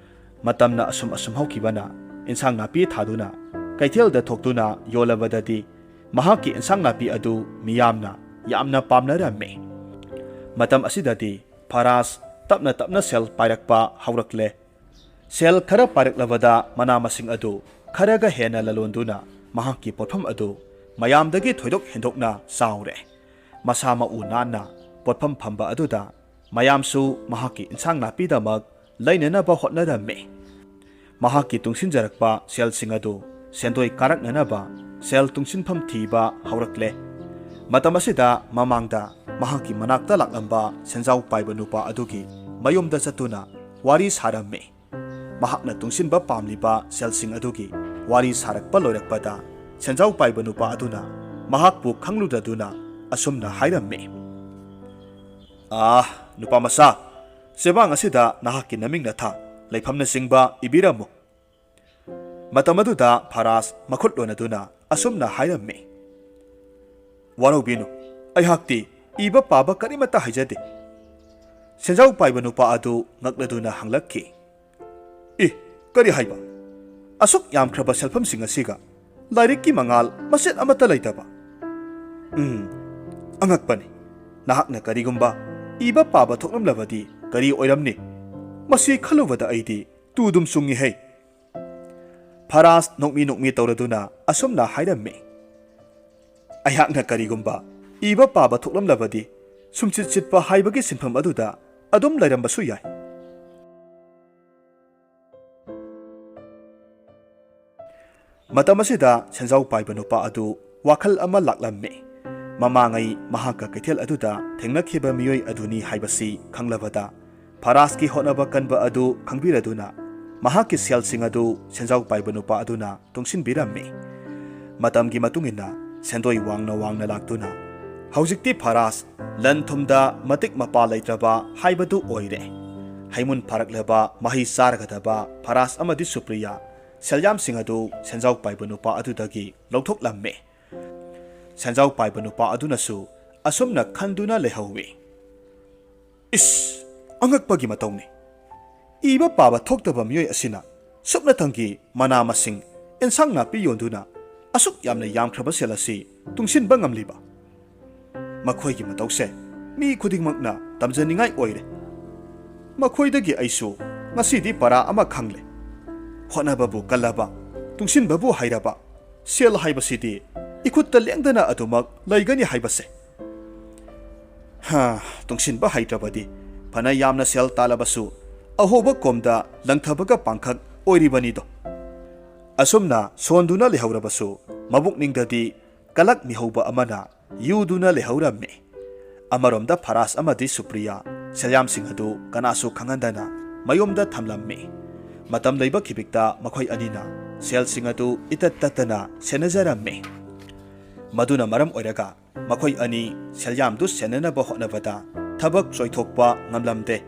ꯃꯇꯝꯅ ꯑꯁꯨꯝ ꯑꯁꯨꯝ ꯍꯧꯈꯤꯕꯅ, ꯏꯟꯁꯥꯡ ꯅꯥꯄꯤ ꯊꯥꯗꯨꯅ ꯀꯩꯊꯦꯜꯗ ꯊꯣꯛꯇꯨꯅ ꯌꯣꯜꯂꯕꯗꯗꯤ ꯃꯍꯥꯛꯀꯤ ꯏꯟꯁꯥꯡ ꯅꯥꯄꯤ ꯑꯗꯨ ꯃꯤꯌꯥꯝꯅ ꯌꯥꯝꯅ ꯄꯥꯝꯅꯔꯝꯃꯤ꯫ ꯃꯇꯝ ꯑꯁꯤꯗꯗꯤ ꯐꯔꯥꯖ ꯇꯞꯅ ꯇꯞꯅ ꯁꯦꯜ ꯄꯥꯏꯔꯛꯄ ꯍꯧꯔꯛꯂꯦ꯫ ꯁꯦꯜ ꯈꯔ ꯄꯥꯏꯔꯛꯂꯕꯗ ꯃꯅꯥ ꯃꯁꯤꯡ ꯑꯗꯨ ꯈꯔꯒ ꯍꯦꯟꯅ ꯂꯂꯣꯟꯗꯨꯅ ꯃꯍꯥꯛꯀꯤ ꯄꯣꯠꯐꯝ ꯑꯗꯨ ꯃꯌꯥꯝꯗꯒꯤ ꯊꯣꯏꯗꯣꯛ ꯍꯦꯟꯗꯣꯛꯅ ꯆꯥꯎꯔꯦ꯫ ꯃꯁꯥ ꯃꯎ ꯅꯥꯟꯅ ꯄꯣꯠꯐꯝ ꯐꯝꯕ ꯑꯗꯨꯗ ꯃꯌꯥꯝꯁꯨ ꯃꯍꯥꯛꯀꯤ ꯏꯟꯁꯥꯡ ꯅꯥꯄꯤꯗꯃꯛ ꯂꯩꯅꯅꯕ ꯍꯣꯠꯅꯔꯝꯃꯤ꯫ ꯃꯍꯥꯛꯀꯤ ꯇꯨꯡꯁꯤꯟꯖꯔꯛꯄ ꯁꯦꯜꯁꯤꯡ ꯑꯗꯨ ꯁꯦꯟꯗꯣꯏ ꯀꯥꯔꯛꯅꯅꯕ ꯁꯦꯜ ꯇꯨꯡꯁꯤꯟꯐꯝ ꯊꯤꯕ ꯍꯧꯔꯛꯂꯦ꯫ ꯃꯇꯝ ꯑꯁꯤꯗ ꯃꯃꯥꯡꯗ ꯃꯍꯥꯛꯀꯤ ꯃꯅꯥꯛꯇ ꯂꯥꯛꯂꯝꯕ ꯁꯦꯟꯖꯥꯎ ꯄꯥꯏꯕ ꯅꯨꯄꯥ ꯑꯗꯨꯒꯤ ꯃꯌꯨꯝꯗ ꯆꯠꯇꯨꯅ ꯋꯥꯔꯤ ꯁꯥꯔꯝꯃꯤ꯫ ꯃꯍꯥꯛꯅ ꯇꯨꯡꯁꯤꯟꯕ ꯄꯥꯝꯂꯤꯕ ꯁꯦꯜꯁꯤꯡ ꯑꯗꯨꯒꯤ ꯋꯥꯔꯤ ꯁꯥꯔꯛꯄ ꯂꯣꯏꯔꯛꯄꯗ, ꯁꯦꯟꯖꯥꯎ ꯄꯥꯏꯕ ꯅꯨꯄꯥ ꯑꯗꯨꯅ ꯃꯍꯥꯛꯄꯨ ꯈꯪꯂꯨꯗꯗꯨꯅ ꯑꯁꯨꯝꯅ ꯍꯥꯏꯔꯝꯃꯤ, "ꯑꯥ, ꯅꯨꯄꯥ ꯃꯆꯥ, ꯆꯦꯕꯥꯡ ꯑꯁꯤꯗ ꯅꯍꯥꯛꯀꯤ ꯅꯃꯤꯡ ꯅꯊꯥ, ꯂꯩꯐꯝꯅꯆꯤꯡꯕ ꯏꯕꯤꯔꯝꯃꯨ"꯫ ꯃꯇꯝ ꯑꯗꯨꯗ ꯐꯔꯥꯖ ꯃꯈꯨꯠ ꯂꯣꯟꯅꯗꯨꯅ ꯑꯁꯨꯝꯅ ꯍꯥꯏꯔꯝꯃꯤ, "ꯋꯥꯔꯧꯕꯤꯅꯨ, ꯑꯩꯍꯥꯛꯇꯤ ꯏꯕ ꯄꯥꯕ ꯀꯔꯤꯃꯠꯇ ꯍꯩꯖꯗꯦ"꯫ ꯁꯦꯟꯖꯥꯎ ꯄꯥꯏꯕ ꯅꯨꯄꯥ ꯑꯗꯨ ꯉꯛꯂꯗꯨꯅ ꯍꯪꯂꯛꯈꯤ, "ꯏ, ꯀꯔꯤ ꯍꯥꯏꯕ? ꯑꯁꯨꯛ ꯌꯥꯝꯈ꯭ꯔꯕ ꯁꯦꯜꯐꯝꯁꯤꯡ ꯑꯁꯤꯒ ꯂꯥꯏꯔꯤꯛꯀꯤ ꯃꯉꯥꯜ ꯃꯆꯦꯠ ꯑꯃꯠꯇ ꯂꯩꯇꯕ? ꯎꯝ, ꯑꯉꯛꯄꯅꯤ꯫ ꯅꯍꯥꯛꯅ ꯀꯔꯤꯒꯨꯝꯕ ꯏꯕ ꯄꯥꯕ ꯊꯣꯛꯂꯝꯂꯕꯗꯤ ꯀꯔꯤ ꯑꯣꯏꯔꯝꯅꯤ? ꯃꯁꯤ ꯈꯜꯂꯨꯕꯗ ꯑꯩꯗꯤ ꯇꯨꯗꯨꯝ ꯆꯨꯡꯉꯤꯍꯦ"꯫ ꯐꯔꯥꯖ ꯅꯣꯛꯃꯤ ꯅꯣꯛꯃꯤ ꯇꯧꯔꯗꯨꯅ ꯑꯁꯨꯝꯅ ꯍꯥꯏꯔꯝꯃꯤ, "ꯑꯩꯍꯥꯛꯅ ꯀꯔꯤꯒꯨꯝꯕ ꯏꯕ ꯄꯥꯕ ꯊꯣꯛꯂꯝꯂꯕꯗꯤ ꯁꯨꯝꯆꯤꯠ ꯆꯤꯠꯄ ꯍꯥꯏꯕꯒꯤ ꯁꯤꯟꯐꯝ ꯑꯗꯨꯗ ꯑꯗꯨꯝ ꯂꯩꯔꯝꯕꯁꯨ ꯌꯥꯏ"꯫ ꯃꯇꯝ ꯑꯁꯤꯗ ꯁꯦꯟꯖꯥꯎ ꯄꯥꯏꯕ ꯅꯨꯄꯥ ꯑꯗꯨ ꯋꯥꯈꯜ ꯑꯃ ꯂꯥꯛꯂꯝꯃꯤ꯫ ꯃꯃꯥꯡꯉꯩ ꯃꯍꯥꯛꯀ ꯀꯩꯊꯦꯜ ꯑꯗꯨꯗ ꯊꯦꯡꯅꯈꯤꯕ ꯃꯤꯑꯣꯏ ꯑꯗꯨꯅꯤ ꯍꯥꯏꯕꯁꯤ ꯈꯪꯂꯕꯗ, ꯐꯔꯥꯖꯀꯤ ꯍꯣꯠꯅꯕ ꯀꯟꯕ ꯑꯗꯨ ꯈꯪꯕꯤꯔꯗꯨꯅ ꯃꯍꯥꯛꯀꯤ ꯁꯦꯜꯁꯤꯡ ꯑꯗꯨ ꯁꯦꯟꯖꯥꯎ ꯄꯥꯏꯕ ꯅꯨꯄꯥ ꯑꯗꯨꯅ ꯇꯨꯡꯁꯤꯟꯕꯤꯔꯝꯃꯤ꯫ ꯃꯇꯝꯒꯤ ꯃꯇꯨꯡ ꯏꯟꯅ ꯁꯦꯟꯗꯣꯏ ꯋꯥꯡꯅ ꯋꯥꯡꯅ ꯂꯥꯛꯇꯨꯅ ꯍꯧꯖꯤꯛꯇꯤ ꯐꯔꯥꯖ ꯂꯟ ꯊꯨꯝꯗ ꯃꯇꯤꯛ ꯃꯄꯥ ꯂꯩꯇ꯭ꯔꯕ ꯍꯥꯏꯕꯗꯨ ꯑꯣꯏꯔꯦ꯫ ꯍꯩꯃꯨꯟ ꯐꯥꯔꯛꯂꯕ ꯃꯍꯩ ꯆꯥꯔꯒꯗꯕ ꯐꯔꯥꯖ ꯑꯃꯗꯤ ꯁꯨꯄ꯭ꯔꯤꯌꯥ ꯁꯦꯜꯌꯥꯝꯁꯤꯡ ꯑꯗꯨ ꯁꯦꯟꯖꯥꯎ ꯄꯥꯏꯕ ꯅꯨꯄꯥ ꯑꯗꯨꯗꯒꯤ ꯂꯧꯊꯣꯛꯂꯝꯃꯤ꯫ ꯁꯦꯟꯖꯥꯎ ꯄꯥꯏꯕ ꯅꯨꯄꯥ ꯑꯗꯨꯅꯁꯨ ꯑꯁꯨꯝꯅ ꯈꯟꯗꯨꯅ ꯂꯩꯍꯧꯏ, "ꯏꯁ, ꯑꯉꯛꯄꯒꯤ ꯃꯇꯧꯅꯤ꯫ ꯏꯕ ꯄꯥꯕ ꯊꯣꯛꯇꯕ ꯃꯤꯑꯣꯏ ꯑꯁꯤꯅ ꯁꯨꯞꯅꯇꯪꯒꯤ ꯃꯅꯥ ꯃꯁꯤꯡ, ꯑꯦꯟꯁꯥꯡ ꯅꯥꯄꯤ ꯌꯣꯟꯗꯨꯅ ꯑꯁꯨꯛ ꯌꯥꯝꯅ ꯌꯥꯝꯈ꯭ꯔꯕ ꯁꯦꯜ ꯑꯁꯤ ꯇꯨꯡꯁꯤꯟꯕ ꯉꯝꯂꯤꯕ? ꯃꯈꯣꯏꯒꯤ ꯃꯇꯧꯁꯦ ꯃꯤ ꯈꯨꯗꯤꯡꯃꯛꯅ ꯇꯝꯖꯅꯤꯡꯉꯥꯏ ꯑꯣꯏꯔꯦ꯫ ꯃꯈꯣꯏꯗꯒꯤ ꯑꯩꯁꯨ ꯉꯁꯤꯗꯤ ꯄꯔꯥ ꯑꯃ ꯈꯪꯂꯦ꯫ ꯍꯣꯠꯅꯕꯕꯨ ꯀꯜꯂꯕ, ꯇꯨꯡꯁꯤꯟꯕꯕꯨ ꯍꯩꯔꯕ, ꯁꯦꯜ ꯍꯥꯏꯕꯁꯤꯗꯤ ꯏꯈꯨꯠꯇ ꯂꯦꯡꯗꯅ ꯑꯗꯨꯃꯛ ꯂꯩꯒꯅꯤ ꯍꯥꯏꯕꯁꯦ"꯫ ꯍꯥ, ꯇꯨꯡꯁꯤꯟꯕ ꯍꯩꯇ꯭ꯔꯕꯗꯤ ꯐꯅ ꯌꯥꯝꯅ ꯁꯦꯜ ꯇꯥꯜꯂꯕꯁꯨ ꯑꯍꯣꯕ ꯀꯣꯝꯗ ꯂꯪꯊꯕꯒ ꯄꯥꯡꯈꯛ ꯑꯣꯏꯔꯤꯕꯅꯤꯗꯣ꯫ ꯑꯁꯨꯝꯅ ꯁꯣꯟꯗꯨꯅ ꯂꯩꯍꯧꯔꯕꯁꯨ ꯃꯕꯨꯛꯅꯤꯡꯗꯗꯤ ꯀꯂꯛ ꯃꯤꯍꯧꯕ ꯑꯃꯅ ꯌꯨꯗꯨꯅ ꯂꯩꯍꯧꯔꯝꯃꯤ꯫ ꯑꯃꯔꯣꯝꯗ ꯐꯔꯥꯖ ꯑꯃꯗꯤ ꯁꯨꯄ꯭ꯔꯤꯌꯥ ꯁꯦꯜꯌꯥꯝꯁꯤꯡ ꯑꯗꯨ ꯀꯅꯥꯁꯨ ꯈꯪꯍꯟꯗꯅ ꯃꯌꯨꯝꯗ ꯊꯝꯂꯝꯃꯤ꯫ ꯃꯇꯝ ꯂꯩꯕ ꯈꯤꯕꯤꯛꯇ ꯃꯈꯣꯏ ꯑꯅꯤꯅ ꯁꯦꯜꯁꯤꯡ ꯑꯗꯨ ꯏꯇꯠ ꯇꯠꯇꯅ ꯁꯦꯟꯅꯖꯔꯝꯃꯤ꯫ ꯃꯗꯨꯅ ꯃꯔꯝ ꯑꯣꯏꯔꯒ ꯃꯈꯣꯏ ꯑꯅꯤ ꯁꯦꯜꯌꯥꯝꯗꯨ ꯁꯦꯟꯅꯅꯕ ꯍꯣꯠꯅꯕꯗ ꯊꯕꯛ ꯆꯣꯏꯊꯣꯛꯄ ꯉꯝꯂꯝꯗꯦ꯫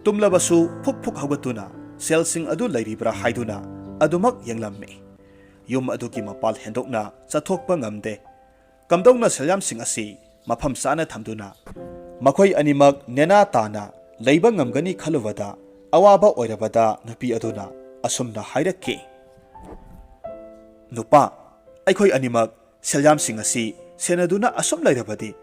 ꯇꯨꯝꯂꯕꯁꯨ ꯐꯨꯛ ꯐꯨꯛ ꯍꯧꯒꯠꯇꯨꯅ ꯁꯦꯜꯁꯤꯡ ꯑꯗꯨ ꯂꯩꯔꯤꯕ꯭ꯔꯥ ꯍꯥꯏꯗꯨꯅ ꯑꯗꯨꯃꯛ ꯌꯦꯡꯂꯝꯃꯤ꯫ ꯌꯨꯝ ꯑꯗꯨꯒꯤ ꯃꯄꯥꯜ ꯍꯦꯟꯗꯣꯛꯅ ꯆꯠꯊꯣꯛꯄ ꯉꯝꯗꯦ꯫ ꯀꯝꯗꯧꯅ ꯁꯦꯜꯌꯥꯝꯁꯤꯡ ꯑꯁꯤ ꯃꯐꯝ ꯆꯥꯅ ꯊꯝꯗꯨꯅ ꯃꯈꯣꯏ ꯑꯅꯤꯃꯛ ꯅꯦꯅꯥ ꯇꯥꯅ ꯂꯩꯕ ꯉꯝꯒꯅꯤ ꯈꯜꯂꯨꯕꯗ ꯑꯋꯥꯕ ꯑꯣꯏꯔꯕꯗ ꯅꯨꯄꯤ ꯑꯗꯨꯅ ꯑꯁꯨꯝꯅ ꯍꯥꯏꯔꯛꯈꯤ, "ꯅꯨꯄꯥ, ꯑꯩꯈꯣꯏ ꯑꯅꯤꯃꯛ ꯁꯦꯜꯌꯥꯝꯁꯤꯡ ꯑꯁꯤ ꯁꯦꯟꯅꯗꯨꯅ ꯑꯁꯨꯝ ꯂꯩꯔꯕꯗꯤ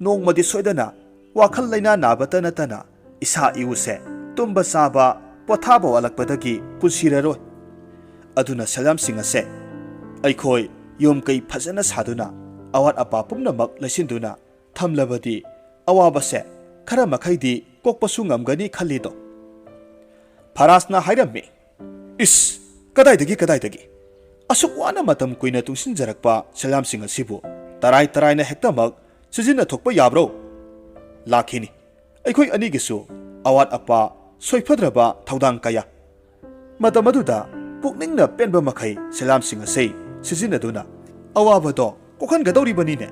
ꯅꯣꯡꯃꯗꯤ ꯁꯣꯏꯗꯅ ꯋꯥꯈꯜ ꯂꯩꯅꯥ ꯅꯥꯕꯇ ꯅꯠꯇꯅ ꯏꯁꯥ ꯏꯎꯁꯦ ꯇꯨꯝꯕ ꯆꯥꯕ ꯄꯣꯊꯥꯕ ꯋꯥꯠꯂꯛꯄꯗꯒꯤ ꯄꯨꯟꯁꯤꯔꯔꯣꯏ꯫ ꯑꯗꯨꯅ ꯁꯦꯜꯌꯥꯝꯁꯤꯡ ꯑꯁꯦ ꯑꯩꯈꯣꯏ ꯌꯨꯝ ꯀꯩ ꯐꯖꯅ ꯁꯥꯗꯨꯅ ꯑꯋꯥꯠ ꯑꯄꯥ ꯄꯨꯝꯅꯃꯛ ꯂꯩꯁꯤꯟꯗꯨꯅ ꯊꯝꯂꯕꯗꯤ ꯑꯋꯥꯕꯁꯦ ꯈꯔ ꯃꯈꯩꯗꯤ ꯀꯣꯛꯄꯁꯨ ꯉꯝꯒꯅꯤ ꯈꯜꯂꯤꯗꯣ꯫" ꯐꯔꯥꯖꯅ ꯍꯥꯏꯔꯝꯃꯤ, "ꯏꯁ, ꯀꯗꯥꯏꯗꯒꯤ, ꯀꯗꯥꯏꯗꯒꯤ? ꯑꯁꯨꯛ ꯋꯥꯅ ꯃꯇꯝ ꯀꯨꯏꯅ ꯇꯨꯡꯁꯤꯟꯖꯔꯛꯄ ꯁꯦꯜꯌꯥꯝꯁꯤꯡ ꯑꯁꯤꯕꯨ ꯇꯔꯥꯏ ꯇꯔꯥꯏꯅ ꯍꯦꯛꯇꯃꯛ ꯁꯤꯖꯤꯟꯅꯊꯣꯛꯄ ꯌꯥꯕ꯭ꯔꯣ? ꯂꯥꯛꯈꯤꯅꯤ ꯑꯩꯈꯣꯏ ꯑꯅꯤꯒꯤꯁꯨ ꯑꯋꯥꯠ ꯑꯄꯥ ꯁꯣꯏꯐꯗ꯭ꯔꯕ ꯊꯧꯗꯥꯡ ꯀꯌꯥ꯫" ꯃꯇꯝ ꯑꯗꯨꯗ ꯄꯨꯛꯅꯤꯡꯅ ꯄꯦꯟꯕ ꯃꯈꯩ ꯁꯦꯜꯌꯥꯝꯁꯤꯡ ꯑꯁꯤ ꯁꯤꯖꯤꯟꯅꯗꯨꯅ ꯑꯋꯥꯕꯗꯣ ꯀꯣꯛꯍꯟꯒꯗꯧꯔꯤꯕꯅꯤꯅꯦ꯫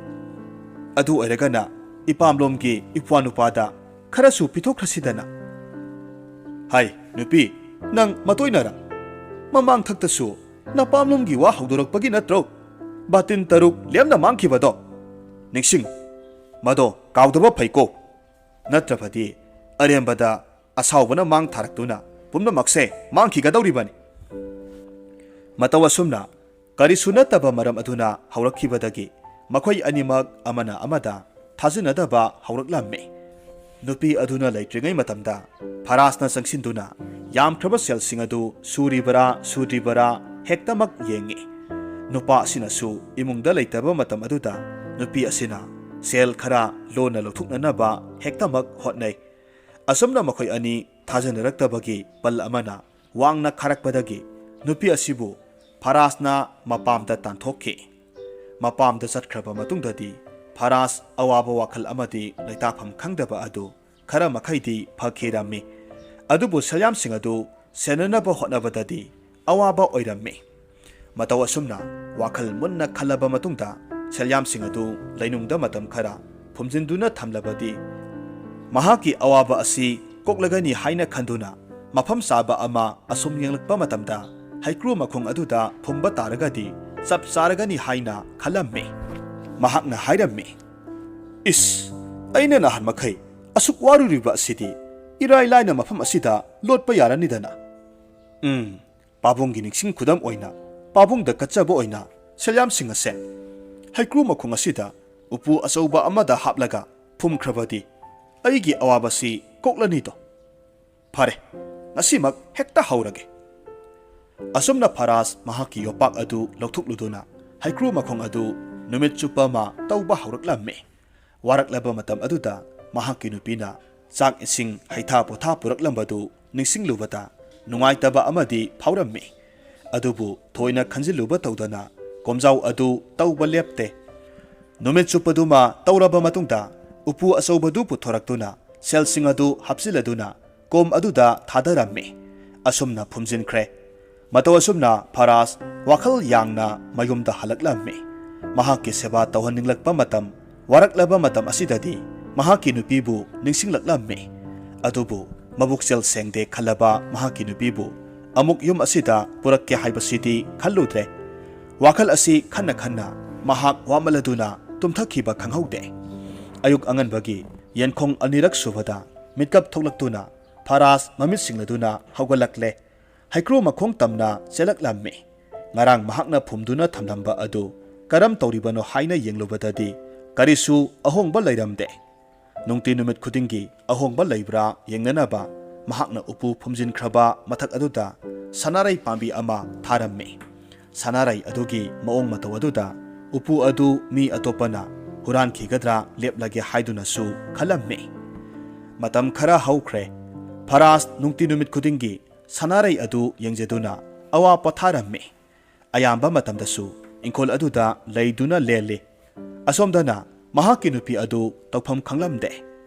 ꯑꯗꯨ ꯑꯣꯏꯔꯒꯅ ꯏꯄꯥꯝꯂꯣꯝꯒꯤ ꯏꯄ꯭ꯋꯥ ꯅꯨꯄꯥꯗ ꯈꯔꯁꯨ ꯄꯤꯊꯣꯛꯈ꯭ꯔꯁꯤꯗꯅ꯫ ꯍꯥꯏ, ꯅꯨꯄꯤ, ꯅꯪ ꯃꯇꯣꯏꯅꯔ? ꯃꯃꯥꯡ ꯊꯛꯇꯁꯨ ꯅꯄꯥꯝꯂꯣꯝꯒꯤ ꯋꯥ ꯍꯧꯗꯣꯔꯛꯄꯒꯤ ꯅꯠꯇ꯭ꯔꯣ ꯕꯥꯇꯤꯟ ꯇꯔꯨꯛ ꯂꯦꯝꯅ ꯃꯥꯡꯈꯤꯕꯗꯣ? ꯅꯤꯡꯁꯤꯡ, ꯃꯗꯣ ꯀꯥꯎꯗꯕ ꯐꯩꯀꯣ꯫ ꯅꯠꯇ꯭ꯔꯕꯗꯤ ꯑꯔꯦꯝꯕꯗ ꯑꯁꯥꯎꯕꯅ ꯃꯥꯡ ꯊꯥꯔꯛꯇꯨꯅ ꯄꯨꯝꯅꯃꯛꯁꯦ ꯃꯥꯡꯈꯤꯒꯗꯧꯔꯤꯕꯅꯤ꯫ ꯃꯇꯧ ꯑꯁꯨꯝꯅ ꯀꯔꯤꯁꯨ ꯅꯠꯇꯕ ꯃꯔꯝ ꯑꯗꯨꯅ ꯍꯧꯔꯛꯈꯤꯕꯗꯒꯤ ꯃꯈꯣꯏ ꯑꯅꯤꯃꯛ ꯑꯃꯅ ꯑꯃꯗ ꯊꯥꯖꯅꯗꯕ ꯍꯧꯔꯛꯂꯝꯃꯤ꯫ ꯅꯨꯄꯤ ꯑꯗꯨꯅ ꯂꯩꯇ꯭ꯔꯤꯉꯩ ꯃꯇꯝꯗ ꯐꯔꯥꯖꯅ ꯆꯪꯁꯤꯟꯗꯨꯅ ꯌꯥꯝꯈ꯭ꯔꯕ ꯁꯦꯜꯁꯤꯡ ꯑꯗꯨ ꯁꯨꯔꯤꯕꯔꯥ ꯁꯨꯗ꯭ꯔꯤꯕꯔꯥ ꯍꯦꯛꯇꯃꯛ ꯌꯦꯡꯉꯤ꯫ ꯅꯨꯄꯥ ꯑꯁꯤꯅꯁꯨ ꯏꯃꯨꯡꯗ ꯂꯩꯇꯕ ꯃꯇꯝ ꯑꯗꯨꯗ ꯅꯨꯄꯤ ꯑꯁꯤꯅ ꯁꯦꯜ ꯈꯔ ꯂꯣꯟꯅ ꯂꯧꯊꯣꯛꯅꯅꯕ ꯍꯦꯛꯇꯃꯛ ꯍꯣꯠꯅꯩ꯫ ꯑꯁꯨꯝꯅ ꯃꯈꯣꯏ ꯑꯅꯤ ꯊꯥꯖꯅꯔꯛꯇꯕꯒꯤ ꯄꯜ ꯑꯃꯅ ꯋꯥꯡꯅ ꯈꯥꯔꯛꯄꯗꯒꯤ ꯅꯨꯄꯤ ꯑꯁꯤꯕꯨ ꯐꯔꯥꯖꯅ ꯃꯄꯥꯝꯗ ꯇꯥꯟꯊꯣꯛꯈꯤ꯫ ꯃꯄꯥꯝꯗ ꯆꯠꯈ꯭ꯔꯕ ꯃꯇꯨꯡꯗꯗꯤ ꯐꯔꯥꯖ ꯑꯋꯥꯕ ꯋꯥꯈꯜ ꯑꯃꯗꯤ ꯂꯩꯇꯥꯐꯝ ꯈꯪꯗꯕ ꯑꯗꯨ ꯈꯔ ꯃꯈꯩꯗꯤ ꯐꯈꯤꯔꯝꯃꯤ꯫ ꯑꯗꯨꯕꯨ ꯁꯦꯜꯌꯥꯝꯁꯤꯡ ꯑꯗꯨ ꯁꯦꯟꯅꯅꯕ ꯍꯣꯠꯅꯕꯗꯗꯤ ꯑꯋꯥꯕ ꯑꯣꯏꯔꯝꯃꯤ꯫ ꯃꯇꯧ ꯑꯁꯨꯝꯅ ꯋꯥꯈꯜ ꯃꯨꯟꯅ ꯈꯜꯂꯕ ꯃꯇꯨꯡꯗ ꯁꯦꯜꯌꯥꯝꯁꯤꯡ ꯑꯗꯨ ꯂꯩꯅꯨꯡꯗ ꯃꯇꯝ ꯈꯔ ꯐꯨꯝꯖꯤꯟꯗꯨꯅ ꯊꯝꯂꯕꯗꯤ ꯃꯍꯥꯛꯀꯤ ꯑꯋꯥꯕ ꯑꯁꯤ ꯀꯣꯛꯂꯒꯅꯤ ꯍꯥꯏꯅ ꯈꯟꯗꯨꯅ ꯃꯐꯝ ꯆꯥꯕ ꯑꯃ ꯑꯁꯨꯝ ꯌꯦꯡꯂꯛꯄ ꯃꯇꯝꯗ ꯍꯩꯀ꯭ꯔꯨ ꯃꯈꯣꯡ ꯑꯗꯨꯗ ꯐꯨꯝꯕ ꯇꯥꯔꯒꯗꯤ ꯆꯞ ꯆꯥꯔꯒꯅꯤ ꯍꯥꯏꯅ ꯈꯜꯂꯝꯃꯤ꯫ ꯃꯍꯥꯛꯅ ꯍꯥꯏꯔꯝꯃꯤ, "ꯏꯁ, ꯑꯩꯅ ꯅꯍꯥꯟ ꯃꯈꯩ ꯑꯁꯨꯛ ꯋꯥꯔꯨꯔꯤꯕ ꯑꯁꯤꯗꯤ ꯏꯔꯥꯏ ꯂꯥꯏꯅ ꯃꯐꯝ ꯑꯁꯤꯗ ꯂꯣꯠꯄ ꯌꯥꯔꯅꯤꯗꯅ꯫ ꯎꯝ, ꯄꯥꯕꯨꯡꯒꯤ ꯅꯤꯡꯁꯤꯡ ꯈꯨꯗꯝ ꯑꯣꯏꯅ ꯄꯥꯕꯨꯡꯗ ꯀꯠꯆꯕ ꯑꯣꯏꯅ ꯁꯦꯜꯌꯥꯝꯁꯤꯡ ꯑꯁꯦ ꯍꯩꯀ꯭ꯔꯨ ꯃꯈꯣꯡ ꯑꯁꯤꯗ ꯎꯄꯨ ꯑꯆꯧꯕ ꯑꯃꯗ ꯍꯥꯞꯂꯒ ꯐꯨꯝꯈ꯭ꯔꯕꯗꯤ ꯑꯩꯒꯤ ꯑꯋꯥꯕꯁꯤ ꯀꯣꯛꯂꯅꯤꯗꯣ꯫ ꯐꯔꯦ, ꯉꯁꯤꯃꯛ ꯍꯦꯛꯇ ꯍꯧꯔꯒꯦ꯫" ꯑꯁꯨꯝꯅ ꯐꯔꯥꯖ ꯃꯍꯥꯛꯀꯤ ꯌꯣꯄꯥꯛ ꯑꯗꯨ ꯂꯧꯊꯣꯛꯂꯨꯗꯨꯅ ꯍꯩꯀ꯭ꯔꯨ ꯃꯈꯣꯡ ꯑꯗꯨ ꯅꯨꯃꯤꯠ ꯆꯨꯞꯄ ꯑꯃ ꯇꯧꯕ ꯍꯧꯔꯛꯂꯝꯃꯤ꯫ ꯋꯥꯔꯛꯂꯕ ꯃꯇꯝ ꯑꯗꯨꯗ ꯃꯍꯥꯛꯀꯤ ꯅꯨꯄꯤꯅ ꯆꯥꯛ ꯏꯁꯤꯡ ꯍꯩꯊꯥ ꯄꯣꯊꯥ ꯄꯨꯔꯛꯂꯝꯕꯗꯨ ꯅꯤꯡꯁꯤꯡꯂꯨꯕꯗ ꯅꯨꯡꯉꯥꯏꯇꯕ ꯑꯃꯗꯤ ꯐꯥꯎꯔꯝꯃꯤ꯫ ꯑꯗꯨꯕꯨ ꯊꯣꯏꯅ ꯈꯟꯖꯤꯜꯂꯨꯕ ꯇꯧꯗꯅ ꯀꯣꯝꯖꯥꯎ ꯑꯗꯨ ꯇꯧꯕ ꯂꯦꯞꯇꯦ꯫ ꯅꯨꯃꯤꯠ ꯆꯨꯞꯄꯗꯨꯃ ꯇꯧꯔꯕ ꯃꯇꯨꯡꯗ ꯎꯄꯨ ꯑꯆꯧꯕꯗꯨ ꯄꯨꯊꯣꯔꯛꯇꯨꯅ ꯁꯦꯜꯁꯤꯡ ꯑꯗꯨ ꯍꯥꯞꯆꯤꯜꯂꯗꯨꯅ ꯀꯣꯝ ꯑꯗꯨꯗ ꯊꯥꯗꯔꯝꯃꯤ꯫ ꯑꯁꯨꯝꯅ ꯐꯨꯝꯖꯤꯟꯈ꯭ꯔꯦ꯫ ꯃꯇꯧ ꯑꯁꯨꯝꯅ ꯐꯔꯥꯖ ꯋꯥꯈꯜ ꯌꯥꯡꯅ ꯃꯌꯨꯝꯗ ꯍꯜꯂꯛꯂꯝꯃꯤ꯫ ꯃꯍꯥꯛꯀꯤ ꯁꯦꯕꯥ ꯇꯧꯍꯟꯅꯤꯡꯂꯛꯄ ꯃꯇꯝ, ꯋꯥꯔꯛꯂꯕ ꯃꯇꯝ ꯑꯁꯤꯗꯗꯤ ꯃꯍꯥꯛꯀꯤ ꯅꯨꯄꯤꯕꯨ ꯅꯤꯡꯁꯤꯡꯂꯛꯂꯝꯃꯤ꯫ ꯑꯗꯨꯕꯨ ꯃꯕꯨꯛꯆꯦꯜ ꯁꯦꯡꯗꯦ ꯈꯜꯂꯕ ꯃꯍꯥꯛꯀꯤ ꯅꯨꯄꯤꯕꯨ ꯑꯃꯨꯛ ꯌꯨꯝ ꯑꯁꯤꯗ ꯄꯨꯔꯛꯀꯦ ꯍꯥꯏꯕꯁꯤꯗꯤ ꯈꯜꯂꯨꯗ꯭ꯔꯦ꯫ ꯋꯥꯈꯜ ꯑꯁꯤ ꯈꯟꯅ ꯈꯟꯅ ꯃꯍꯥꯛ ꯋꯥꯃꯜꯂꯗꯨꯅ ꯇꯨꯝꯊꯈꯤꯕ ꯈꯪꯍꯧꯗꯦ꯫ ꯑꯌꯨꯛ ꯑꯉꯟꯕꯒꯤ ꯌꯦꯟꯈꯣꯡ ꯑꯅꯤꯔꯛ ꯁꯨꯕꯗ ꯃꯤꯠꯀꯞ ꯊꯣꯛꯂꯛꯇꯨꯅ ꯐꯔꯥꯖ ꯃꯃꯤꯠ ꯁꯤꯡꯂꯗꯨꯅ ꯍꯧꯒꯠꯂꯛꯂꯦ꯫ ꯍꯩꯀ꯭ꯔꯨ ꯃꯈꯣꯡ ꯇꯝꯅ ꯆꯦꯜꯂꯛꯂꯝꯃꯤ꯫ ꯉꯔꯥꯡ ꯃꯍꯥꯛꯅ ꯐꯨꯝꯗꯨꯅ ꯊꯝꯂꯝꯕ ꯑꯗꯨ ꯀꯔꯝ ꯇꯧꯔꯤꯕꯅꯣ ꯍꯥꯏꯅ ꯌꯦꯡꯂꯨꯕꯗꯗꯤ ꯀꯔꯤꯁꯨ ꯑꯍꯣꯡꯕ ꯂꯩꯔꯝꯗꯦ꯫ ꯅꯨꯡꯇꯤ ꯅꯨꯃꯤꯠ ꯈꯨꯗꯤꯡꯒꯤ ꯑꯍꯣꯡꯕ ꯂꯩꯕ꯭ꯔꯥ ꯌꯦꯡꯅꯅꯕ ꯃꯍꯥꯛꯅ ꯎꯄꯨ ꯐꯨꯝꯖꯤꯟꯈ꯭ꯔꯕ ꯃꯊꯛ ꯑꯗꯨꯗ ꯁꯅꯥꯔꯩ ꯄꯥꯝꯕꯤ ꯑꯃ ꯊꯥꯔꯝꯃꯤ꯫ ꯁꯅꯥꯔꯩ ꯑꯗꯨꯒꯤ ꯃꯑꯣꯡ ꯃꯇꯧ ꯑꯗꯨꯗ ꯎꯄꯨ ꯑꯗꯨ ꯃꯤ ꯑꯇꯣꯞꯄꯅ ꯍꯨꯔꯥꯟꯈꯤꯒꯗ꯭ꯔꯥ ꯂꯦꯞꯂꯒꯦ ꯍꯥꯏꯗꯨꯅꯁꯨ ꯈꯜꯂꯝꯃꯤ꯫ ꯃꯇꯝ ꯈꯔ ꯍꯧꯈ꯭ꯔꯦ꯫ ꯐꯔꯥꯖ ꯅꯨꯡꯇꯤ ꯅꯨꯃꯤꯠ ꯈꯨꯗꯤꯡꯒꯤ ꯁꯅꯥꯔꯩ ꯑꯗꯨ ꯌꯦꯡꯖꯗꯨꯅ ꯑꯋꯥ ꯄꯣꯊꯥꯔꯝꯃꯤ꯫ ꯑꯌꯥꯝꯕ ꯃꯇꯝꯗꯁꯨ ꯏꯪꯈꯣꯜ ꯑꯗꯨꯗ ꯂꯩꯗꯨꯅ ꯂꯦꯜꯂꯤ꯫ ꯑꯁꯣꯝꯗꯅ ꯃꯍꯥꯛꯀꯤ ꯅꯨꯄꯤ ꯑꯗꯨ ꯇꯧꯐꯝ ꯈꯪꯂꯝꯗꯦ꯫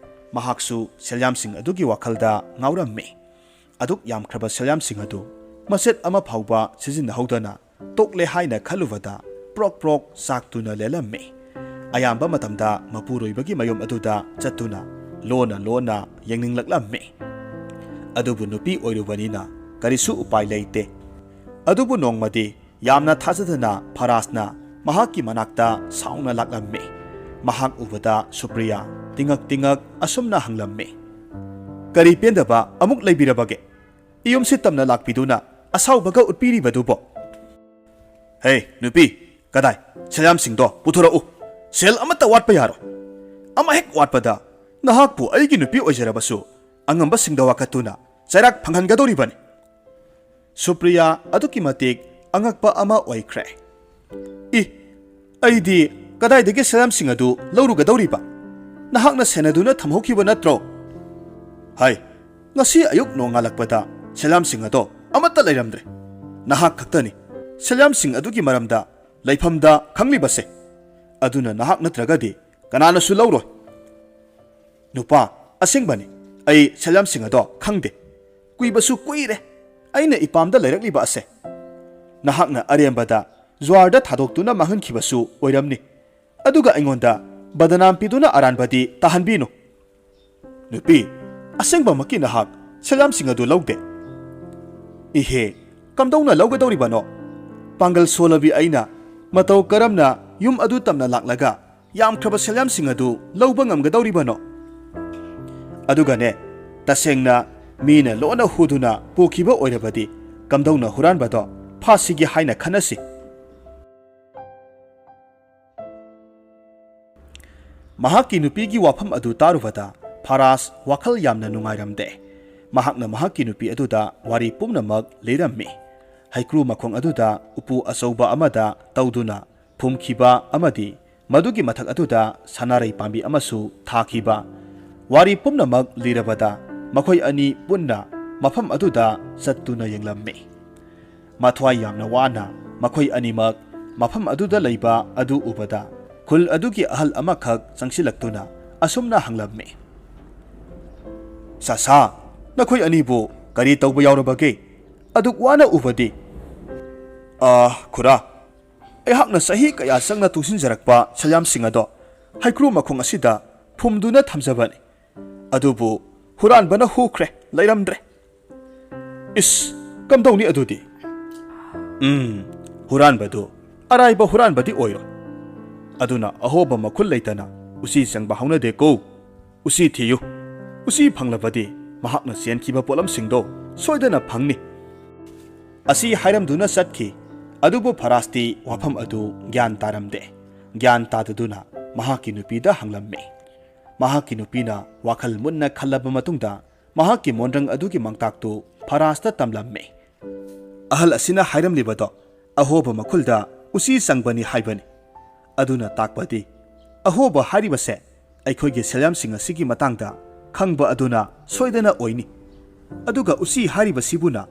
ꯃꯍꯥꯛꯁꯨ ꯁꯦꯜꯌꯥꯝꯁꯤꯡ ꯑꯗꯨꯒꯤ ꯋꯥꯈꯜꯗ ꯉꯥꯎꯔꯝꯃꯤ꯫ ꯑꯗꯨꯛ ꯌꯥꯝꯈ꯭ꯔꯕ ꯁꯦꯜꯌꯥꯝꯁꯤꯡ ꯑꯗꯨ ꯃꯆꯦꯠ ꯑꯃ ꯐꯥꯎꯕ ꯁꯤꯖꯤꯟꯅꯍꯧꯗꯅ ꯇꯣꯛꯂꯦ ꯍꯥꯏꯅ ꯈꯜꯂꯨꯕꯗ ꯄ꯭ꯔꯣꯛ ꯄ꯭ꯔꯣꯛ ꯆꯥꯛꯇꯨꯅ ꯂꯦꯜꯂꯝꯃꯤ꯫ ꯑꯌꯥꯝꯕ ꯃꯇꯝꯗ ꯃꯄꯨꯔꯣꯏꯕꯒꯤ ꯃꯌꯨꯝ ꯑꯗꯨꯗ ꯆꯠꯇꯨꯅ ꯂꯣꯟꯅ ꯂꯣꯟꯅ ꯌꯦꯡꯅꯤꯡꯂꯛꯂꯝꯃꯤ꯫ ꯑꯗꯨꯕꯨ ꯅꯨꯄꯤ ꯑꯣꯏꯔꯨꯕꯅꯤꯅ ꯀꯔꯤꯁꯨ ꯎꯄꯥꯏ ꯂꯩꯇꯦ꯫ ꯑꯗꯨꯕꯨ ꯅꯣꯡꯃꯗꯤ ꯌꯥꯝꯅ ꯊꯥꯖꯗꯅ ꯐꯔꯥꯖꯅ ꯃꯍꯥꯛꯀꯤ ꯃꯅꯥꯛꯇ ꯁꯥꯎꯅ ꯂꯥꯛꯂꯝꯃꯤ꯫ ꯃꯍꯥꯛ ꯎꯕꯗ ꯁꯨꯄ꯭ꯔꯤꯌꯥ ꯇꯤꯉꯛ ꯇꯤꯉꯛ ꯑꯁꯨꯝꯅ ꯍꯪꯂꯝꯃꯤ, "ꯀꯔꯤ ꯄꯦꯟꯗꯕ ꯑꯃꯨꯛ ꯂꯩꯕꯤꯔꯕꯒꯦ? ꯏꯌꯨꯝꯁꯤ ꯇꯝꯅ ꯂꯥꯛꯄꯤꯗꯨꯅ ꯑꯁꯥꯎꯕꯒ ꯎꯠꯄꯤꯔꯤꯕꯗꯨꯕꯣ?" "ꯍꯦ, ꯅꯨꯄꯤ, ꯀꯗꯥꯏ? ꯁꯦꯜꯌꯥꯝꯁꯤꯡꯗꯣ ꯄꯨꯊꯣꯔꯛꯎ꯫ ꯁꯦꯜ ꯑꯃꯠꯇ ꯋꯥꯠꯄ ꯌꯥꯔꯣꯏ꯫ ꯑꯃ ꯍꯦꯛ ꯋꯥꯠꯄꯗ ꯅꯍꯥꯛꯄꯨ ꯑꯩꯒꯤ ꯅꯨꯄꯤ ꯑꯣꯏꯖꯔꯕꯁꯨ ꯑꯉꯝꯕꯁꯤꯡꯗ ꯋꯥꯀꯠꯇꯨꯅ ꯆꯩꯔꯥꯛ ꯐꯪꯍꯟꯒꯗꯧꯔꯤꯕꯅꯤ꯫" ꯁꯨꯄ꯭ꯔꯤꯌꯥ ꯑꯗꯨꯛꯀꯤ ꯃꯇꯤꯛ ꯑꯉꯛꯄ ꯑꯃ ꯑꯣꯏꯈ꯭ꯔꯦ꯫ "ꯏ, ꯑꯩꯗꯤ ꯀꯗꯥꯏꯗꯒꯤ ꯁꯦꯜꯌꯥꯝꯁꯤꯡ ꯑꯗꯨ ꯂꯧꯔꯨꯒꯗꯧꯔꯤꯕ? ꯅꯍꯥꯛꯅ ꯁꯦꯟꯅꯗꯨꯅ ꯊꯝꯍꯧꯈꯤꯕ ꯅꯠꯇ꯭ꯔꯣ?" "ꯍꯥꯏ, ꯉꯁꯤ ꯑꯌꯨꯛ ꯅꯣꯡꯉꯥꯜꯂꯛꯄꯗ ꯁꯦꯜꯌꯥꯝꯁꯤꯡ ꯑꯗꯣ ꯑꯃꯠꯇ ꯂꯩꯔꯝꯗ꯭ꯔꯦ꯫ ꯅꯍꯥꯛ ꯈꯛꯇꯅꯤ ꯁꯦꯜꯌꯥꯝꯁꯤꯡ ꯑꯗꯨꯒꯤ ꯃꯔꯝꯗ ꯂꯩꯐꯝꯗ ꯈꯪꯂꯤꯕꯁꯦ꯫ ꯑꯗꯨꯅ ꯅꯍꯥꯛ ꯅꯠꯇ꯭ꯔꯒꯗꯤ ꯀꯅꯥꯅꯁꯨ ꯂꯧꯔꯣꯏ꯫" "ꯅꯨꯄꯥ, ꯑꯁꯦꯡꯕꯅꯤ, ꯑꯩ ꯁꯦꯜꯌꯥꯝꯁꯤꯡ ꯑꯗꯣ ꯈꯪꯗꯦ꯫ ꯀꯨꯏꯕꯁꯨ ꯀꯨꯏꯔꯦ ꯑꯩꯅ ꯏꯄꯥꯝꯗ ꯂꯩꯔꯛꯂꯤꯕ ꯑꯁꯦ꯫ ꯅꯍꯥꯛꯅ ꯑꯔꯦꯝꯕꯗ ꯖ꯭ꯋꯥꯔꯗ ꯊꯥꯗꯣꯛꯇꯨꯅ ꯃꯥꯡꯍꯟꯈꯤꯕꯁꯨ ꯑꯣꯏꯔꯝꯅꯤ꯫ ꯑꯗꯨꯒ ꯑꯩꯉꯣꯟꯗ ꯕꯗꯅꯥꯝ ꯄꯤꯗꯨꯅ ꯑꯔꯥꯟꯕꯗꯤ ꯇꯥꯍꯟꯕꯤꯅꯨ꯫" "ꯅꯨꯄꯤ, ꯑꯁꯦꯡꯕꯃꯛꯀꯤ ꯅꯍꯥꯛ ꯁꯦꯜꯌꯥꯝꯁꯤꯡ ꯑꯗꯨ ꯂꯧꯗꯦ꯫" "ꯏꯍꯦ, ꯀꯝꯗꯧꯅ ꯂꯧꯒꯗꯧꯔꯤꯕꯅꯣ? ꯄꯥꯡꯒꯜ ꯁꯣꯜꯂꯕꯤ ꯑꯩꯅ ꯃꯇꯧ ꯀꯔꯝꯅ ꯌꯨꯝ ꯑꯗꯨ ꯇꯝꯅ ꯂꯥꯛꯂꯒ ꯌꯥꯝꯈ꯭ꯔꯕ ꯁꯦꯜꯌꯥꯝꯁꯤꯡ ꯑꯗꯨ ꯂꯧꯕ ꯉꯝꯒꯗꯧꯔꯤꯕꯅꯣ? ꯑꯗꯨꯒꯅꯦ, ꯇꯁꯦꯡꯅ ꯃꯤꯅ ꯂꯣꯟꯅ ꯍꯨꯗꯨꯅ ꯄꯨꯈꯤꯕ ꯑꯣꯏꯔꯕꯗꯤ ꯀꯝꯗꯧꯅ ꯍꯨꯔꯥꯟꯕꯗꯣ ꯐꯥꯁꯤꯒꯦ ꯍꯥꯏꯅ ꯈꯟꯅꯁꯤ꯫" ꯃꯍꯥꯛꯀꯤ ꯅꯨꯄꯤꯒꯤ ꯋꯥꯐꯝ ꯑꯗꯨ ꯇꯥꯔꯨꯕꯗ ꯐꯔꯥꯖ ꯋꯥꯈꯜ ꯌꯥꯝꯅ ꯅꯨꯡꯉꯥꯏꯔꯝꯗꯦ꯫ ꯃꯍꯥꯛꯅ ꯃꯍꯥꯛꯀꯤ ꯅꯨꯄꯤ ꯑꯗꯨꯗ ꯋꯥꯔꯤ ꯄꯨꯝꯅꯃꯛ ꯂꯤꯔꯝꯃꯤ꯫ ꯍꯩꯀ꯭ꯔꯨ ꯃꯈꯣꯡ ꯑꯗꯨꯗ ꯎꯄꯨ ꯑꯆꯧꯕ ꯑꯃꯗ ꯇꯧꯗꯨꯅ ꯐꯨꯝꯈꯤꯕ ꯑꯃꯗꯤ ꯃꯗꯨꯒꯤ ꯃꯊꯛ ꯑꯗꯨꯗ ꯁꯅꯥꯔꯩ ꯄꯥꯝꯕꯤ ꯑꯃꯁꯨ ꯊꯥꯈꯤꯕ꯫ ꯋꯥꯔꯤ ꯄꯨꯝꯅꯃꯛ ꯂꯤꯔꯕꯗ ꯃꯈꯣꯏ ꯑꯅꯤ ꯄꯨꯟꯅ ꯃꯐꯝ ꯑꯗꯨꯗ ꯆꯠꯇꯨꯅ ꯌꯦꯡꯂꯝꯃꯤ꯫ ꯃꯊ꯭ꯋꯥꯏ ꯌꯥꯝꯅ ꯋꯥꯅ ꯃꯈꯣꯏ ꯑꯅꯤꯃꯛ ꯃꯐꯝ ꯑꯗꯨꯗ ꯂꯩꯕ ꯑꯗꯨ ꯎꯕꯗ ꯈꯨꯜ ꯑꯗꯨꯒꯤ ꯑꯍꯜ ꯑꯃꯈꯛ ꯆꯪꯁꯤꯜꯂꯛꯇꯨꯅ ꯑꯁꯨꯝꯅ ꯍꯪꯂꯝꯃꯤ, "ꯆꯥꯁꯥ, ꯅꯈꯣꯏ ꯑꯅꯤꯕꯨ ꯀꯔꯤ ꯇꯧꯕ ꯌꯥꯎꯔꯕꯒꯦ? ꯑꯗꯨꯛ ꯋꯥꯅ ꯎꯕꯗꯤ?" "ꯑꯥ, ꯈꯨꯔꯥ, ꯑꯩꯍꯥꯛꯅ ꯆꯍꯤ ꯀꯌꯥ ꯆꯪꯅ ꯇꯨꯡꯁꯤꯟꯖꯔꯛꯄ ꯁꯌꯥꯝꯁꯤꯡ ꯑꯗꯣ ꯍꯩꯀ꯭ꯔꯨ ꯃꯈꯣꯡ ꯑꯁꯤꯗ ꯐꯨꯝꯗꯨꯅ ꯊꯝꯖꯕꯅꯤ꯫ ꯑꯗꯨꯕꯨ ꯍꯨꯔꯥꯟꯕꯅ ꯍꯨꯈ꯭ꯔꯦ, ꯂꯩꯔꯝꯗ꯭ꯔꯦ꯫" "ꯏꯁ, ꯀꯝꯗꯧꯅꯤ ꯑꯗꯨꯗꯤ?" "ꯎꯝ, ꯍꯨꯔꯥꯟꯕꯗꯨ ꯑꯔꯥꯏꯕ ꯍꯨꯔꯥꯟꯕꯗꯤ ꯑꯣꯏꯔꯣꯏ꯫ ꯑꯗꯨꯅ ꯑꯍꯣꯕ ꯃꯈꯨꯜ ꯂꯩꯇꯅ ꯎꯆꯤ ꯆꯪꯕ ꯍꯧꯅꯗꯦꯀꯣ꯫ ꯎꯆꯤ ꯊꯤꯌꯨ꯫ ꯎꯆꯤ ꯐꯪꯂꯕꯗꯤ ꯃꯍꯥꯛꯅ ꯆꯦꯟꯈꯤꯕ ꯄꯣꯠꯂꯝꯁꯤꯡꯗꯣ ꯁꯣꯏꯗꯅ ꯐꯪꯅꯤ꯫" ꯑꯁꯤ ꯍꯥꯏꯔꯝꯗꯨꯅ ꯆꯠꯈꯤ꯫ ꯑꯗꯨꯕꯨ ꯐꯔꯥꯖꯇꯤ ꯋꯥꯐꯝ ꯑꯗꯨ ꯒ꯭ꯌꯥꯟ ꯇꯥꯔꯝꯗꯦ꯫ ꯒ꯭ꯌꯥꯟ ꯇꯥꯗꯗꯨꯅ ꯃꯍꯥꯛꯀꯤ ꯅꯨꯄꯤꯗ ꯍꯪꯂꯝꯃꯤ꯫ ꯃꯍꯥꯛꯀꯤ ꯅꯨꯄꯤꯅ ꯋꯥꯈꯜ ꯃꯨꯟꯅ ꯈꯜꯂꯕ ꯃꯇꯨꯡꯗ ꯃꯍꯥꯛꯀꯤ ꯃꯣꯟꯗ꯭ꯔꯪ ꯑꯗꯨꯒꯤ ꯃꯥꯡꯇꯥꯛꯇꯨ ꯐꯔꯥꯖꯇ ꯇꯝꯂꯝꯃꯤ꯫ "ꯑꯍꯜ ꯑꯁꯤꯅ ꯍꯥꯏꯔꯝꯂꯤꯕꯗꯣ ꯑꯍꯣꯕ ꯃꯈꯨꯜꯗ ꯎꯆꯤ ꯆꯪꯕꯅꯤ ꯍꯥꯏꯕꯅꯤ꯫ ꯑꯗꯨꯅ ꯇꯥꯛꯄꯗꯤ ꯑꯍꯣꯕ ꯍꯥꯏꯔꯤꯕꯁꯦ ꯑꯩꯈꯣꯏꯒꯤ ꯁꯦꯜꯌꯥꯝꯁꯤꯡ ꯑꯁꯤꯒꯤ ꯃꯇꯥꯡꯗ ꯈꯪꯕ ꯑꯗꯨꯅ ꯁꯣꯏꯗꯅ ꯑꯣꯏꯅꯤ꯫ ꯑꯗꯨꯒ ꯎꯆꯤ ꯍꯥꯏꯔꯤꯕꯁꯤꯕꯨꯅ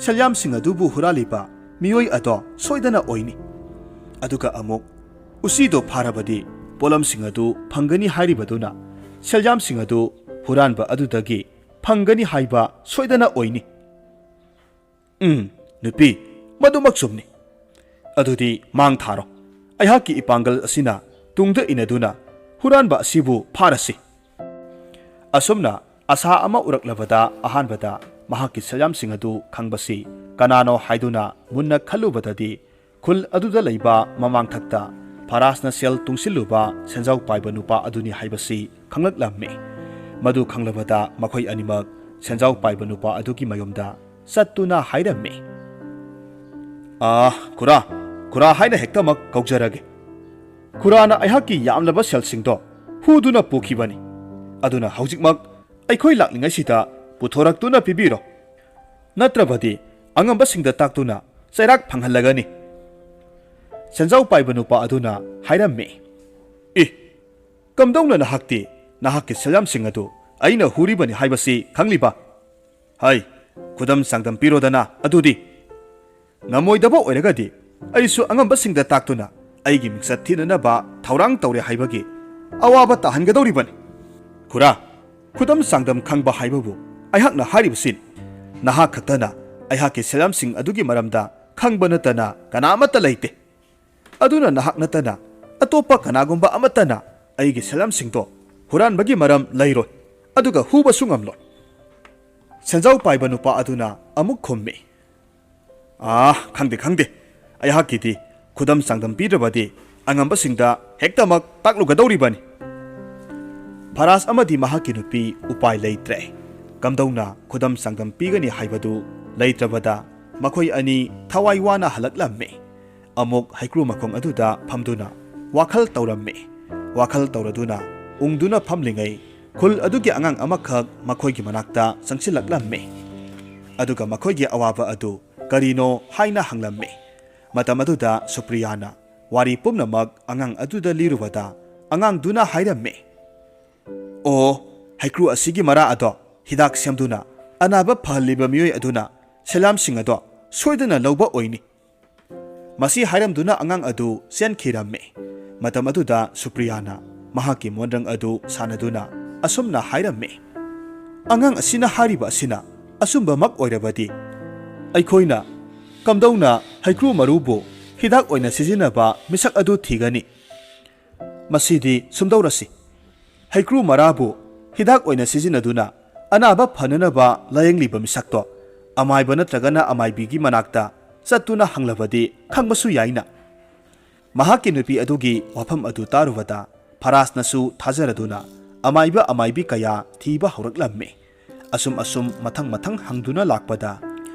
ꯁꯦꯜꯌꯥꯝꯁꯤꯡ ꯑꯗꯨꯕꯨ ꯍꯨꯔꯥꯜꯂꯤꯕ ꯃꯤꯑꯣꯏ ꯑꯗꯣ ꯁꯣꯏꯗꯅ ꯑꯣꯏꯅꯤ꯫ ꯑꯗꯨꯒ ꯑꯃꯨꯛ ꯎꯆꯤꯗꯣ ꯐꯥꯔꯕꯗꯤ ꯄꯣꯠꯂꯝꯁꯤꯡ ꯑꯗꯨ ꯐꯪꯒꯅꯤ ꯍꯥꯏꯔꯤꯕꯗꯨꯅ ꯁꯦꯜꯌꯥꯝꯁꯤꯡ ꯑꯗꯨ ꯍꯨꯔꯥꯟꯕ ꯑꯗꯨꯗꯒꯤ ꯐꯪꯒꯅꯤ ꯍꯥꯏꯕ ꯁꯣꯏꯗꯅ ꯑꯣꯏꯅꯤ꯫" "ꯎꯝ, ꯅꯨꯄꯤ, ꯃꯗꯨꯃꯛ ꯆꯨꯝꯅꯤ꯫ ꯑꯗꯨꯗꯤ ꯃꯥꯡ ꯊꯥꯔꯣ꯫ ꯑꯩꯍꯥꯛꯀꯤ ꯏꯄꯥꯡꯒꯜ ꯑꯁꯤꯅ ꯇꯨꯡꯗ ꯏꯟꯅꯗꯨꯅ ꯍꯨꯔꯥꯟꯕ ꯑꯁꯤꯕꯨ ꯐꯥꯔꯁꯤ꯫" ꯑꯁꯨꯝꯅ ꯑꯁꯥ ꯑꯃ ꯎꯔꯛꯂꯕꯗ ꯑꯍꯥꯟꯕꯗ ꯃꯍꯥꯛꯀꯤ ꯁꯦꯜꯌꯥꯝꯁꯤꯡ ꯑꯗꯨ ꯈꯪꯕꯁꯤ ꯀꯅꯥꯅꯣ ꯍꯥꯏꯗꯨꯅ ꯃꯨꯟꯅ ꯈꯜꯂꯨꯕꯗꯗꯤ ꯈꯨꯜ ꯑꯗꯨꯗ ꯂꯩꯕ ꯃꯃꯥꯡꯊꯛꯇ ꯐꯔꯥꯖꯅ ꯁꯦꯜ ꯇꯨꯡꯁꯤꯜꯂꯨꯕ ꯁꯦꯟꯖꯥꯎ ꯄꯥꯏꯕ ꯅꯨꯄꯥ ꯑꯗꯨꯅꯤ ꯍꯥꯏꯕꯁꯤ ꯈꯪꯂꯛꯂꯝꯃꯤ꯫ ꯃꯗꯨ ꯈꯪꯂꯕꯗ ꯃꯈꯣꯏ ꯑꯅꯤꯃꯛ ꯁꯦꯟꯖꯥꯎ ꯄꯥꯏꯕ ꯅꯨꯄꯥ ꯑꯗꯨꯒꯤ ꯃꯌꯨꯝꯗ ꯆꯠꯇꯨꯅ ꯍꯥꯏꯔꯝꯃꯤ, "ꯑꯥ, ꯈꯨꯔꯥ, ꯈꯨꯔꯥ ꯍꯥꯏꯅ ꯍꯦꯛꯇꯃꯛ ꯀꯧꯖꯔꯒꯦ꯫ ꯈꯨꯔꯥꯅ ꯑꯩꯍꯥꯛꯀꯤ ꯌꯥꯝꯂꯕ ꯁꯦꯜꯁꯤꯡꯗꯣ ꯍꯨꯗꯨꯅ ꯄꯨꯈꯤꯕꯅꯤ꯫ ꯑꯗꯨꯅ ꯍꯧꯖꯤꯛꯃꯛ ꯑꯩꯈꯣꯏ ꯂꯥꯛꯂꯤꯉꯩꯁꯤꯗ ꯄꯨꯊꯣꯔꯛꯇꯨꯅ ꯄꯤꯕꯤꯔꯣ꯫ ꯅꯠꯇ꯭ꯔꯕꯗꯤ ꯑꯉꯝꯕꯁꯤꯡꯗ ꯇꯥꯛꯇꯨꯅ ꯆꯩꯔꯥꯛ ꯐꯪꯍꯜꯂꯒꯅꯤ꯫" ꯁꯦꯟꯖꯥꯎ ꯄꯥꯏꯕ ꯅꯨꯄꯥ ꯑꯗꯨꯅ ꯍꯥꯏꯔꯝꯃꯤ, "ꯏ, ꯀꯝꯗꯧꯅ ꯅꯍꯥꯛꯇꯤ ꯅꯍꯥꯛꯀꯤ ꯁꯦꯂꯥꯝꯁꯤꯡ ꯑꯗꯨ ꯑꯩꯅ ꯍꯨꯔꯤꯕꯅꯤ ꯍꯥꯏꯕꯁꯤ ꯈꯪꯂꯤꯕ? ꯍꯩ, ꯈꯨꯗꯝ ꯆꯥꯡꯗꯝ ꯄꯤꯔꯣꯗꯅ ꯑꯗꯨꯗꯤ꯫" "ꯉꯝꯃꯣꯏꯗꯕ ꯑꯣꯏꯔꯒꯗꯤ ꯑꯩꯁꯨ ꯑꯉꯝꯕꯁꯤꯡꯗ ꯇꯥꯛꯇꯨꯅ ꯑꯩꯒꯤ ꯃꯤꯡꯆꯠ ꯊꯤꯅꯅꯕ ꯊꯧꯔꯥꯡ ꯇꯧꯔꯦ ꯍꯥꯏꯕꯒꯤ ꯑꯋꯥꯕ ꯇꯥꯍꯟꯒꯗꯧꯔꯤꯕꯅꯤ꯫" "ꯈꯨꯔꯥ, ꯈꯨꯗꯝ ꯆꯥꯡꯗꯝ ꯈꯪꯕ ꯍꯥꯏꯕꯕꯨ ꯑꯩꯍꯥꯛꯅ ꯍꯥꯏꯔꯤꯕꯁꯤ꯫ ꯅꯍꯥꯛ ꯈꯛꯇꯅ ꯑꯩꯍꯥꯛꯀꯤ ꯁꯦꯂꯥꯝꯁꯤꯡ ꯑꯗꯨꯒꯤ ꯃꯔꯝꯗ ꯈꯪꯕ ꯅꯠꯇꯅ ꯀꯅꯥ ꯑꯃꯠꯇ ꯂꯩꯇꯦ꯫ ꯑꯗꯨꯅ ꯅꯍꯥꯛ ꯅꯠꯇꯅ ꯑꯇꯣꯞꯄ ꯀꯅꯥꯒꯨꯝꯕ ꯑꯃꯠꯇꯅ ꯑꯩꯒꯤ ꯁꯦꯂꯥꯝꯁꯤꯡꯗꯣ ꯍꯨꯔꯥꯟꯕꯒꯤ ꯃꯔꯝ ꯂꯩꯔꯣꯏ, ꯑꯗꯨꯒ ꯍꯨꯕꯁꯨ ꯉꯝꯂꯣꯏ꯫" ꯁꯦꯟꯖꯥꯎ ꯄꯥꯏꯕ ꯅꯨꯄꯥ ꯑꯗꯨꯅ ꯑꯃꯨꯛ ꯈꯨꯝꯃꯤ, "ꯑꯥ, ꯈꯪꯗꯦ, ꯈꯪꯗꯦ꯫ ꯑꯩꯍꯥꯛꯀꯤꯗꯤ ꯈꯨꯗꯝ ꯆꯥꯡꯗꯝ ꯄꯤꯗ꯭ꯔꯕꯗꯤ ꯑꯉꯝꯕꯁꯤꯡꯗ ꯍꯦꯛꯇꯃꯛ ꯇꯥꯛꯂꯨꯒꯗꯧꯔꯤꯕꯅꯤ꯫" ꯐꯔꯥꯖ ꯑꯃꯗꯤ ꯃꯍꯥꯛꯀꯤ ꯅꯨꯄꯤ ꯎꯄꯥꯏ ꯂꯩꯇ꯭ꯔꯦ꯫ ꯀꯝꯗꯧꯅ ꯈꯨꯗꯝ ꯆꯥꯡꯗꯝ ꯄꯤꯒꯅꯤ ꯍꯥꯏꯕꯗꯨ ꯂꯩꯇ꯭ꯔꯕꯗ ꯃꯈꯣꯏ ꯑꯅꯤ ꯊꯋꯥꯏ ꯋꯥꯅ ꯍꯜꯂꯛꯂꯝꯃꯤ꯫ ꯑꯃꯨꯛ ꯍꯩꯀ꯭ꯔꯨ ꯃꯈꯣꯡ ꯑꯗꯨꯗ ꯐꯝꯗꯨꯅ ꯋꯥꯈꯜ ꯇꯧꯔꯝꯃꯤ꯫ ꯋꯥꯈꯜ ꯇꯧꯔꯗꯨꯅ ꯎꯪꯗꯨꯅ ꯐꯝꯂꯤꯉꯩ ꯈꯨꯜ ꯑꯗꯨꯒꯤ ꯑꯉꯥꯡ ꯑꯃꯈꯛ ꯃꯈꯣꯏꯒꯤ ꯃꯅꯥꯛꯇ ꯆꯪꯁꯤꯜꯂꯛꯂꯝꯃꯤ꯫ ꯑꯗꯨꯒ ꯃꯈꯣꯏꯒꯤ ꯑꯋꯥꯕ ꯑꯗꯨ ꯀꯔꯤꯅꯣ ꯍꯥꯏꯅ ꯍꯪꯂꯝꯃꯤ꯫ ꯃꯇꯝ ꯑꯗꯨꯗ ꯁꯨꯄ꯭ꯔꯤꯌꯥꯅ ꯋꯥꯔꯤ ꯄꯨꯝꯅꯃꯛ ꯑꯉꯥꯡ ꯑꯗꯨꯗ ꯂꯤꯔꯨꯕꯗ ꯑꯉꯥꯡꯗꯨꯅ ꯍꯥꯏꯔꯝꯃꯤ, "ꯑꯣ, ꯍꯩꯀ꯭ꯔꯨ ꯑꯁꯤꯒꯤ ꯃꯔꯥ ꯑꯗꯣ ꯍꯤꯗꯥꯛ ꯁꯦꯝꯗꯨꯅ ꯑꯅꯥꯕ ꯐꯍꯜꯂꯤꯕ ꯃꯤꯑꯣꯏ ꯑꯗꯨꯅ ꯁꯦꯂꯥꯝꯁꯤꯡ ꯑꯗꯣ ꯁꯣꯏꯗꯅ ꯂꯧꯕ ꯑꯣꯏꯅꯤ꯫" ꯃꯁꯤ ꯍꯥꯏꯔꯝꯗꯨꯅ ꯑꯉꯥꯡ ꯑꯗꯨ ꯆꯦꯟꯈꯤꯔꯝꯃꯤ꯫ ꯃꯇꯝ ꯑꯗꯨꯗ ꯁꯨꯄ꯭ꯔꯤꯌꯥꯅ ꯃꯍꯥꯛꯀꯤ ꯃꯣꯟꯗ꯭ꯔꯪ ꯑꯗꯨ ꯁꯥꯟꯅꯗꯨꯅ ꯑꯁꯨꯝꯅ ꯍꯥꯏꯔꯝꯃꯤ, "ꯑꯉꯥꯡ ꯑꯁꯤꯅ ꯍꯥꯏꯔꯤꯕ ꯑꯁꯤꯅ ꯑꯆꯨꯝꯕꯃꯛ ꯑꯣꯏꯔꯕꯗꯤ ꯑꯩꯈꯣꯏꯅ ꯀꯝꯗꯧꯅ ꯍꯩꯀ꯭ꯔꯨ ꯃꯔꯨꯕꯨ ꯍꯤꯗꯥꯛ ꯑꯣꯏꯅ ꯁꯤꯖꯤꯟꯅꯕ ꯃꯤꯁꯛ ꯑꯗꯨ ꯊꯤꯒꯅꯤ? ꯃꯁꯤꯗꯤ ꯁꯨꯝꯗꯧꯔꯁꯤ, ꯍꯩꯀ꯭ꯔꯨ ꯃꯔꯥꯕꯨ ꯍꯤꯗꯥꯛ ꯑꯣꯏꯅ ꯁꯤꯖꯤꯟꯅꯗꯨꯅ ꯑꯅꯥꯕ ꯐꯅꯅꯕ ꯂꯥꯌꯦꯡꯂꯤꯕ ꯃꯤꯁꯛꯇꯣ ꯑꯃꯥꯏꯕ ꯅꯠꯇ꯭ꯔꯒꯅ ꯑꯃꯥꯏꯕꯤꯒꯤ ꯃꯅꯥꯛꯇ ꯆꯠꯇꯨꯅ ꯍꯪꯂꯕꯗꯤ ꯈꯪꯕꯁꯨ ꯌꯥꯏꯅ꯫" ꯃꯍꯥꯛꯀꯤ ꯅꯨꯄꯤ ꯑꯗꯨꯒꯤ ꯋꯥꯐꯝ ꯑꯗꯨ ꯇꯥꯔꯨꯕꯗ ꯐꯔꯥꯖꯅꯁꯨ ꯊꯥꯖꯔꯗꯨꯅ ꯑꯃꯥꯏꯕ ꯑꯃꯥꯏꯕꯤ ꯀꯌꯥ ꯊꯤꯕ ꯍꯧꯔꯛꯂꯝꯃꯤ꯫ ꯑꯁꯨꯝ ꯑꯁꯨꯝ ꯃꯊꯪ ꯃꯊꯪ ꯍꯪꯗꯨꯅ ꯂꯥꯛꯄꯗ,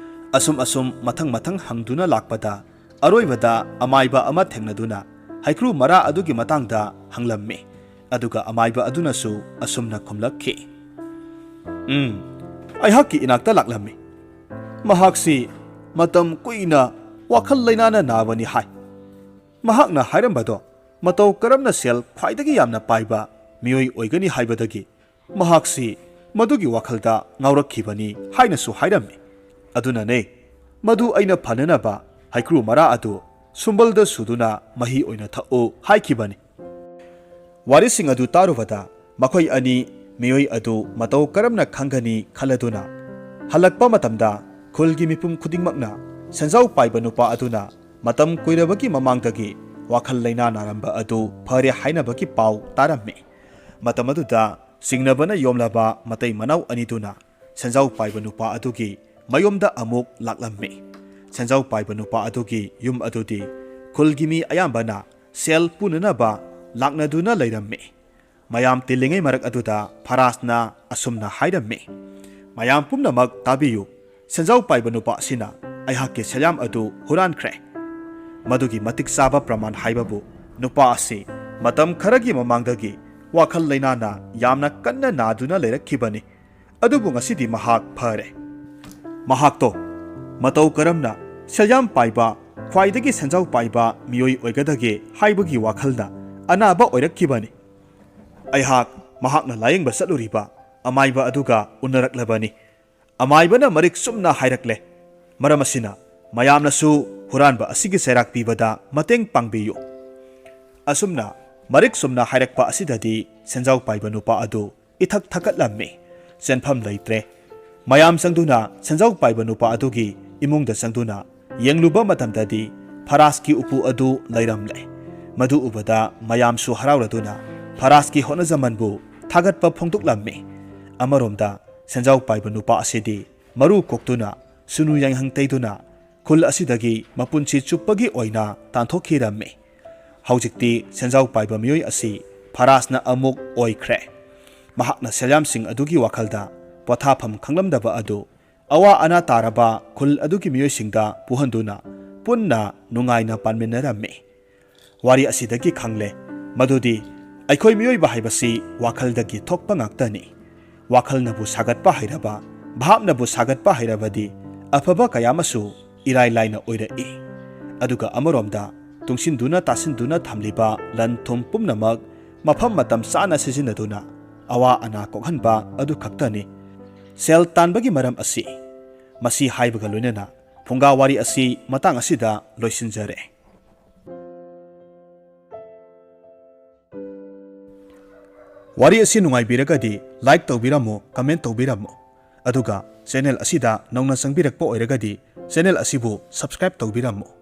ꯑꯁꯨꯝ ꯑꯁꯨꯝ ꯃꯊꯪ ꯃꯊꯪ ꯍꯪꯗꯨꯅ ꯂꯥꯛꯄꯗ, ꯑꯔꯣꯏꯕꯗ ꯑꯃꯥꯏꯕ ꯑꯃ ꯊꯦꯡꯅꯗꯨꯅ ꯍꯩꯀ꯭ꯔꯨ ꯃꯔꯥ ꯑꯗꯨꯒꯤ ꯃꯇꯥꯡꯗ ꯍꯪꯂꯝꯃꯤ꯫ ꯑꯗꯨꯒ ꯑꯃꯥꯏꯕ ꯑꯗꯨꯅꯁꯨ ꯑꯁꯨꯝꯅ ꯈꯨꯝꯂꯛꯈꯤ, "ꯎꯝ, ꯑꯩꯍꯥꯛꯀꯤ ꯏꯅꯥꯛꯇ ꯂꯥꯛꯂꯝꯃꯤ꯫ ꯃꯍꯥꯛꯁꯤ ꯃꯇꯝ ꯀꯨꯏꯅ ꯋꯥꯈꯜ ꯂꯩꯅꯥꯅ ꯅꯥꯕꯅꯤ ꯍꯥꯏ꯫ ꯃꯍꯥꯛꯅ ꯍꯥꯏꯔꯝꯕꯗꯣ ꯃꯇꯧ ꯀꯔꯝꯅ ꯁꯦꯜ ꯈ꯭ꯋꯥꯏꯗꯒꯤ ꯌꯥꯝꯅ ꯄꯥꯏꯕ ꯃꯤꯑꯣꯏ ꯑꯣꯏꯒꯅꯤ ꯍꯥꯏꯕꯗꯒꯤ ꯃꯍꯥꯛꯁꯤ ꯃꯗꯨꯒꯤ ꯋꯥꯈꯜꯗ ꯉꯥꯎꯔꯛꯈꯤꯕꯅꯤ ꯍꯥꯏꯅꯁꯨ ꯍꯥꯏꯔꯝꯃꯤ꯫ ꯑꯗꯨꯅꯅꯦ ꯃꯗꯨ ꯑꯩꯅ ꯐꯅꯅꯕ ꯍꯩꯀ꯭ꯔꯨ ꯃꯔꯥ ꯑꯗꯨ ꯁꯨꯝꯕꯜꯗ ꯁꯨꯗꯨꯅ ꯃꯍꯤ ꯑꯣꯏꯅ ꯊꯛꯎ ꯍꯥꯏꯈꯤꯕꯅꯤ꯫ ꯋꯥꯔꯤꯁꯤꯡ ꯑꯗꯨ ꯇꯥꯔꯨꯕꯗ ꯃꯈꯣꯏ ꯑꯅꯤ ꯃꯤꯑꯣꯏ ꯑꯗꯨ ꯃꯇꯧ ꯀꯔꯝꯅ ꯈꯪꯒꯅꯤ ꯈꯜꯂꯗꯨꯅ ꯍꯜꯂꯛꯄ ꯃꯇꯝꯗ ꯈꯨꯜꯒꯤ ꯃꯤꯄꯨꯝ ꯈꯨꯗꯤꯡꯃꯛꯅ ꯁꯦꯟꯖꯥꯎ ꯄꯥꯏꯕ ꯅꯨꯄꯥ ꯑꯗꯨꯅ ꯃꯇꯝ ꯀꯨꯏꯔꯕꯒꯤ ꯃꯃꯥꯡꯗꯒꯤ ꯋꯥꯈꯜ ꯂꯩꯅꯥ ꯅꯥꯔꯝꯕ ꯑꯗꯨ ꯐꯔꯦ ꯍꯥꯏꯅꯕꯒꯤ ꯄꯥꯎ ꯇꯥꯔꯝꯃꯤ꯫ ꯃꯇꯝ ꯑꯗꯨꯗ ꯆꯤꯡꯅꯕꯅ ꯌꯣꯝꯂꯕ ꯃꯇꯩ ꯃꯅꯥꯎ ꯑꯅꯤꯗꯨꯅ ꯁꯦꯟꯖꯥꯎ ꯄꯥꯏꯕ ꯅꯨꯄꯥ ꯑꯗꯨꯒꯤ ꯃꯌꯨꯝꯗ ꯑꯃꯨꯛ ꯂꯥꯛꯂꯝꯃꯤ꯫ ꯁꯦꯟꯖꯥꯎ ꯄꯥꯏꯕ ꯅꯨꯄꯥ ꯑꯗꯨꯒꯤ ꯌꯨꯝ ꯑꯗꯨꯗꯤ ꯈꯨꯜꯒꯤ ꯃꯤ ꯑꯌꯥꯝꯕꯅ ꯁꯦꯜ ꯄꯨꯅꯅꯕ ꯂꯥꯛꯅꯗꯨꯅ ꯂꯩꯔꯝꯃꯤ꯫ ꯃꯌꯥꯝ ꯇꯤꯜꯂꯤꯉꯩ ꯃꯔꯛ ꯑꯗꯨꯗ ꯐꯔꯥꯖꯅ ꯑꯁꯨꯝꯅ ꯍꯥꯏꯔꯝꯃꯤ, "ꯃꯌꯥꯝ ꯄꯨꯝꯅꯃꯛ ꯇꯥꯕꯤꯌꯨ, ꯁꯦꯟꯖꯥꯎ ꯄꯥꯏꯕ ꯅꯨꯄꯥ ꯑꯁꯤꯅ ꯑꯩꯍꯥꯛꯀꯤ ꯁꯦꯜꯌꯥꯝ ꯑꯗꯨ ꯍꯨꯔꯥꯟꯈ꯭ꯔꯦ꯫ ꯃꯗꯨꯒꯤ ꯃꯇꯤꯛ ꯆꯥꯕ ꯄ꯭ꯔꯃꯥꯟ ꯍꯥꯏꯕꯕꯨ ꯅꯨꯄꯥ ꯑꯁꯤ ꯃꯇꯝ ꯈꯔꯒꯤ ꯃꯃꯥꯡꯗꯒꯤ ꯋꯥꯈꯜ ꯂꯩꯅꯥꯅ ꯌꯥꯝꯅ ꯀꯟꯅ ꯅꯥꯗꯨꯅ ꯂꯩꯔꯛꯈꯤꯕꯅꯤ꯫ ꯑꯗꯨꯕꯨ ꯉꯁꯤꯗꯤ ꯃꯍꯥꯛ ꯐꯔꯦ꯫ ꯃꯍꯥꯛꯇꯣ ꯃꯇꯧ ꯀꯔꯝꯅ ꯁꯦꯜꯌꯥꯝ ꯄꯥꯏꯕ, ꯈ꯭ꯋꯥꯏꯗꯒꯤ ꯁꯦꯟꯖꯥꯎ ꯄꯥꯏꯕ ꯃꯤꯑꯣꯏ ꯑꯣꯏꯒꯗꯒꯦ ꯍꯥꯏꯕꯒꯤ ꯋꯥꯈꯜꯅ ꯑꯅꯥꯕ ꯑꯣꯏꯔꯛꯈꯤꯕꯅꯤ꯫ ꯑꯩꯍꯥꯛ ꯃꯍꯥꯛꯅ ꯂꯥꯌꯦꯡꯕ ꯆꯠꯂꯨꯔꯤꯕ ꯑꯃꯥꯏꯕ ꯑꯗꯨꯒ ꯎꯅꯔꯛꯂꯕꯅꯤ꯫ ꯑꯃꯥꯏꯕꯅ ꯃꯔꯤꯛ ꯆꯨꯝꯅ ꯍꯥꯏꯔꯛꯂꯦ, ꯃꯔꯝ ꯑꯁꯤꯅ ꯃꯌꯥꯝꯅꯁꯨ ꯍꯨꯔꯥꯟꯕ ꯑꯁꯤꯒꯤ ꯆꯩꯔꯥꯛ ꯄꯤꯕꯗ ꯃꯇꯦꯡ ꯄꯥꯡꯕꯤꯌꯨ꯫" ꯑꯁꯨꯝꯅ ꯃꯔꯤꯛ ꯆꯨꯝꯅ ꯍꯥꯏꯔꯛꯄ ꯑꯁꯤꯗꯗꯤ ꯁꯦꯟꯖꯥꯎ ꯄꯥꯏꯕ ꯅꯨꯄꯥ ꯑꯗꯨ ꯏꯊꯛ ꯊꯛꯀꯠꯂꯝꯃꯤ꯫ ꯆꯦꯟꯐꯝ ꯂꯩꯇ꯭ꯔꯦ꯫ ꯃꯌꯥꯝ ꯆꯪꯗꯨꯅ ꯁꯦꯟꯖꯥꯎ ꯄꯥꯏꯕ ꯅꯨꯄꯥ ꯑꯗꯨꯒꯤ ꯏꯃꯨꯡꯗ ꯆꯪꯗꯨꯅ ꯌꯦꯡꯂꯨꯕ ꯃꯇꯝꯗꯗꯤ ꯐꯔꯥꯖꯀꯤ ꯎꯄꯨ ꯑꯗꯨ ꯂꯩꯔꯝꯂꯦ꯫ ꯃꯗꯨ ꯎꯕꯗ ꯃꯌꯥꯝꯁꯨ ꯍꯔꯥꯎꯔꯗꯨꯅ ꯐꯔꯥꯖꯀꯤ ꯍꯣꯠꯅꯖꯃꯟꯕꯨ ꯊꯥꯒꯠꯄ ꯐꯣꯡꯗꯣꯛꯂꯝꯃꯤ꯫ ꯑꯃꯔꯣꯝꯗ ꯁꯦꯟꯖꯥꯎ ꯄꯥꯏꯕ ꯅꯨꯄꯥ ꯑꯁꯤꯗꯤ ꯃꯔꯨ ꯀꯣꯛꯇꯨꯅ ꯁꯨꯅꯨ ꯌꯥꯏꯉꯪ ꯇꯩꯗꯨꯅ ꯈꯨꯜ ꯑꯁꯤꯗꯒꯤ ꯃꯄꯨꯟꯁꯤ ꯆꯨꯞꯄꯒꯤ ꯑꯣꯏꯅ ꯇꯥꯟꯊꯣꯛꯈꯤꯔꯝꯃꯤ꯫ ꯍꯧꯖꯤꯛꯇꯤ ꯁꯦꯟꯖꯥꯎ ꯄꯥꯏꯕ ꯃꯤꯑꯣꯏ ꯑꯁꯤ ꯐꯔꯥꯖꯅ ꯑꯃꯨꯛ ꯑꯣꯏꯈ꯭ꯔꯦ꯫ ꯃꯍꯥꯛꯅ ꯁꯦꯜꯌꯥꯝꯁꯤꯡ ꯑꯗꯨꯒꯤ ꯋꯥꯈꯜꯗ ꯄꯣꯊꯥꯐꯝ ꯈꯪꯂꯝꯗꯕ ꯑꯗꯨ ꯑꯋꯥ ꯑꯅꯥ ꯇꯥꯔꯕ ꯈꯨꯜ ꯑꯗꯨꯒꯤ ꯃꯤꯑꯣꯏꯁꯤꯡꯗ ꯄꯨꯍꯟꯗꯨꯅ ꯄꯨꯟꯅ ꯅꯨꯡꯉꯥꯏꯅ ꯄꯥꯟꯃꯤꯟꯅꯔꯝꯃꯤ꯫ ꯋꯥꯔꯤ ꯑꯁꯤꯗꯒꯤ ꯈꯪꯂꯦ ꯃꯗꯨꯗꯤ ꯑꯩꯈꯣꯏ ꯃꯤꯑꯣꯏꯕ ꯍꯥꯏꯕꯁꯤ ꯋꯥꯈꯜꯗꯒꯤ ꯊꯣꯛꯄ ꯉꯥꯛꯇꯅꯤ꯫ ꯋꯥꯈꯜꯅꯕꯨ ꯁꯥꯒꯠꯄ ꯍꯩꯔꯕ, ꯚꯥꯞꯅꯕꯨ ꯁꯥꯒꯠꯄ ꯍꯩꯔꯕꯗꯤ ꯑꯐꯕ ꯀꯌꯥ ꯑꯃꯁꯨ ꯏꯔꯥꯏ ꯂꯥꯏꯅ ꯑꯣꯏꯔꯛꯏ꯫ ꯑꯗꯨꯒ ꯑꯃꯔꯣꯝꯗ ꯇꯨꯡꯁꯤꯟꯗꯨꯅ ꯇꯥꯁꯤꯟꯗꯨꯅ ꯊꯝꯂꯤꯕ ꯂꯟ ꯊꯨꯝ ꯄꯨꯝꯅꯃꯛ ꯃꯐꯝ ꯃꯇꯝ ꯆꯥꯅ ꯁꯤꯖꯤꯟꯅꯗꯨꯅ ꯑꯋꯥ ꯑꯅꯥ ꯀꯣꯛꯍꯟꯕ ꯑꯗꯨ ꯈꯛꯇꯅꯤ꯫ ꯁꯦꯜ ꯇꯥꯟꯕꯒꯤ ꯃꯔꯝ ꯑꯁꯤ ꯃꯁꯤ ꯍꯥꯏꯕꯒ ꯂꯣꯏꯅꯅ ꯐꯨꯡꯒꯥ ꯋꯥꯔꯤ ꯑꯁꯤ ꯃꯇꯥꯡ ꯑꯁꯤꯗ ꯂꯣꯏꯁꯤꯟꯖꯔꯦ꯫ ꯋꯥꯔꯤ ꯑꯁꯤ ꯅꯨꯡꯉꯥꯏꯕꯤꯔꯒꯗꯤ like ꯇꯧꯕꯤꯔꯝꯃꯨ, comment ꯇꯧꯕꯤꯔꯝꯃꯨ, ꯑꯗꯨꯒ channel ꯑꯁꯤꯗ ꯅꯧꯅ ꯆꯪꯕꯤꯔꯛꯄ ꯑꯣꯏꯔꯒꯗꯤ channel ꯑꯁꯤꯕꯨ subscribe ꯇꯧꯕꯤꯔꯝꯃꯨ꯫